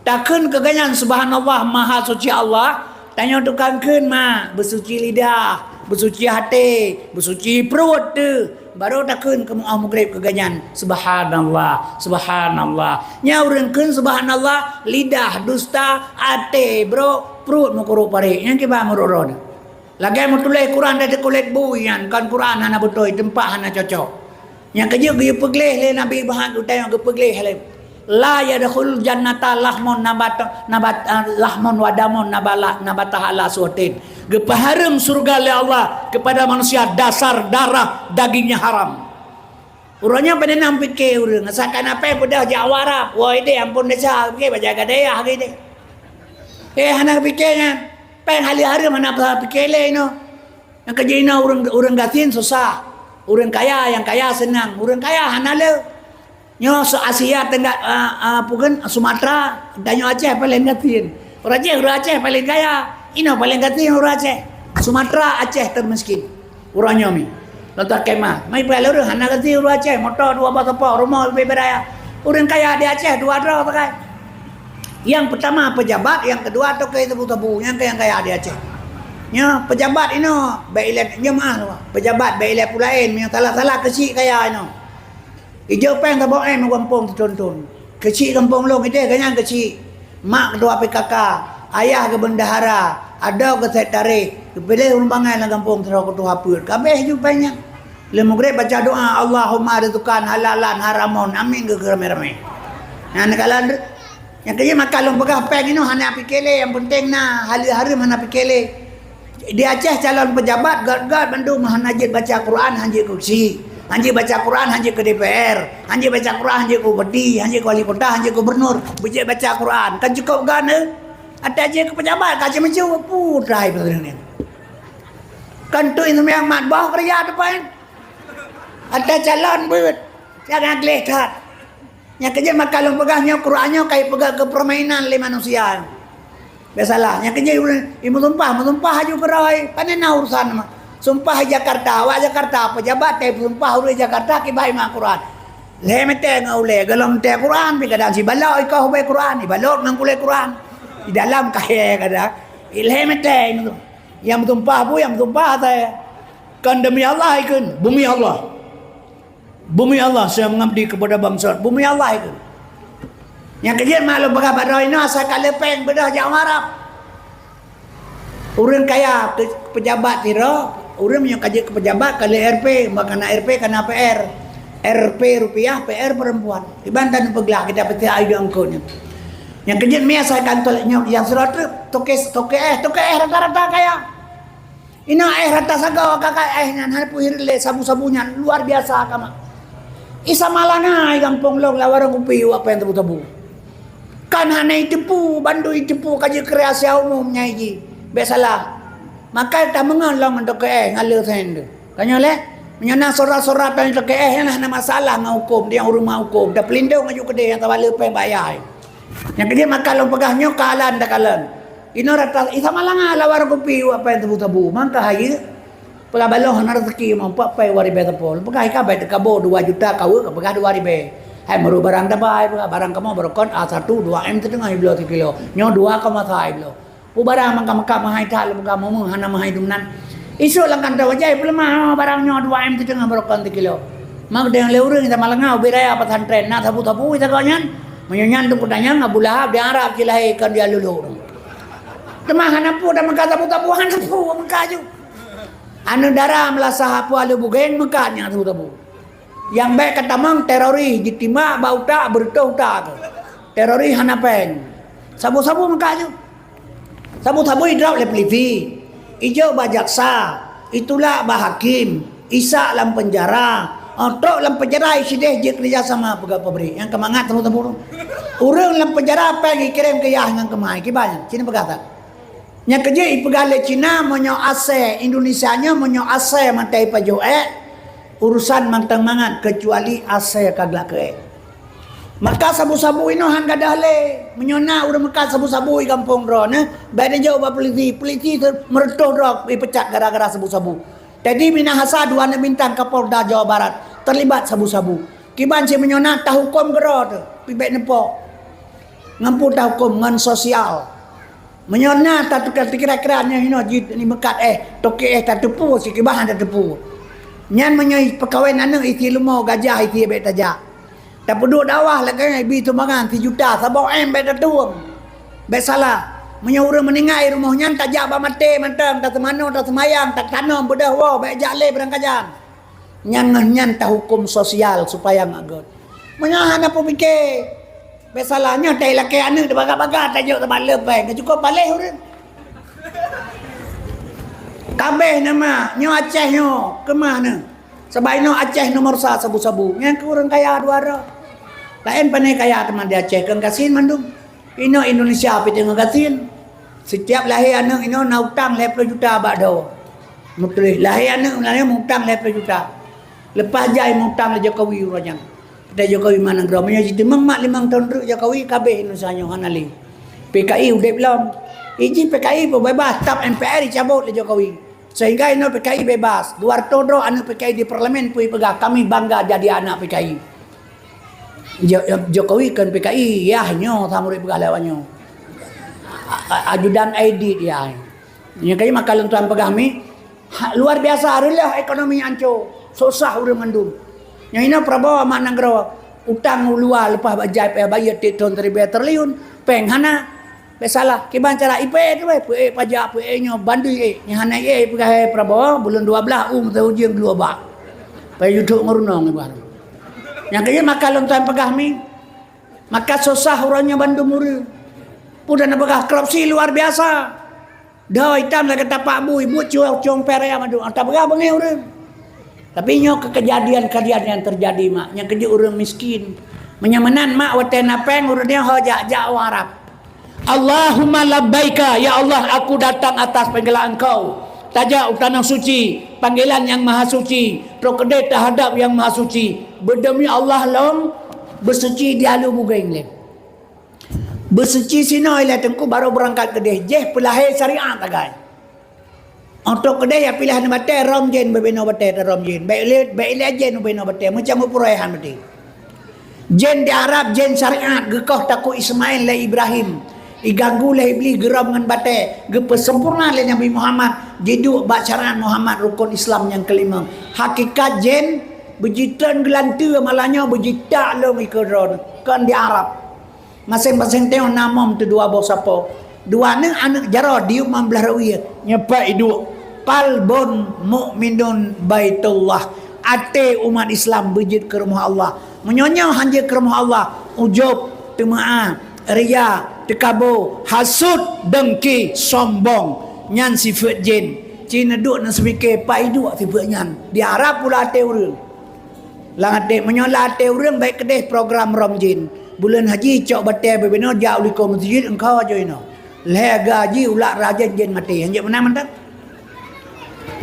Takheun keu geuhnyan, "Subhanallah, maha suci Allah," tanyoe tukang kheun ma, beusuci lidah, beusuci até, beusuci pruet teuh, barô takheun keu meu'ah mugreb keu geuhnyan, "Subhanallah, subhanallah." Nyan ureuëng kheun subhanallah, lidah dusta, até brok, pruet meukurok parék. Nyan kiban meurok droe. Lagée meutuléh Quran dari kulét bui nyan, kon Quran hana beutôi, teumpat hana cocok. Nyang keujeuet geuyue peugleh lé Nabi Muhammad geutanyoe geupeugleh lé. La yadkhulul jannata lahmun nabat, nabat, ah, lahmun wa damun nabala, nabata ala suhtin. Geupeuhareuem syurga lé Allah kepada manusia dasar darah dagingnya haram. Uroe nyoe peue na pike ureuëng, asai ka na péng peugah jak Arab, wah idéh ampôn desya, pike bak jaga dayah idéh. Eh, hana pike nyan, péng haleuh hareuem hana pike lé inoe. Nyang keujeuet inoe ureuëng, ureuëng gasien susah. Ureuëng kaya, nyang kaya seunang. Ureuëng kaya hana le. Nyoe se Asia Tenggara, a, a, peue kheun, Sumatera, tanyoe Aceh paleng gasien. Ureuëng Aceh, ureuëng Aceh paleng kaya. Inoe paleng gasien ureuëng Aceh. Sumatera, Aceh termiskin. Ureuëng nyoe mi. Lontar kemah. Mai pula ureuëng hana gasien ureuëng Aceh. Moto dua boh teupok, rumoh leubeh raya. Ureuëng kaya di Aceh dua droe sagai. Nyang peutama pejabat, nyang keudua toke sabu-sabu, nyang keu nyang kaya di Aceh. Nyoe pejabat inoe, bèk ilèe jeumaah lom. Pejabat bèk ilèe peue laén, meunyoe salah-salah keuchik kaya inoe. Ijok péng saboh M u gampông teuthon-thon. Keuchik gampông lôn idéh, gobnyan keuchik. Mak keutua P K K, ayah geuh bendahara, adoe geuh sekretaris, geupiléh ureuëng bangai lam gampông sidroe keutua peuet. Ka abéh ju péng nyan. Lheueh mugreb baca doa, "Allahumma rizqan halalan haraman." Amin geuh ramé-ramé. Nyan neukalon, nyang keujeuet maka lôn peugah péng inoe hana pike lé, nyang peunteng na haleuh hareuem hana pike lé. Di Aceh calon pejabat gét-gét bandum hana jeuet baca Quran, hana jeuet keu keuchik. Hana jeuet baca Quran, hana jeuet keu D P R. Hana jeuet baca Quran, hana jeuet keu bupati, hana jeuet keu wali kota, hana jeuet keu gubernur. Beujeuet baca Quran. Kan cukôp gét, eh? Ata jeuet keu pejabat, ka jimeucue, putai peue nyan. Kan tu nyang mat boh keureuja teupeu. Ata calon beuet. Jangan gleh that. Nyang keujeuet maka lôn peugah nyoe Quran nyoe ka ipeugah keu permainan lé manusia. Biasalah, nyang keujeuet ureuëng imeusumpah, meusumpah aju keurôi. Pane na urusan mah. Sumpah Jakarta, awak Jakarta, pejabat tai peusumpah ureuëng Jakarta kiban imat Quran. Lhèe meuté ngon ulèe, gohlom meuté Quran, pi kadang sibalok ikoh ubé Quran, ibalot ngon kulét Quran. Di dalam kayèe kadang. Lhèe meuté ngon. Nyang meusumpah bu, nyang meusumpah asai. Kon demi Allah ikheun, bumi Allah. Bumi Allah saya mengabdi kepada bangsa. Bumi Allah ikheun. Nyang keujeuet mak lôn peugah bak droe inoe asai ka le péng beudôh jak Arab. Ureuëng kaya, pe-, pejabat sidroe, ureuëng meunyoe ka jeuet keu pejabat ka le R P, maka na R P ka na P R. R P rupiah, P R perempuan. Iban tan peuglah kita peusiap ai dua eungkot nyoe. Nyang keujeuet mi asai kantor nyoe nyang sidroe treuk toke, toke éh, toke éh rata-rata kaya. Inoe éh rata sagoe ka-ka éh nyan hana peuhir lé sabu-sabu nyan luar biasa ka mak. Isa malanga i gampông lôn lam warong kupi wak péng sabu-sabu. Kan hana iteupeue, bandum iteupeue ka jeuet keu rahasia umum nyang jih. Bèk salah. Maka tameungon lom ngon toke éh ngon le sen tu. Tanyoe lé, meunyoe na surat-surat dan toke éh nyan hana masalah ngon huköm, dia ureuëng mak huköm, tapeulindong aju keudeh nyang tabale péng bayar. Nyang keujeuet maka lôn peugah nyoe kalan takalon. Inoe rata isa malanga lam warong kupi wak péng sabu-sabu. Mangka hayeue. Peugah baloh hana rezeki meupat pai dua ribèe teupeu. Peugah ika bai teukabo dua juta kaweue ka peugah dua ribèe. Hai meurok barang tabai peugah barang kamoe barokon A satu dua M siteungoh ibloe sikilo. Nyoe dua koma sa ibloe. Peue barang mangka-mangka meuhai that lôn peugah meumeuh hana meuhai dumnan. Isok lam kantô wajai peuleumah barang nyoe dua M siteungoh barokon sikilo. Mak deng lé ureuëng sama lenga ubé raya pesantren na sabu-sabu isagoe nyan. Meunyoe nyan teungku tanyong Abu Lahab di Arab cilahé kon dia luluk. Teuma hana peue dah meuka sabu-sabu hana peue meuka ju. Aneuk dara meulasah apui aleuh bugeng meukat nyang sabu-sabu. Nyang bèk ka tamong teroris jitimbak bak utak beureutoh utak tu. Teroris hana péng. Sabu-sabu meukat ju. Sabu-sabu idrop lé peulisi. Ijok bak jaksa. Itulak bak hakim. Isak lam peunjara. Oh, trok lam peunjara isideh jeuet keureuja sama peugah pabrik. Nyang keumangat sabu-sabu. Ureuëng lam peunjara péng ikirém keu yah ngon keumai. Kiban nyan. Sini peugah that. Nyang keujeuet ipeugah lé Cina meunyoe asèe Indonesia nyoe meunyoe asèe mantong ipajoh ék, urusan mantong mangat keucuali asèe ka glak keu ék. Maka sabu-sabu inoe han gadôh lé. Meunyoe na ureuëng meukat sabu-sabu i gampông droeneuh, bèk neujok bak peulisi. Peulisi meureutoh droe ipeucat gara-gara sabu-sabu. Tadi Minahasa dua aneuk bintang Kapolda Jawa Barat terlibat sabu-sabu. Kiban cit meunyoe na tahuköm keudroe teuh, pih bèk neupok. Ngon peue tahuköm ngon sosial. Meunyoe na tatukang kira-kira nyoe hinoe jimeukat éh, toke éh tateupeue, sikibah han tateupeue. Nyan meunyoe peukawen aneuk isi leumo gajah isi bèk tajak. Tapeuduek dakwah lagèe nyan ibi sumbangan sijuta saboh M bèk tatueng. Bèk salah. Meunyoe ureuëng meuninggai rumoh nyan tajak bak maté mantong, taseumanoe, taseumayang, tatanom beudôh woe, bèk jak lé beurangkajan. Nyan ngon nyan tahuköm sosial supaya ngat gét. Meunyoe hana peupike, Biasalah nyoe tai lakée aneuk teubaga-baga tajok teubak le péng. Ka cukup baleh ureuëng. Kabeh nama nyoe Aceh nyoe keumah neu. Sabab inoe Aceh nomor sa sabu-sabu. Nyang keu ureuëng kaya dua droe. Laén pane kaya teuma di Aceh keu gasien mandum. Inoe Indonesia pih teungoh gasien. Setiap lahé aneuk inoe na utang lhée ploh juta bak dhoe. Meutuléh lahé aneuk, lahé mutang lhée ploh juta. Leupah jai mutang lé Jokowi uroe nyan. Kata Jokowi manang droe meunyoe jiteumeung mak limong thon treuk Jokowi kabeh Indonesia nyoe hana lé. P K I udeb lom. Iji P K I peubebas staf M P R dicabot lé Jokowi. Sehingga inoe P K I bebas. Dua ratus droe aneuk P K I di parlemen pui peugah kami bangga jadi anak P K I. Jo- Jokowi kon P K I, yah nyoe samurit peugah lewat nyoe. A- a- ajudan aidit yah. Nyang kayém maka lôn tuan peugah mi, ha, luar biasa reuloh ekonomi anco, susah ureuëng mandum. Nyang ina Prabowo mak nanggroe, utang u luwa leupah bajai payah bayeue tiep thon ribée triliun, péng hana. Biasalah, kiban cara ipée tu weh, peuék pajak, peuék nyoe, bandui ék. Nyang hana ék peugah hai Prabowo, buleuen dua belas u meuteujeueng dua bak. Payah yudok ngeurunong ibarat. Nyang kayém maka lôn tuan peugah mi, maka susah uroe nyoe bandum ureuëng. Peue dan peugah korupsi luar biasa. Dhoe itam lagée tapak bui, buet cueng-cueng pere mandum, ata peugah beungéh ureuëng. Tapi nyoe keu keujadian-keujadian nyang teujadi mak, nyang keujeuet ureuëng miskin. Meunyoe meunan mak watée na péng ureuëng nyoe ho jak-jak u Arab. Allahumma labbaika, ya Allah, aku datang atas panggilan Engkau. Tajak u tanoh suci, panggilan Nyang Maha Suci, trok keudeh teuhadap Nyang Maha Suci. Beudemi Allah lom, beusuci di alu bugeng lé. Beusuci sinoe ilée teungku barô beurangkat keudeh, jih peulahé syariat tagai. Untuk keudeh ya pilah ni batée rom jén beubinoe batée ta rom jén. Baik ilée, baik ilée jén beubinoe batée macam beupuroi han batée. Jén di Arab, jén syariat geukoh takue Ismail lé Ibrahim. Iganggu lé Iblis geurom ngon batée, geupeusempurna lé Nabi Muhammad, jiduek bak syariat Muhammad rukon Islam nyang kelima. Hakikat jén beujitreun geulanteue malah nyoe beujitak lom ikeue droe kon di Arab. Maséng-maséng teungoh na mom teu dua boh sapo. Dua aneuk, aneuk jaroe diyueb mam blaih reuiet. Nyepak iduek. Qalbun mukminun baitullah. Até umat Islam beujeuet keu rumoh Allah. Meunyoe nyoe han jeuet keu rumoh Allah, ujub, teumeu'ah, ria, teukabo, hasut, dengki, sombong. Nyan sifeuet jén. Ci neuduek neuseupike, pak iduek sifeuet nyan. Di Arab pula até ureuëng. Lam até, meunyoe lam até ureuëng baik keudeh program rom jén. Buleuen haji cok batée beubinoe jak u likot meuseujid engkau ajoe inoe. Lhée gaji ulak rajen jén maté. Hanjeuet meunan mantong.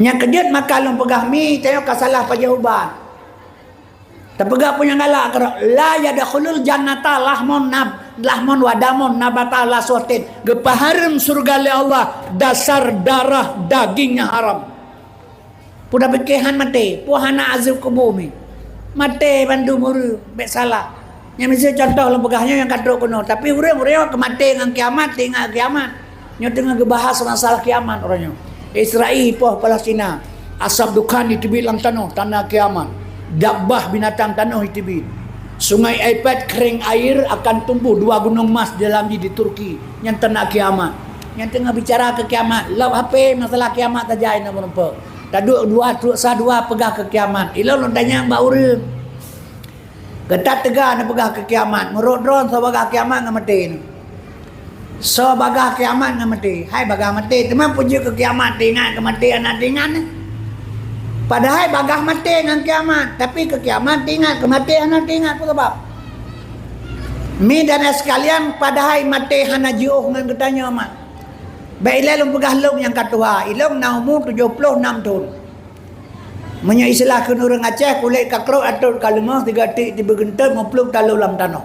Nyang keujeuet maka lôn peugah mi, tanyoe ka salah pajoh ubat. Tapeugah peue nyang galak keudroe, la yadkhulul jannata lahmun nab-, lahmun wa damun nabata la suhtin. Geupeuhareuem syeuruga lé Allah dasar darah daging nyang haram. Peue tapike han maté, peue hana azeub kubu mi. Maté bandum ureuëng, bék salah. Nyang miseue contoh lôn peugah nyoe nyang ka trok keunoe, tapi ureuëng-ureuëng keu maté ngon kiamat, teuingat kiamat. Nyoe teungoh geubahas masalah kiamat uroe nyoe. Israel poh Palestina, asab dukhan jiteubiet lam tanoh, tanda kiamat. Dabbah binatang tanoh jiteubiet. Sungai Eufrat kering air akan tumbuh dua gunong emas di dalam jih di Turki. Nyan tanda kiamat. Nyan teungoh bicara keu kiamat. Lop H P masalah kiamat saja inoe meurumpok. Taduek dua, trok sa dua peugah keu kiamat. Ilôn lôn tanyong bak ureuëng. Gata teuga neupeugah keu kiamat. Meurot droe soe bagah kiamat ngon maté nyoe. Soe bagah kiamat ngon maté. Hai bagah maté, teuma peue jeuet keu kiamat teuingat keu maté hana teuingat nyoe. Padahai bagah maté ngon kiamat, tapi keu kiamat teuingat, keu maté hana teuingat. Peue sabab? Mi dan sekalian, padahai maté hana jiôh ngon geutanyoe mak. Bék ilée lôn peugah lôn nyang ka tuha, ilôn na umu tujoh ploh nam thon. Meunyoe istilah kheun ureuëng Aceh, kulét ka krok atôt ka leumoh, tiga tik tibeugeuntot, mupluek taloh lam tanoh.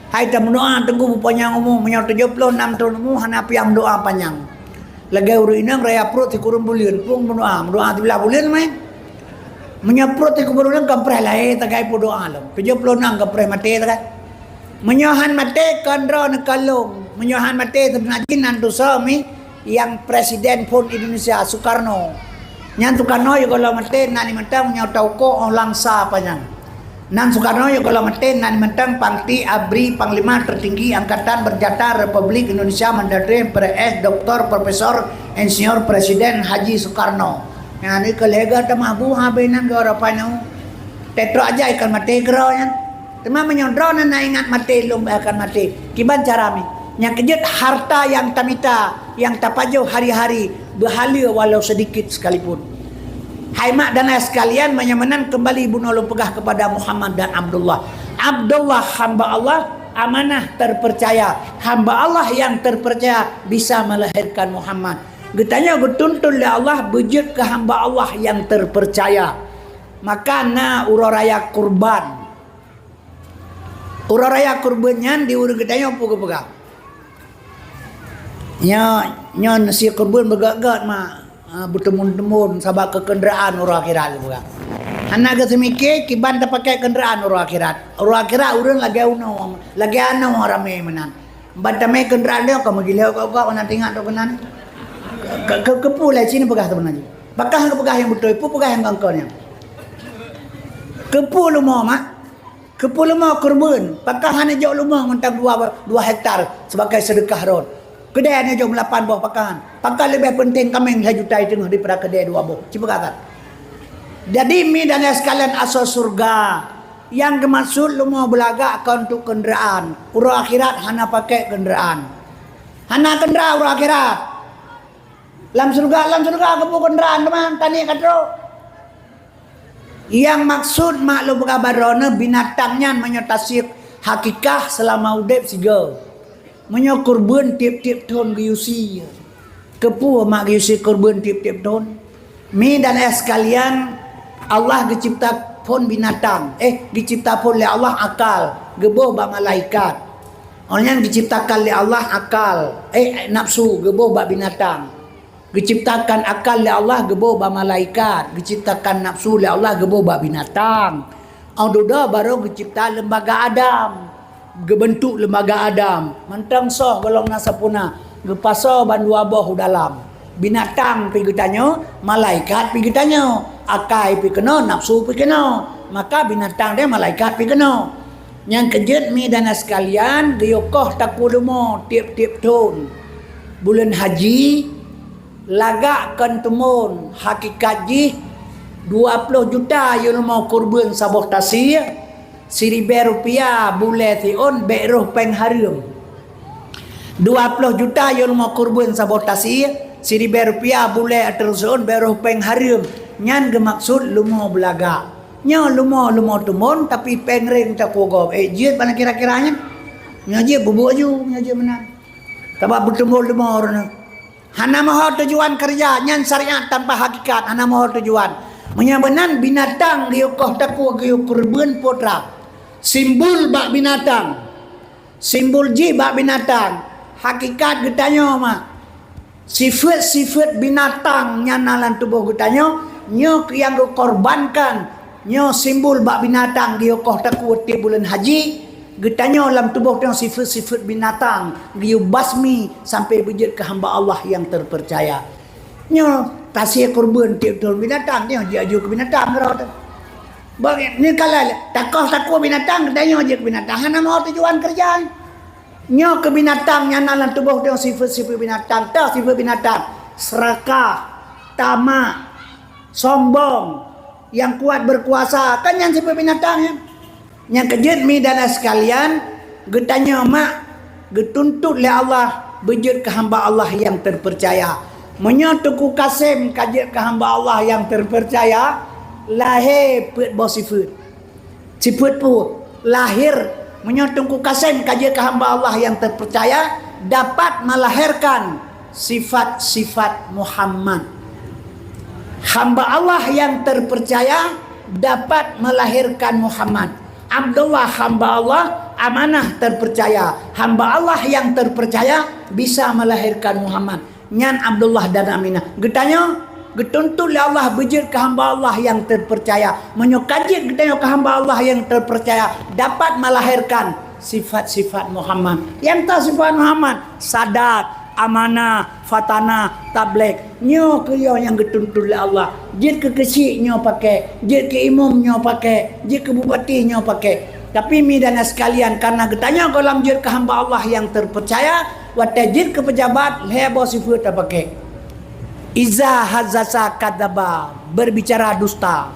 Hai tameudoá teungku beupanyang umu, meunyoe tujoh ploh nam thon umu hana piah meudoá panyang. Lagée ureuëng inong raya pruet sikureueng buleuen, pun meudoá, meudoá siblaih buleuen meunan. Meunyoe pruet sikureueng buleuen ka preh lahé tagai peudoá lom. Tujoh ploh nam ka preh maté tagai. Meunyoe han maté kon droe neukalon. Meunyoe han maté seubeuna jih nan tusoe mi nyang presiden phon Indonesia, Soekarno. Nyan Soekarno yue gohlom maté nan mantong nyoe tauko óh langsa panyang. Nan Soekarno yue gohlom maté nan mantong pangti abri panglima tertinggi angkatan bersenjata Republik Indonesia Mandarin P R S Doktor Profesor Insinyur Presiden Haji Soekarno. Nyan ni keulega tamah bu habéh nan geuh rapai nau. Tetrok aja ikan maté keudroe nyan. Teuma meunyoe droeneuh na ingat maté, lôn akan maté. Kiban cara mi? Nyang keujeuet harta nyang tamita, nyang tapajoh hari-hari, beuhaleue walau sedikit sekalipun. Hai mak dan ayah sekalian, meunyoe meunan keumbali bunoe lôn peugah keupada Muhammad dan Abdullah. Abdullah hamba Allah, amanah terpercaya. Hamba Allah nyang terpercaya bisa melahirkan Muhammad. Geutanyoe geutuntun lé Allah beujeuet keu hamba Allah nyang terpercaya. Maka na uroe raya kurban. Uroe raya kurban nyan di ureueng geutanyoe peue geupeugah? Nyoe, nyoe nasi kurban beugét-gét mak, ha, beuteumun-teumun sabab keu keundraan uroe akhirat geupeugah. Hana geuseumike kiban tapakée keundraan uroe akhirat. Uroe akhirat ureueng lagée unoe, lagée anoe ramé meunan. Ban tamé keundraan lé ka meugilée gok-gok na tingat tu keunan. Keu, keu, keu peue lé cit peugah tu meunan jih? Pakah geupeugah nyang beutôi, peue peugah nyang gangkon nyan? Keu peue leumo mak? Keu peue leumo kurban? Pakah hana jok leumo mantong dua, dua hektar sebagai seudeukah droen. Keudée hana jok meulapan boh pakahan. Pakah leubeh peunteng kaméng lhée juta teungoh daripada keudée dua boh. Ci peugah that. Jadi mi dan ayah sekalian asoe syeuruga, nyang geumaksud leumo beulagak kon untuk keundraan. Uroe akhirat hana pakée keundraan. Hana keundraan uroe akhirat. Lam syeuruga, lam syeuruga keupeue keundraan teuma taniet ka trok. Nyang maksud mak lôn peugah bak droeneuh binatang nyan meunyoe tasiek hakikah seulama udeb sigoe. Meunyoe kurban tieb-tieb thon geuyue sie. Keupeue mak geuyue sie kurban tieb-tieb thon? Mi dan ayah sekalian, Allah geucipta phon binatang, eh, geucipta phon lé Allah akal, geuboh bak malaikat. Awak nyan geuciptakan lé Allah akal, eh, nafsu, geuboh bak binatang. Geuciptakan akal lé Allah geuboh bak malaikat, geuciptakan nafsu lé Allah geuboh bak binatang. Óh dudoe barô geucipta lembaga Adam, geubeuntuk lembaga Adam. Mantong soh gohlom na sapeue na, geupasoe bandua boh u dalam. Binatang pi geutanyoe, malaikat pi geutanyoe, akai pi keunoe, nafsu pi keunoe. Maka binatang deh malaikat pi keunoe. Nyang keujeuet mi dan ayah sekalian, geuyue koh takue leumo tieb-tieb thon. Buleuen haji, lagak kon teumon, hakikat jih dua ploh juta yue leumo kurban saboh tasie, siribée rupiah bulée siôn bék roh péng hareuem. Dua ploh juta yue leumo kurban saboh tasie, siribée rupiah bulée ateueh siôn bék roh péng hareuem. Nyan geumaksud leumo beulagak. Nyoe leumo-leumo teumon, tapi péng reng takue gob. Eh, jeuet bak na kira-kira nyan. Nyoe jeuet bubuek ju, nyoe jeuet meunan. Sabab beuteumon leumo droeneuh. Hana meuho tujuan keureuja, nyan syariat tanpa hakikat, hana meuho tujuan. Meunyoe meunan binatang geuyue koh takue geuyue kurban putra. Simbol bak binatang. Simbol jih bak binatang. Hakikat geutanyoe mak. Sifeuet-sifeuet binatang nyang na lam tuboh geutanyoe, nyoe keuh nyang geukorbankan, nyoe simbol bak binatang geuyue koh takue tieb buleuen haji, geutanyoe lam tuboh tanyoe sifeuet-sifeuet binatang geuyue basmi sampai beujeuet keu hamba Allah nyang terpercaya. Nyoe tasie kurban tieb thon binatang, nyoe jiaju keu binatang keudroe teuh. Bagi ni kalai takoh takue binatang, geutanyoe jeuet keu binatang, hana meuho tujuan keureuja. Nyoe keu binatang nyang na lam tuboh droe sifeuet-sifeuet binatang, teuh sifeuet binatang, seurakah, tamak, sombong, nyang kuat beukuasa, kan nyan sifeuet binatang nyan. Nyang keujeuet mi dan ayah sekalian, geutanyoe mak geutuntot lé Allah beujeuet keu hamba Allah nyang terpercaya. Meunyoe Teungku Kasem ka jeuet keu hamba Allah nyang terpercaya, lahé peuet boh sifeuet. Sifeuet peue? Lahé, meunyoe Teungku Kasem ka jeuet keu hamba Allah nyang terpercaya, dapat melahirkan sifat-sifat Muhammad. Hamba Allah nyang terpercaya dapat melahirkan Muhammad. Abdullah hamba Allah, amanah terpercaya. Hamba Allah nyang terpercaya bisa melahirkan Muhammad. Nyan Abdullah dan Aminah. Geutanyoe geutuntot lé Allah beujeuet keu hamba Allah nyang terpercaya. Meunyoe ka jeuet geutanyoe keu hamba Allah nyang terpercaya, dapat melahirkan sifat-sifat Muhammad. Nyang teuh sifat Muhammad, sadat, amanah, fatanah, tabligh. Nyoe keuh nyang geutuntot lé Allah. Jeuet keu keuchik nyoe pakai, jeuet keu imum nyoe pakai, jeuet keu bupati nyoe pakai. Tapi mi dan ayah sekalian, karena geutanyoe gohlom jeuet keu hamba Allah nyang terpercaya, watée jeuet keu peujabat, lhée boh sifeuet tapakai. Iza haddasa kadzaba, berbicara dusta.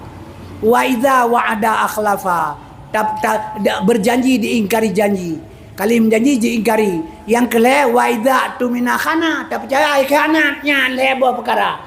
Wa iza wa'ada akhlafa, Ta-, ta-, da-, berjanji diingkari janji. Kali meujanji diingkari. Nyang keulhèe, wa idza tumina khana, tapeucaya ai khianat, nyan lhèe boh peukara.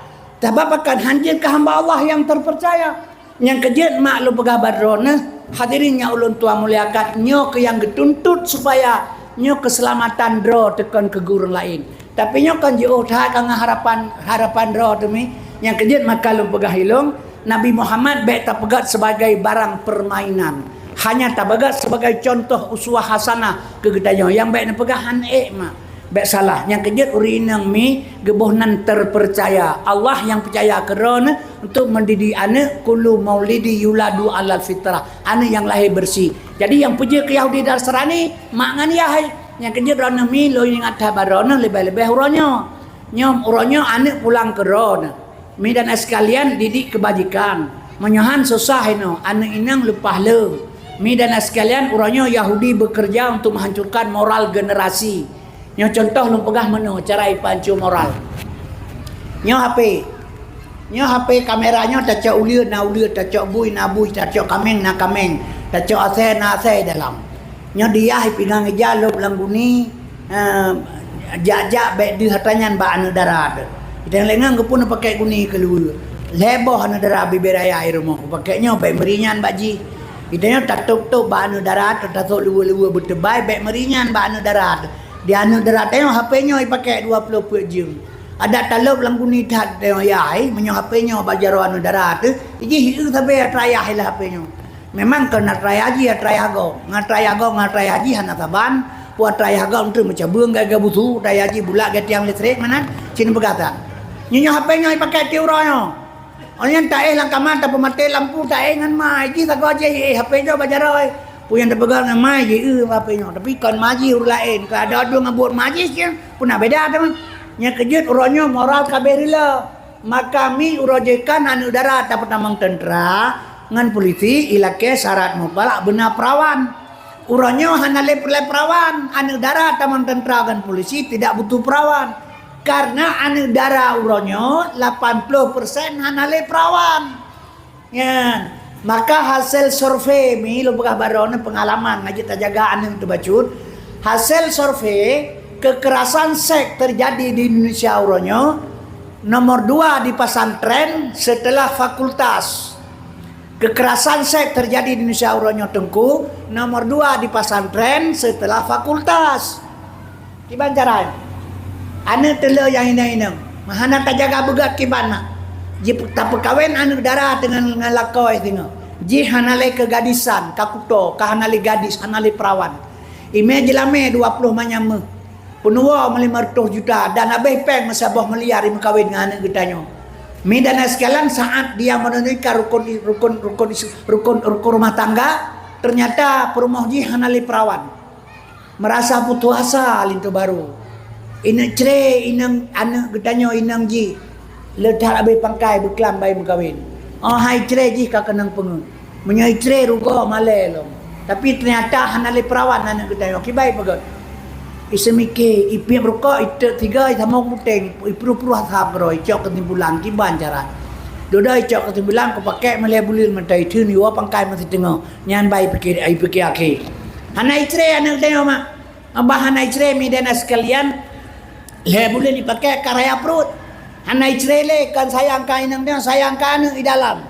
Sabab pakon, hanjeuet keu hamba Allah nyang terpercaya. Nyang keujeuet mak lôn peugah bak droeneuh, hadirin nyang ulôn tuan muliakan, nyoe keuh nyang geutuntot supaya nyoe keuseulamatan droe teukon keu ureueng laén. Tapi nyoe kon jiôh that ka ngon harapan, harapan droe teumi. Nyang keujeuet maka lôn peugah ilôn, Nabi Muhammad bèk tapeugèt sebagai barang permainan. Hanya tapeugèt sebagai contoh uswah hasanah keu geutanyoe. Nyang bèk neupeugah han ék mak. Bèk salah. Nyang keujeuet ureueng inong mi geuboh nan terpercaya. Allah nyang peucaya keu droeneuh untuk mendidik aneuk, kullu maulidi yuladu alal fitrah. Aneuk nyang lahé bersih. Jadi nyang peujeuet keu Yahudi Nasrani, mak ngon yah hai. Nyang keujeuet droeneuh mi lôn ingat that bak droeneuh leubeh-leubeh uroe nyoe. Nyoe uroe nyoe aneuk pulang keu droeneuh. Mi dan ai sekalian didik kebajikan. Meunyoe han susah inoe, aneuk inong leupah le. Mi dan ai sekalian, uroe nyoe Yahudi bekerja untuk menghancurkan moral generasi. Nyoe contoh lôn peugah meunoe cara ipancô moral. Nyoe H P. Nyoe H P kamera nyoe tacok uleue na uleue, tacok bui na bui, tacok kameng na kameng, tacok asèe na asèe dalam. Nyoe diyah ipingang ija lôb lam guni, eh, jak-jak bèk deuh atra nyan bak aneuk dara teuh. Idang lé ngon geupeu neupakèk guni keuluwa. Lhèe boh aneuk dara bibèe raya i rumoh, kupakèk nyoe bèk meuri nyan bak jih. Idang nyoe tatôb-tôb bak aneuk dara teuh, tasôk luweue-luweue beuteubai bèk meuri nyan bak aneuk dara teuh. Di aneuk dara tanyoe H P nyoe ipakèk dua ploh peuet jeuem. Adak talôb lam guni that tanyoe yah, meunyoe H P nyoe bak jaroe aneuk dara teuh, jih i eu sabé atra yah i lam H P nyoe. Memang kon atra yah jih, atra yah gob. Ngon atra yah gob, ngon atra yah jih hana saban. Peue atra yah gob, euntreuk meucabeueng gaya-gaya busu, atra yah jih bulak gaya tiang listrik, meunan, cit neupeugah that. Nyoe, nyoe H P nyoe ipakèk tiep uroe nyoe. Oh nyan taéh lam kama, tapeumaté lampu, taéh ngon mai. Jih sagoe jih, eh, H P nyoe bak jaroe. Peue nyang tapeugah ngon mai jih, eh, H P nyoe. Tapi kon mai jih ureueng laén. Keu adoe-adoe ngon buet mai jih, puna beda teuma. Nyang keujeuet uroe nyoe moral ka bèk rila. Maka mi uroe jih kan aneuk dara tapeutamong teuntra ngon polisi ilakèe syarat mutlak beuna peurawan. Uroe nyoe hana lé peureulèe peurawan, aneuk dara tamong teuntra ngon polisi tidak butuh peurawan. Karena aneuk dara uroe nyoe lapan ploh persen hana lé peurawan. Nyan, maka hasil survei mi lôn peugah bak droeneuh peungalaman ngaji tajaga aneuk teuh bacut. Hasil survei kekerasan seks terjadi di Indonesia uroe nyoe nomor dua di pesantren setelah fakultas. Kekerasan seks terjadi di Indonesia uroe nyoe teungku nomor dua di pesantren setelah fakultas. Kiban cara nyan? Aneuk teuh le nyang inong-inong. Meuhana tajaga beugöt kiban mak. Jih tapeukawen aneuk dara teungoh ngon lakoe singoh. Jih hana lé keugadisan, ka kuto, ka hana lé gadis, hana lé peurawan. Imè jeulamè dua ploh manyam meuh. Peunuwoe meulimong reutôh juta dan habéh péng meusaboh miliar imeukawen ngon aneuk geutanyoe. Mi dan sekalian saat dia menunaikan rukun, rukun, rukun, rukun, rukun rumah tangga, ternyata peurumoh jih hana lé peurawan. Meurasa putus asa linto barô. Ineuk cré inong aneuk geutanyoe inong jih le that abéh pangkai beuklam bai meukawen. Oh hai cré jih ka keunong peungeuet. Meunyoe cré rugoe malèe lom. Tapi teunyata hana lé peurawan aneuk geutanyoe kibai peugöt. Iseumike, ipiep rukok, iteuk tiga, itamong muteng, ipruh-pruh asap keudroe, icok keusimpulan kiban cara. Dudoe icok keusimpulan, kupakèk meulhèe buleuen mantong itheun iwoe pangkai meusiteungoh. Nyan bai pike, ai pike akhé. Hana icré aneuk tanyoe mak. Abah hana icré mi dan sekalian. Lhèe buleuen ipakèk ka raya pruet. Hana icré lé, kon sayang ka inong tanyoe, sayang ka aneuk i dalam.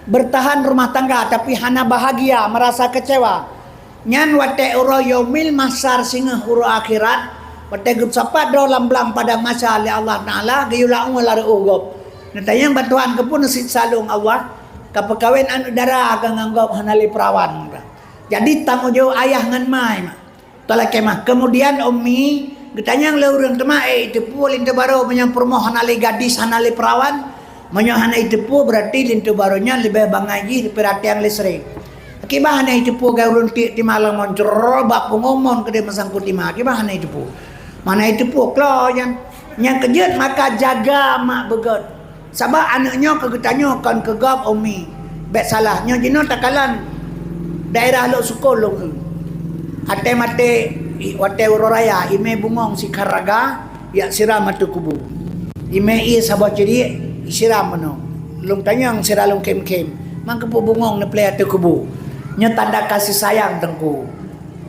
Bertahan rumah tangga tapi hana bahagia, merasa kecewa. Nyan watèe uroe yaumil mahsyar singoh uroe akhirat, watèe geusapat droe lam blang padang mahsyar lé Allah Taala, geuyue laôt lam reuôh gob. Neutanyong bak Tuhan, keupeue neusiksa lôn Allah, ka peukawen aneuk dara ka ngon gob hana lé peurawan. Jadi tanggong jaweueb ayah ngon ma. Talakèe mah. Kemudian ummi geutanyong lé ureueng teuma, eh, iteupeu linto barô meunyoe peurumoh hana lé gadis, hana lé peurawan? Meunyoe hana iteupeu, berarti linto barô nyan leubeh bangai jih daripada tiang listrik. Kiban hana iteupeu, gai ureueng tiek tima lam mon, crrrr, bak pungo mon keudéh meusangkut tima. Kiban hana iteupeu. Mana iteupeu, klo nyan. Nyang keujeuet maka jaga mak beugöt. Sabab aneuk nyoe keu geutanyoe kon keu gob ummi. Bèk salah, nyoe jinoe takalon daerah Lhoksukon lôn eu. Até maté, i-, watèe uroe raya, imè bungöng sikhan raga, jak siram ateueh kubu. Imè ié saboh ceudiek, siram meunoe. Lôn tanyong sira lôn khém-khém, man keupeue bungöng neuplè ateueh kubu. Nyoe tanda kasih sayang, Teungku.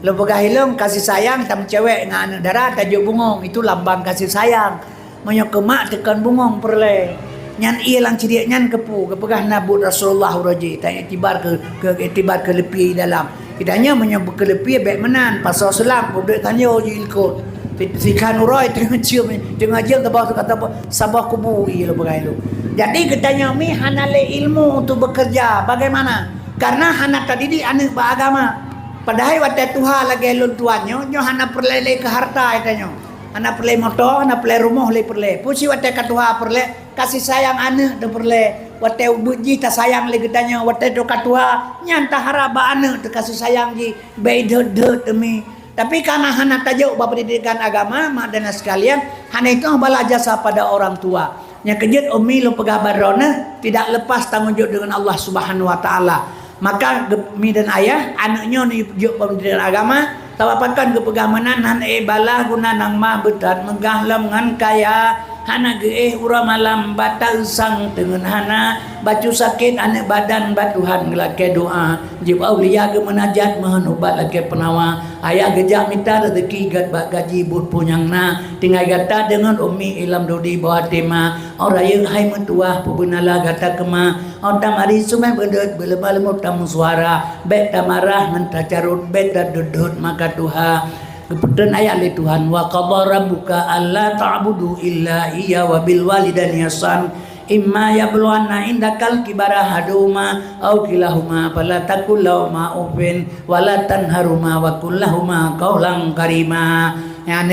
Lôn peugah ilôn, kasih sayang tameucewek ngon aneuk dara tajok bungong, itu lambang kasih sayang. Meunyoe keu mak teukon bungong peureulée. Nyan ie lam ceudiek nyan keupeue? Geupeugah na buet Rasulullah uroe jih, ta iktibar keu, keu iktibar keu leupie dalam. Geutanyoe meunyoe beukeuleupi bèk meunan, pasoe seulam, peuduek tanyoe jilikot. Si-, sikhan uroe teungoh cium, teungoh jium saboh, saboh kubu, ie lôn peugah ilôn. Jadi geutanyoe mi hana lé ilmu untuk bekerja. Bagaimana? Karena hana tadidik aneuk bak agama. Padahai watèe tuha lagèe lôn tuan nyoe, nyoe hana peureulèe lé keu harta geutanyoe. Hana peureulèe moto, hana peureulèe rumoh lé peureulèe. Peue cit watèe ka tuha peureulèe, kasih sayang aneuk teuh peureulèe. Watèe ubeut jih tasayang lé geutanyoe, watèe teuh ka tuha, nyan taharap bak aneuk teuh kasih sayang jih, bèk idhôt-dhôt teumi. Tapi karena hana tajok bak pendidikan agama, mak dan ayah sekalian, hana itong balas jasa pada orang tua. Nyang keujeuet umi lôn peugah bak droeneuh, tidak lepas tanggong jawab dengan Allah Subhanahu wa Taala. Maka geu-, mi dan ayah, aneuk nyoe neujok bak pendidikan agama, sabab pakon geupeugah meunan, hana ék balah guna nyang mah beuthat meugah lom ngon kaya, hana geuéh uroe malam bak taeusang teungeut hana, bacut sakét aneuk badan bak Tuhan geulakèe doa, jieb aulia geumeunajat meuhon ubat lakèe peunawa, ayah geujak mita reuzeki gèt bak gaji buet peue nyang na, tinggai gata deungon umi ilam dodi bawah tema, oh rayeuk hai meutuwah peubeunala gata keuma, oh tamari sumé beudeuet beuleumah leumô tameusuara, bèk tamarah ngon tacarot, bèk tadhôt-dhôt maka tuha. Geupeutreun ayat lé Tuhan, "Wa qadha rabbuka alla ta'budu illa iyyahu wa bil walidaini ihsan, imma yablughanna indakal kibara ahaduhuma aw kilahuma fala taqul lahuma uffin wa la tanharhuma wa qul lahuma qawlan karima." Nyan,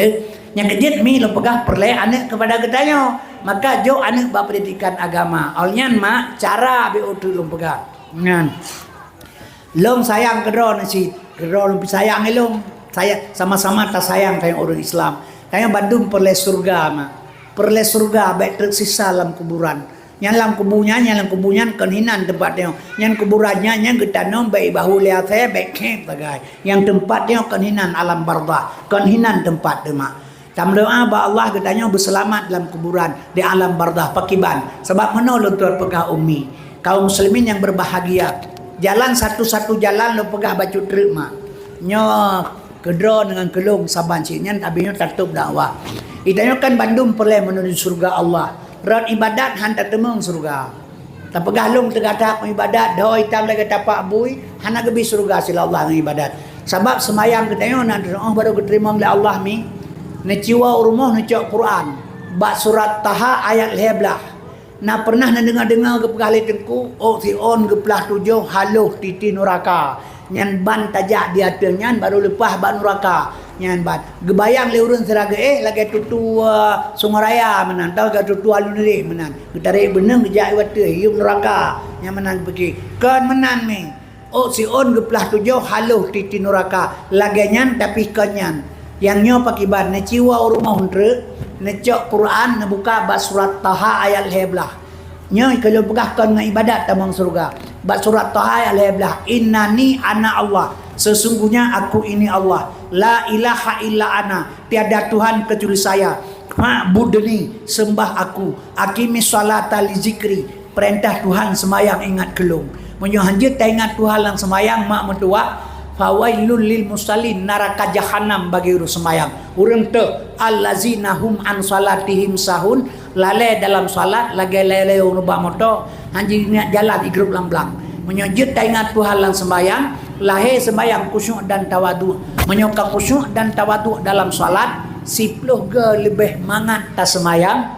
nyang keujeuet mi lôn peugah peureulèe aneuk keupada geutanyoe, maka jok aneuk bak pendidikan agama. Awai nyan mak, cara beu treuk lôn peugah. Nyan. Lôn sayang keudroe neuh cit, keudroe lôn pih sayang ilôn. Saya, sama-sama tasayang tanyoe ureueng Islam. Tanyoe bandum peureulèe syeuruga, mak. Peureulèe syeuruga, bèk treuk sisa lam kuburan. Nyang lam kubu nyan, nyang lam kubu nyan kon hinan teumpat tanyoe. Nyang kuburan nyan, nyang geutanom bèk bahô lé asèe, bèk khép sagai. Nyang teumpat tanyoe kon hinan alam barzakh, kon hinan teumpat teuh, mak. Tameudoa bak Allah geutanyoe beuseulamat lam kuburan di alam barzakh pakiban. Sabab meunoe lôn tuan peugah umi, kaum muslimin yang berbahagia, jalan satu-satu jalan lôn peugah bacut treuk mak. Nyoe keudroe deungon keulôn saban cit nyan abéh nyoe tatôb dakwah. Geutanyoe kan bandum peureulèe menuju syeuruga Allah. Rot ibadat han tateumeung syeuruga. Tapeugah lôn teuga that meuibadat, dhoe itam lagèe tapak bui, hana geubri syeuruga silah Allah ngon ibadat. Sabab seumayang geutanyoe na teunoh barô geuteurimong lé Allah mi. Neuciwoe u rumoh neucok Quran. Bak surat Taha ayat lhèe blaih. Na pernah neudeungoe-deungoe geupeugah lé Teungku, ôk siôn geuplah tujoh haloh titi nuraka. Nyan ban tajak di ateueh nyan barô leupah bak nuraka. Nyan ban. Geubayang lé ureueng sira geuéh lagèe tutue, eh, Sungai Raya meunan, atau lagèe tutue Alun Ireh meunan. Geutarek beuneung geujak u ateueh, yub nuraka. Nyan meunan geupike. Kon meunan mi. Ôk siôn geuplah tujoh haloh titi nuraka. Lagèe nyan tapi kon nyan. Nyang nyoe pakiban, neuciwoe u rumoh treuk, neucok Quran, neubuka bak surat Taha ayat lhèe blaih. Nyoe ka lôn peugah kon ngon ibadat tamong syeuruga. Bak surat Taha ayat lhèe blaih, "Innani ana Allah, sesungguhnya aku ini Allah, la ilaha illa ana, tiada Tuhan kecuali saya, fa'budni, sembah aku, aqimis sholata li zikri, perintah Tuhan seumayang ingat keu lôn." Meunyoe hanjeuet taingat Tuhan lam seumayang mak meutuwah, "Fawailul lil musallin, naraka jahanam bagi ureueng seumayang." Ureueng teuh, "Allazina hum an salatihim sahun," lalè dalam salat lagèe lalè ureueng bak moto, han jiingat jalan igrôp lam blang. Meunyoe jeuet taingat Tuhan lam seumayang, lahé seumayang khusyuk dan tawaduk. Meunyoe ka khusyuk dan tawaduk dalam salat, siploh goe leubeh mangat taseumayang.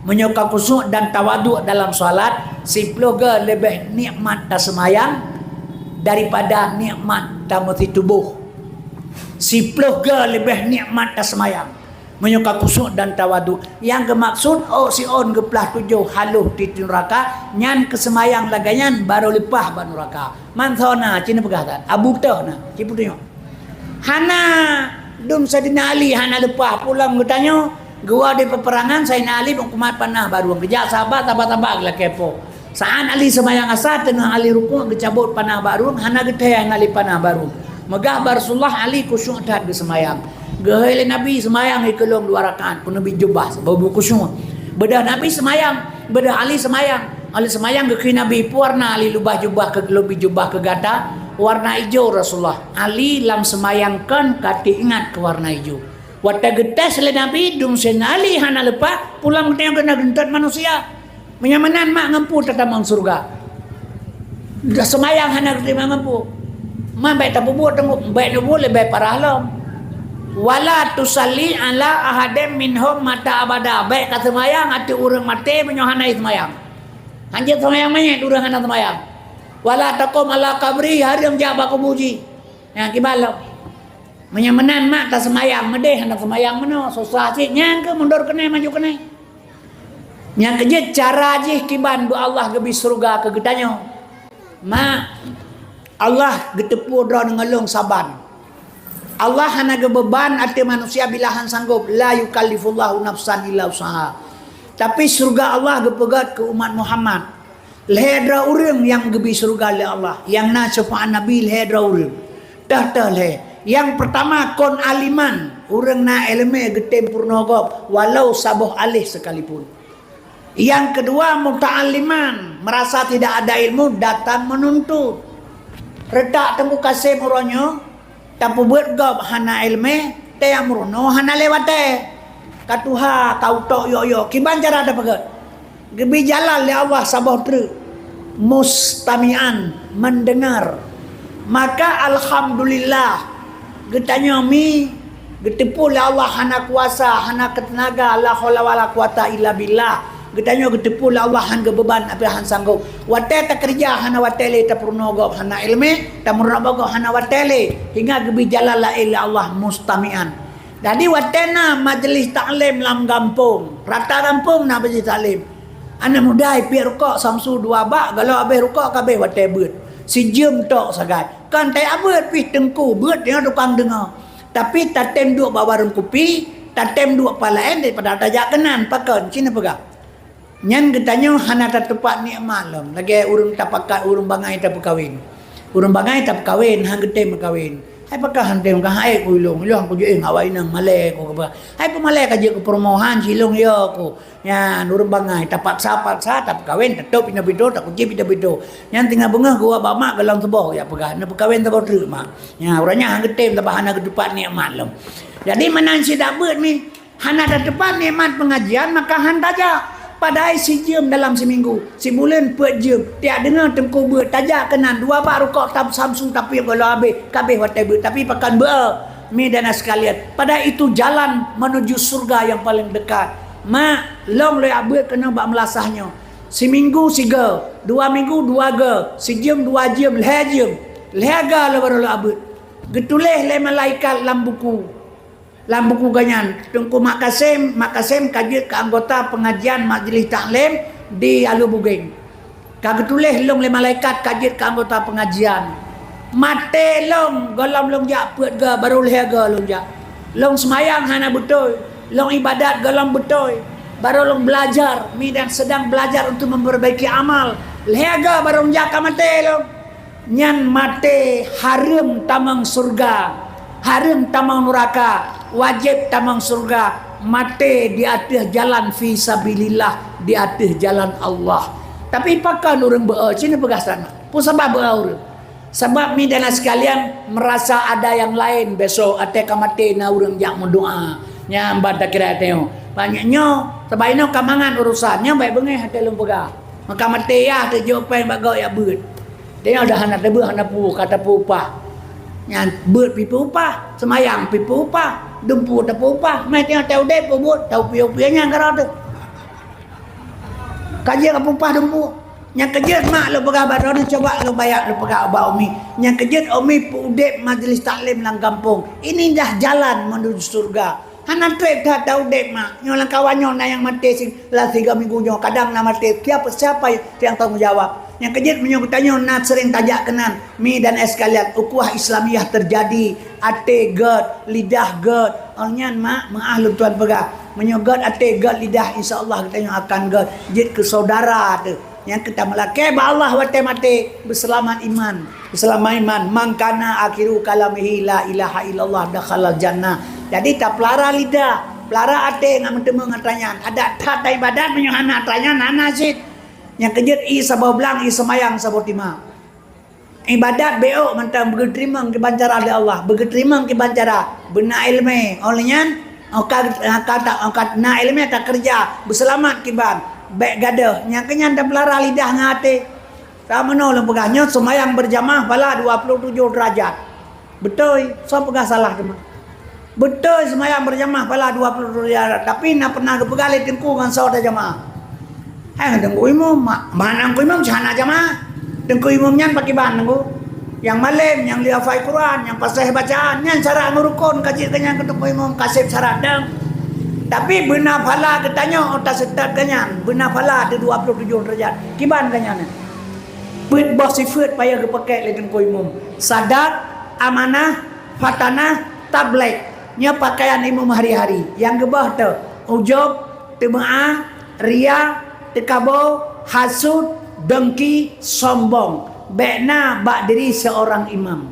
Meunyoe ka khusyuk dan tawaduk dalam salat, siploh goe leubeh nikmat taseumayang daripada nikmat tameusituboh. Siploh goe leubeh nikmat taseumayang. Meunyoe ka khusyuk dan tawaduk, nyang geumaksud ôk siôn geuplah tujoh haloh titi nuraka, nyan keu seumayang lagèe nyan barô leupah bak nuraka. Man soe na, ci neupeugah that, Abu Toh na, ci peutunyok. Hana, dum Saidina Ali hana leupah pulang geutanyoe, geuwoe di peuperangan Saidina Ali bak kumat panah barô, geujak sahabat, sahabat-sahabat geulakèe po. Saat Ali seumayang asa, teungoh Ali rukuk, geucabot panah bak rueng, hana geuthèe hana Ali panah bak rueng. Meugah bak Rasulullah, Ali khusyuk that geuseumayang. Geuhôi lé Nabi seumayang ikeulong dua rakaat, peuneubit jubah, sabab khusyuk. Beudôh Nabi seumayang, beudôh Ali seumayang. Ali seumayang geukheun Nabi, "Peue warna Ali leubah jubah keu, leubit jubah keu gata?" Warna ijo Rasulullah. Ali lam seumayang kon ka teuingat keu warna ijo. Watée geutés lé Nabi, dum Saidina Ali hana leupah, pulang geutanyoe keuneuk geuntot manusia. Meunyoe meunan mak ngon peue tatamong syeuruga. Dah seumayang hana geuteurima ngon peue. Ma bék tapeubuet teungku, bék neubuet leubeh parah lom. Wala tusalli ala ahadin minhum mata abada. Bék ka seumayang ateueh ureuëng maté meunyoe hana seumayang. Hanjeuet seumayang manyét ureuëng hana seumayang. Wala taqum ala qabri, hareuem jak bak kubu jih. Nyang kiban lom. Meunyoe meunan mak taseumayang meudeh hana seumayang meunoe, susah cit nyang keu mundur keunoe maju keunoe. Nyang keu jeuet cara jih kiban beu Allah geubi syeuruga keu geutanyoe. Mak, Allah geuteupeue droeneuh ngon lôn saban. Allah hana geubeuban ateueh manusia bila han sanggob, la yukallifullahu nafsan illa wus'aha. Tapi syeuruga Allah geupeugét keu umat Muhammad. Lhée droe ureuëng nyang geubi syeuruga lé Allah, nyang na syeufaat Nabi lhée droe ureuëng. Teuh-teuh lhée. Nyang peurtama kon aliman, ureuëng na iéleumé geutem peurunoe gob walau saboh aléh sekalipun. Nyang keudua muta'alliman, meurasa tidak ada ilmu datang meununtut. Reutak Teungku Kasem uroe nyoe, tapeubeuet gob hana iéleumé, teuh nyang meurunoe hana lé watée. Ka tuha ka utok yok-yok, kiban cara tapeugét? Geubi jalan lé Allah saboh treuk, mustami'an, mendengar. Maka alhamdulillah, geutanyoe mi geuteupeue lé Allah hana kuasa, hana keu teunaga, la haula wala quwata illa billah. Geutanyoe geuteupeue lé Allah han geubeuban, tapi han sanggob. Watée takeureuja hana watée lé, tapeurunoe gob hana iéleumé, tameurunoe gob hana watée lé, hingga geubi jalan laén lé Allah mustami'an. Jadi watée na majeulis taklim lam gampông, rata gampông na majeulis taklim. Aneuk muda ipiek rukok Samsu dua bak, goh lom abéh rukok ka abéh watée beuet. Sijeuem tok sagai. Kon tajak beuet pih Teungku, beuet deungon tukang deungoe. Tapi tatem duek bak warong kupi, tatem duek pat laén daripada tajak keunan, pakon? Ci neupeugah. Nyan geutanyoe hana tateupat nikmat lom, lagée ureuëng tapakat ureuëng bangai tapeukawen. Ureuëng bangai tapeukawen, han geutem meukawen. Hai pakon han tem, ka hai ku ilong, ilong ku jiéh awai inong malée ku keubah. Hai peumalée ka jeuet keu peurumohan silong yo ku. Nyan ureuëng bangai tapaksa-paksa tapeukawen, tatôb pintoe-pintoe, takunci pintoe-pintoe. Nyan teungoh beungoh geuwoe bak mak goh lom suboh jak peugah, neupeukawen saboh treuk mak. Nyan uroe nyan han geutem, sabab hana geuteupat nikmat lom. Jadi meunan sidak beuet mi, hana tateupat nikmat pengajian, maka han tajak. Padahai sijeuem dalam siminggu, sibuleuen peuet jeuem, tiak deungoe Teungku beuet, tajak keunan, dua bak rukok tab Samsu tapi goh lom abéh, ka abéh watée beuet, tapi pakon beu, mi dan sekalian. Padahai itu jalan menuju surga yang paling dekat. Mak, lôn lôn jak beuet keunoe bak meulasah nyoe. Siminggu sigoe, dua minggu dua goe, sijeuem dua jeuem, lhée jeuem. Lhée goe lôn baru lôn jak beuet. Geutuléh lé malaikat lam buku. Lam buku geuh nyan, Teungku Mak Kasem, Mak Kasem ka jeuet keu anggota pengajian majlis taklim di Alue Bugeng. Ka geutuléh lôn lé malaikat ka jeuet keu anggota pengajian. Maté lôn, goh lom lôn jak peuet goe, baru lhée goe lôn jak. Lôn seumayang hana beutôi, lôn ibadat goh lom beutôi, baru lôn belajar, mi dan sedang belajar untuk memperbaiki amal. Lhée goe baru lôn jak ka maté lôn. Nyan maté hareuem tamong syeuruga, hareuem tamong nuraka, wajéb tamong syeuruga, maté di ateueh jalan fi sabilillah, di ateueh jalan Allah. Tapi pakon ureuëng beu, ci neupeugah sanak. Peue sabab beu ureuëng? Sabab mi dan sekalian, meurasa ada nyang laén, besok até ka maté na ureuëng jak meudoá. Nyan ban takira até nyoe. Banyak nyoe, sabab inoe ka mangat urusan, nyoe bék beungéh até lôn peugah. Maka maté yah teujok péng bak gob jak beuet. Tanyoe dah hana teubeuet, hana peue, ka tapeuupah. Nyan beuet pih peuupah, seumayang pih peuupah, dumpeue tapeuupah. Meutanyoe teu udeb peubuet, teu piôh-piôh nyan keudroe teuh. Ka jeuet ka peuupah dumpeue. Nyang keujeuet mak lôn peugah bak droeneuh, cuba lôn bayak lôn peugah ubak umi. Nyang keujeuet umi peuudeb majlis taklim lam gampông. Ini dah jalan menuju syurga. Hana treb that taudeb mak. Nyoe lam kawan nyoe na nyang maté si-, lam tiga minggu nyoe, kadang na maté. Siapa, siapa yang tanggung jawab? Nyang keujeuet meunyoe geutanyoe na sering tajak keunan, mi dan es kalian, ukhuwah Islamiyah terjadi, até gét, lidah gét. Oh nyan mak, meu'ah lôn tuan peugah. Meunyoe gét até, gét lidah, insya Allah geutanyoe akan gét. Jeuet keu saudara teuh. Nyang keu tameulakée bak Allah watée maté, beuseulamat iman. Beuseulamat iman, "Man kana akhiru kalamihi la ilaha illallah dakhalal jannah." Jadi tapeulara lidah, peulara até ngon meuteumé ngon tanyan. Adat that ibadat meunyoe hana tanyan hana cit. Nyang keujeuet ie saboh blang, ie seumayang saboh tima. Ibadat beok mantong beugeuteurimong kiban cara lé Allah, beugeuteurimong kiban cara beuna iéleumé. Óh lheueh nyan, óh ka, óh ka ta-, óh ka na iéleumé takeureuja, beuseulamat kiban, bék gadôh. Nyang keu nyan tapeulara lidah ngon até. Ka meunoe lôn peugah nyoe seumayang beurjamaah phala dua ploh tujoh deurajat. Beutôi, soe peugah salah teuma? Beutôi seumayang beurjamaah phala dua ploh tujoh deurajat, tapi na pernah geupeugah lé teungku ngon soe tajamaah. Hai ngon teungku imum, ma-, mana teungku imum hana jamaah. Teungku imum nyan pakriban teungku? Nyang malém, nyang lheueh hafai Quran, nyang paséh bacaan, nyan syarat ngon rukon ka jeuet keu nyan keu teungku imum, ka sép syarat dong. Tapi beuna phala geutanyoe ata seutôt keu nyan, beuna phala teu dua ploh tujoh deurajat. Kiban keu nyan. Peuet boh sifeuet payah geupakék lé teungku imum. Sadat, amanah, fatanah, tabligh. Nyoe pakaian imum hari-hari. Nyang keubah teu, ujub, teumeu'ah, ria, teukabo, hasut, dengki, sombong. Bék na bak diri seorang imam.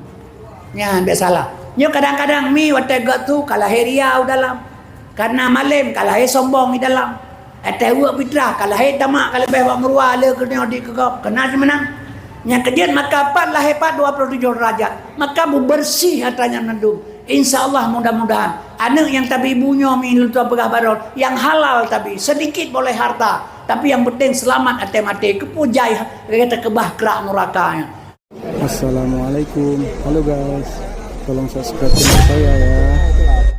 Nyan bék salah. Nyoe kadang-kadang mi watée geutu ka lahé ria u dalam. Karena malém ka lahé sombong di dalam. Watée weuek fitrah ka lahé tamak ka leubeh bak meuruwa le keu nyoe di keu gob. Keunan simeunang. Nyang keujeuet maka pat lahé pat dua ploh tujoh deurajat. Maka beubeureuséh atra nyan mandum. Insya Allah mudah-mudahan aneuëk nyang tabi ibu nyoe mi lôn tuan peugah baroe nyang halal tabi sedikit boleh harta, tapi nyang penting seulamat até maté keupeue jai gata keubah krak nuraka nyan. Assalamualaikum. Halo guys. Tolong subscribe channel saya ya.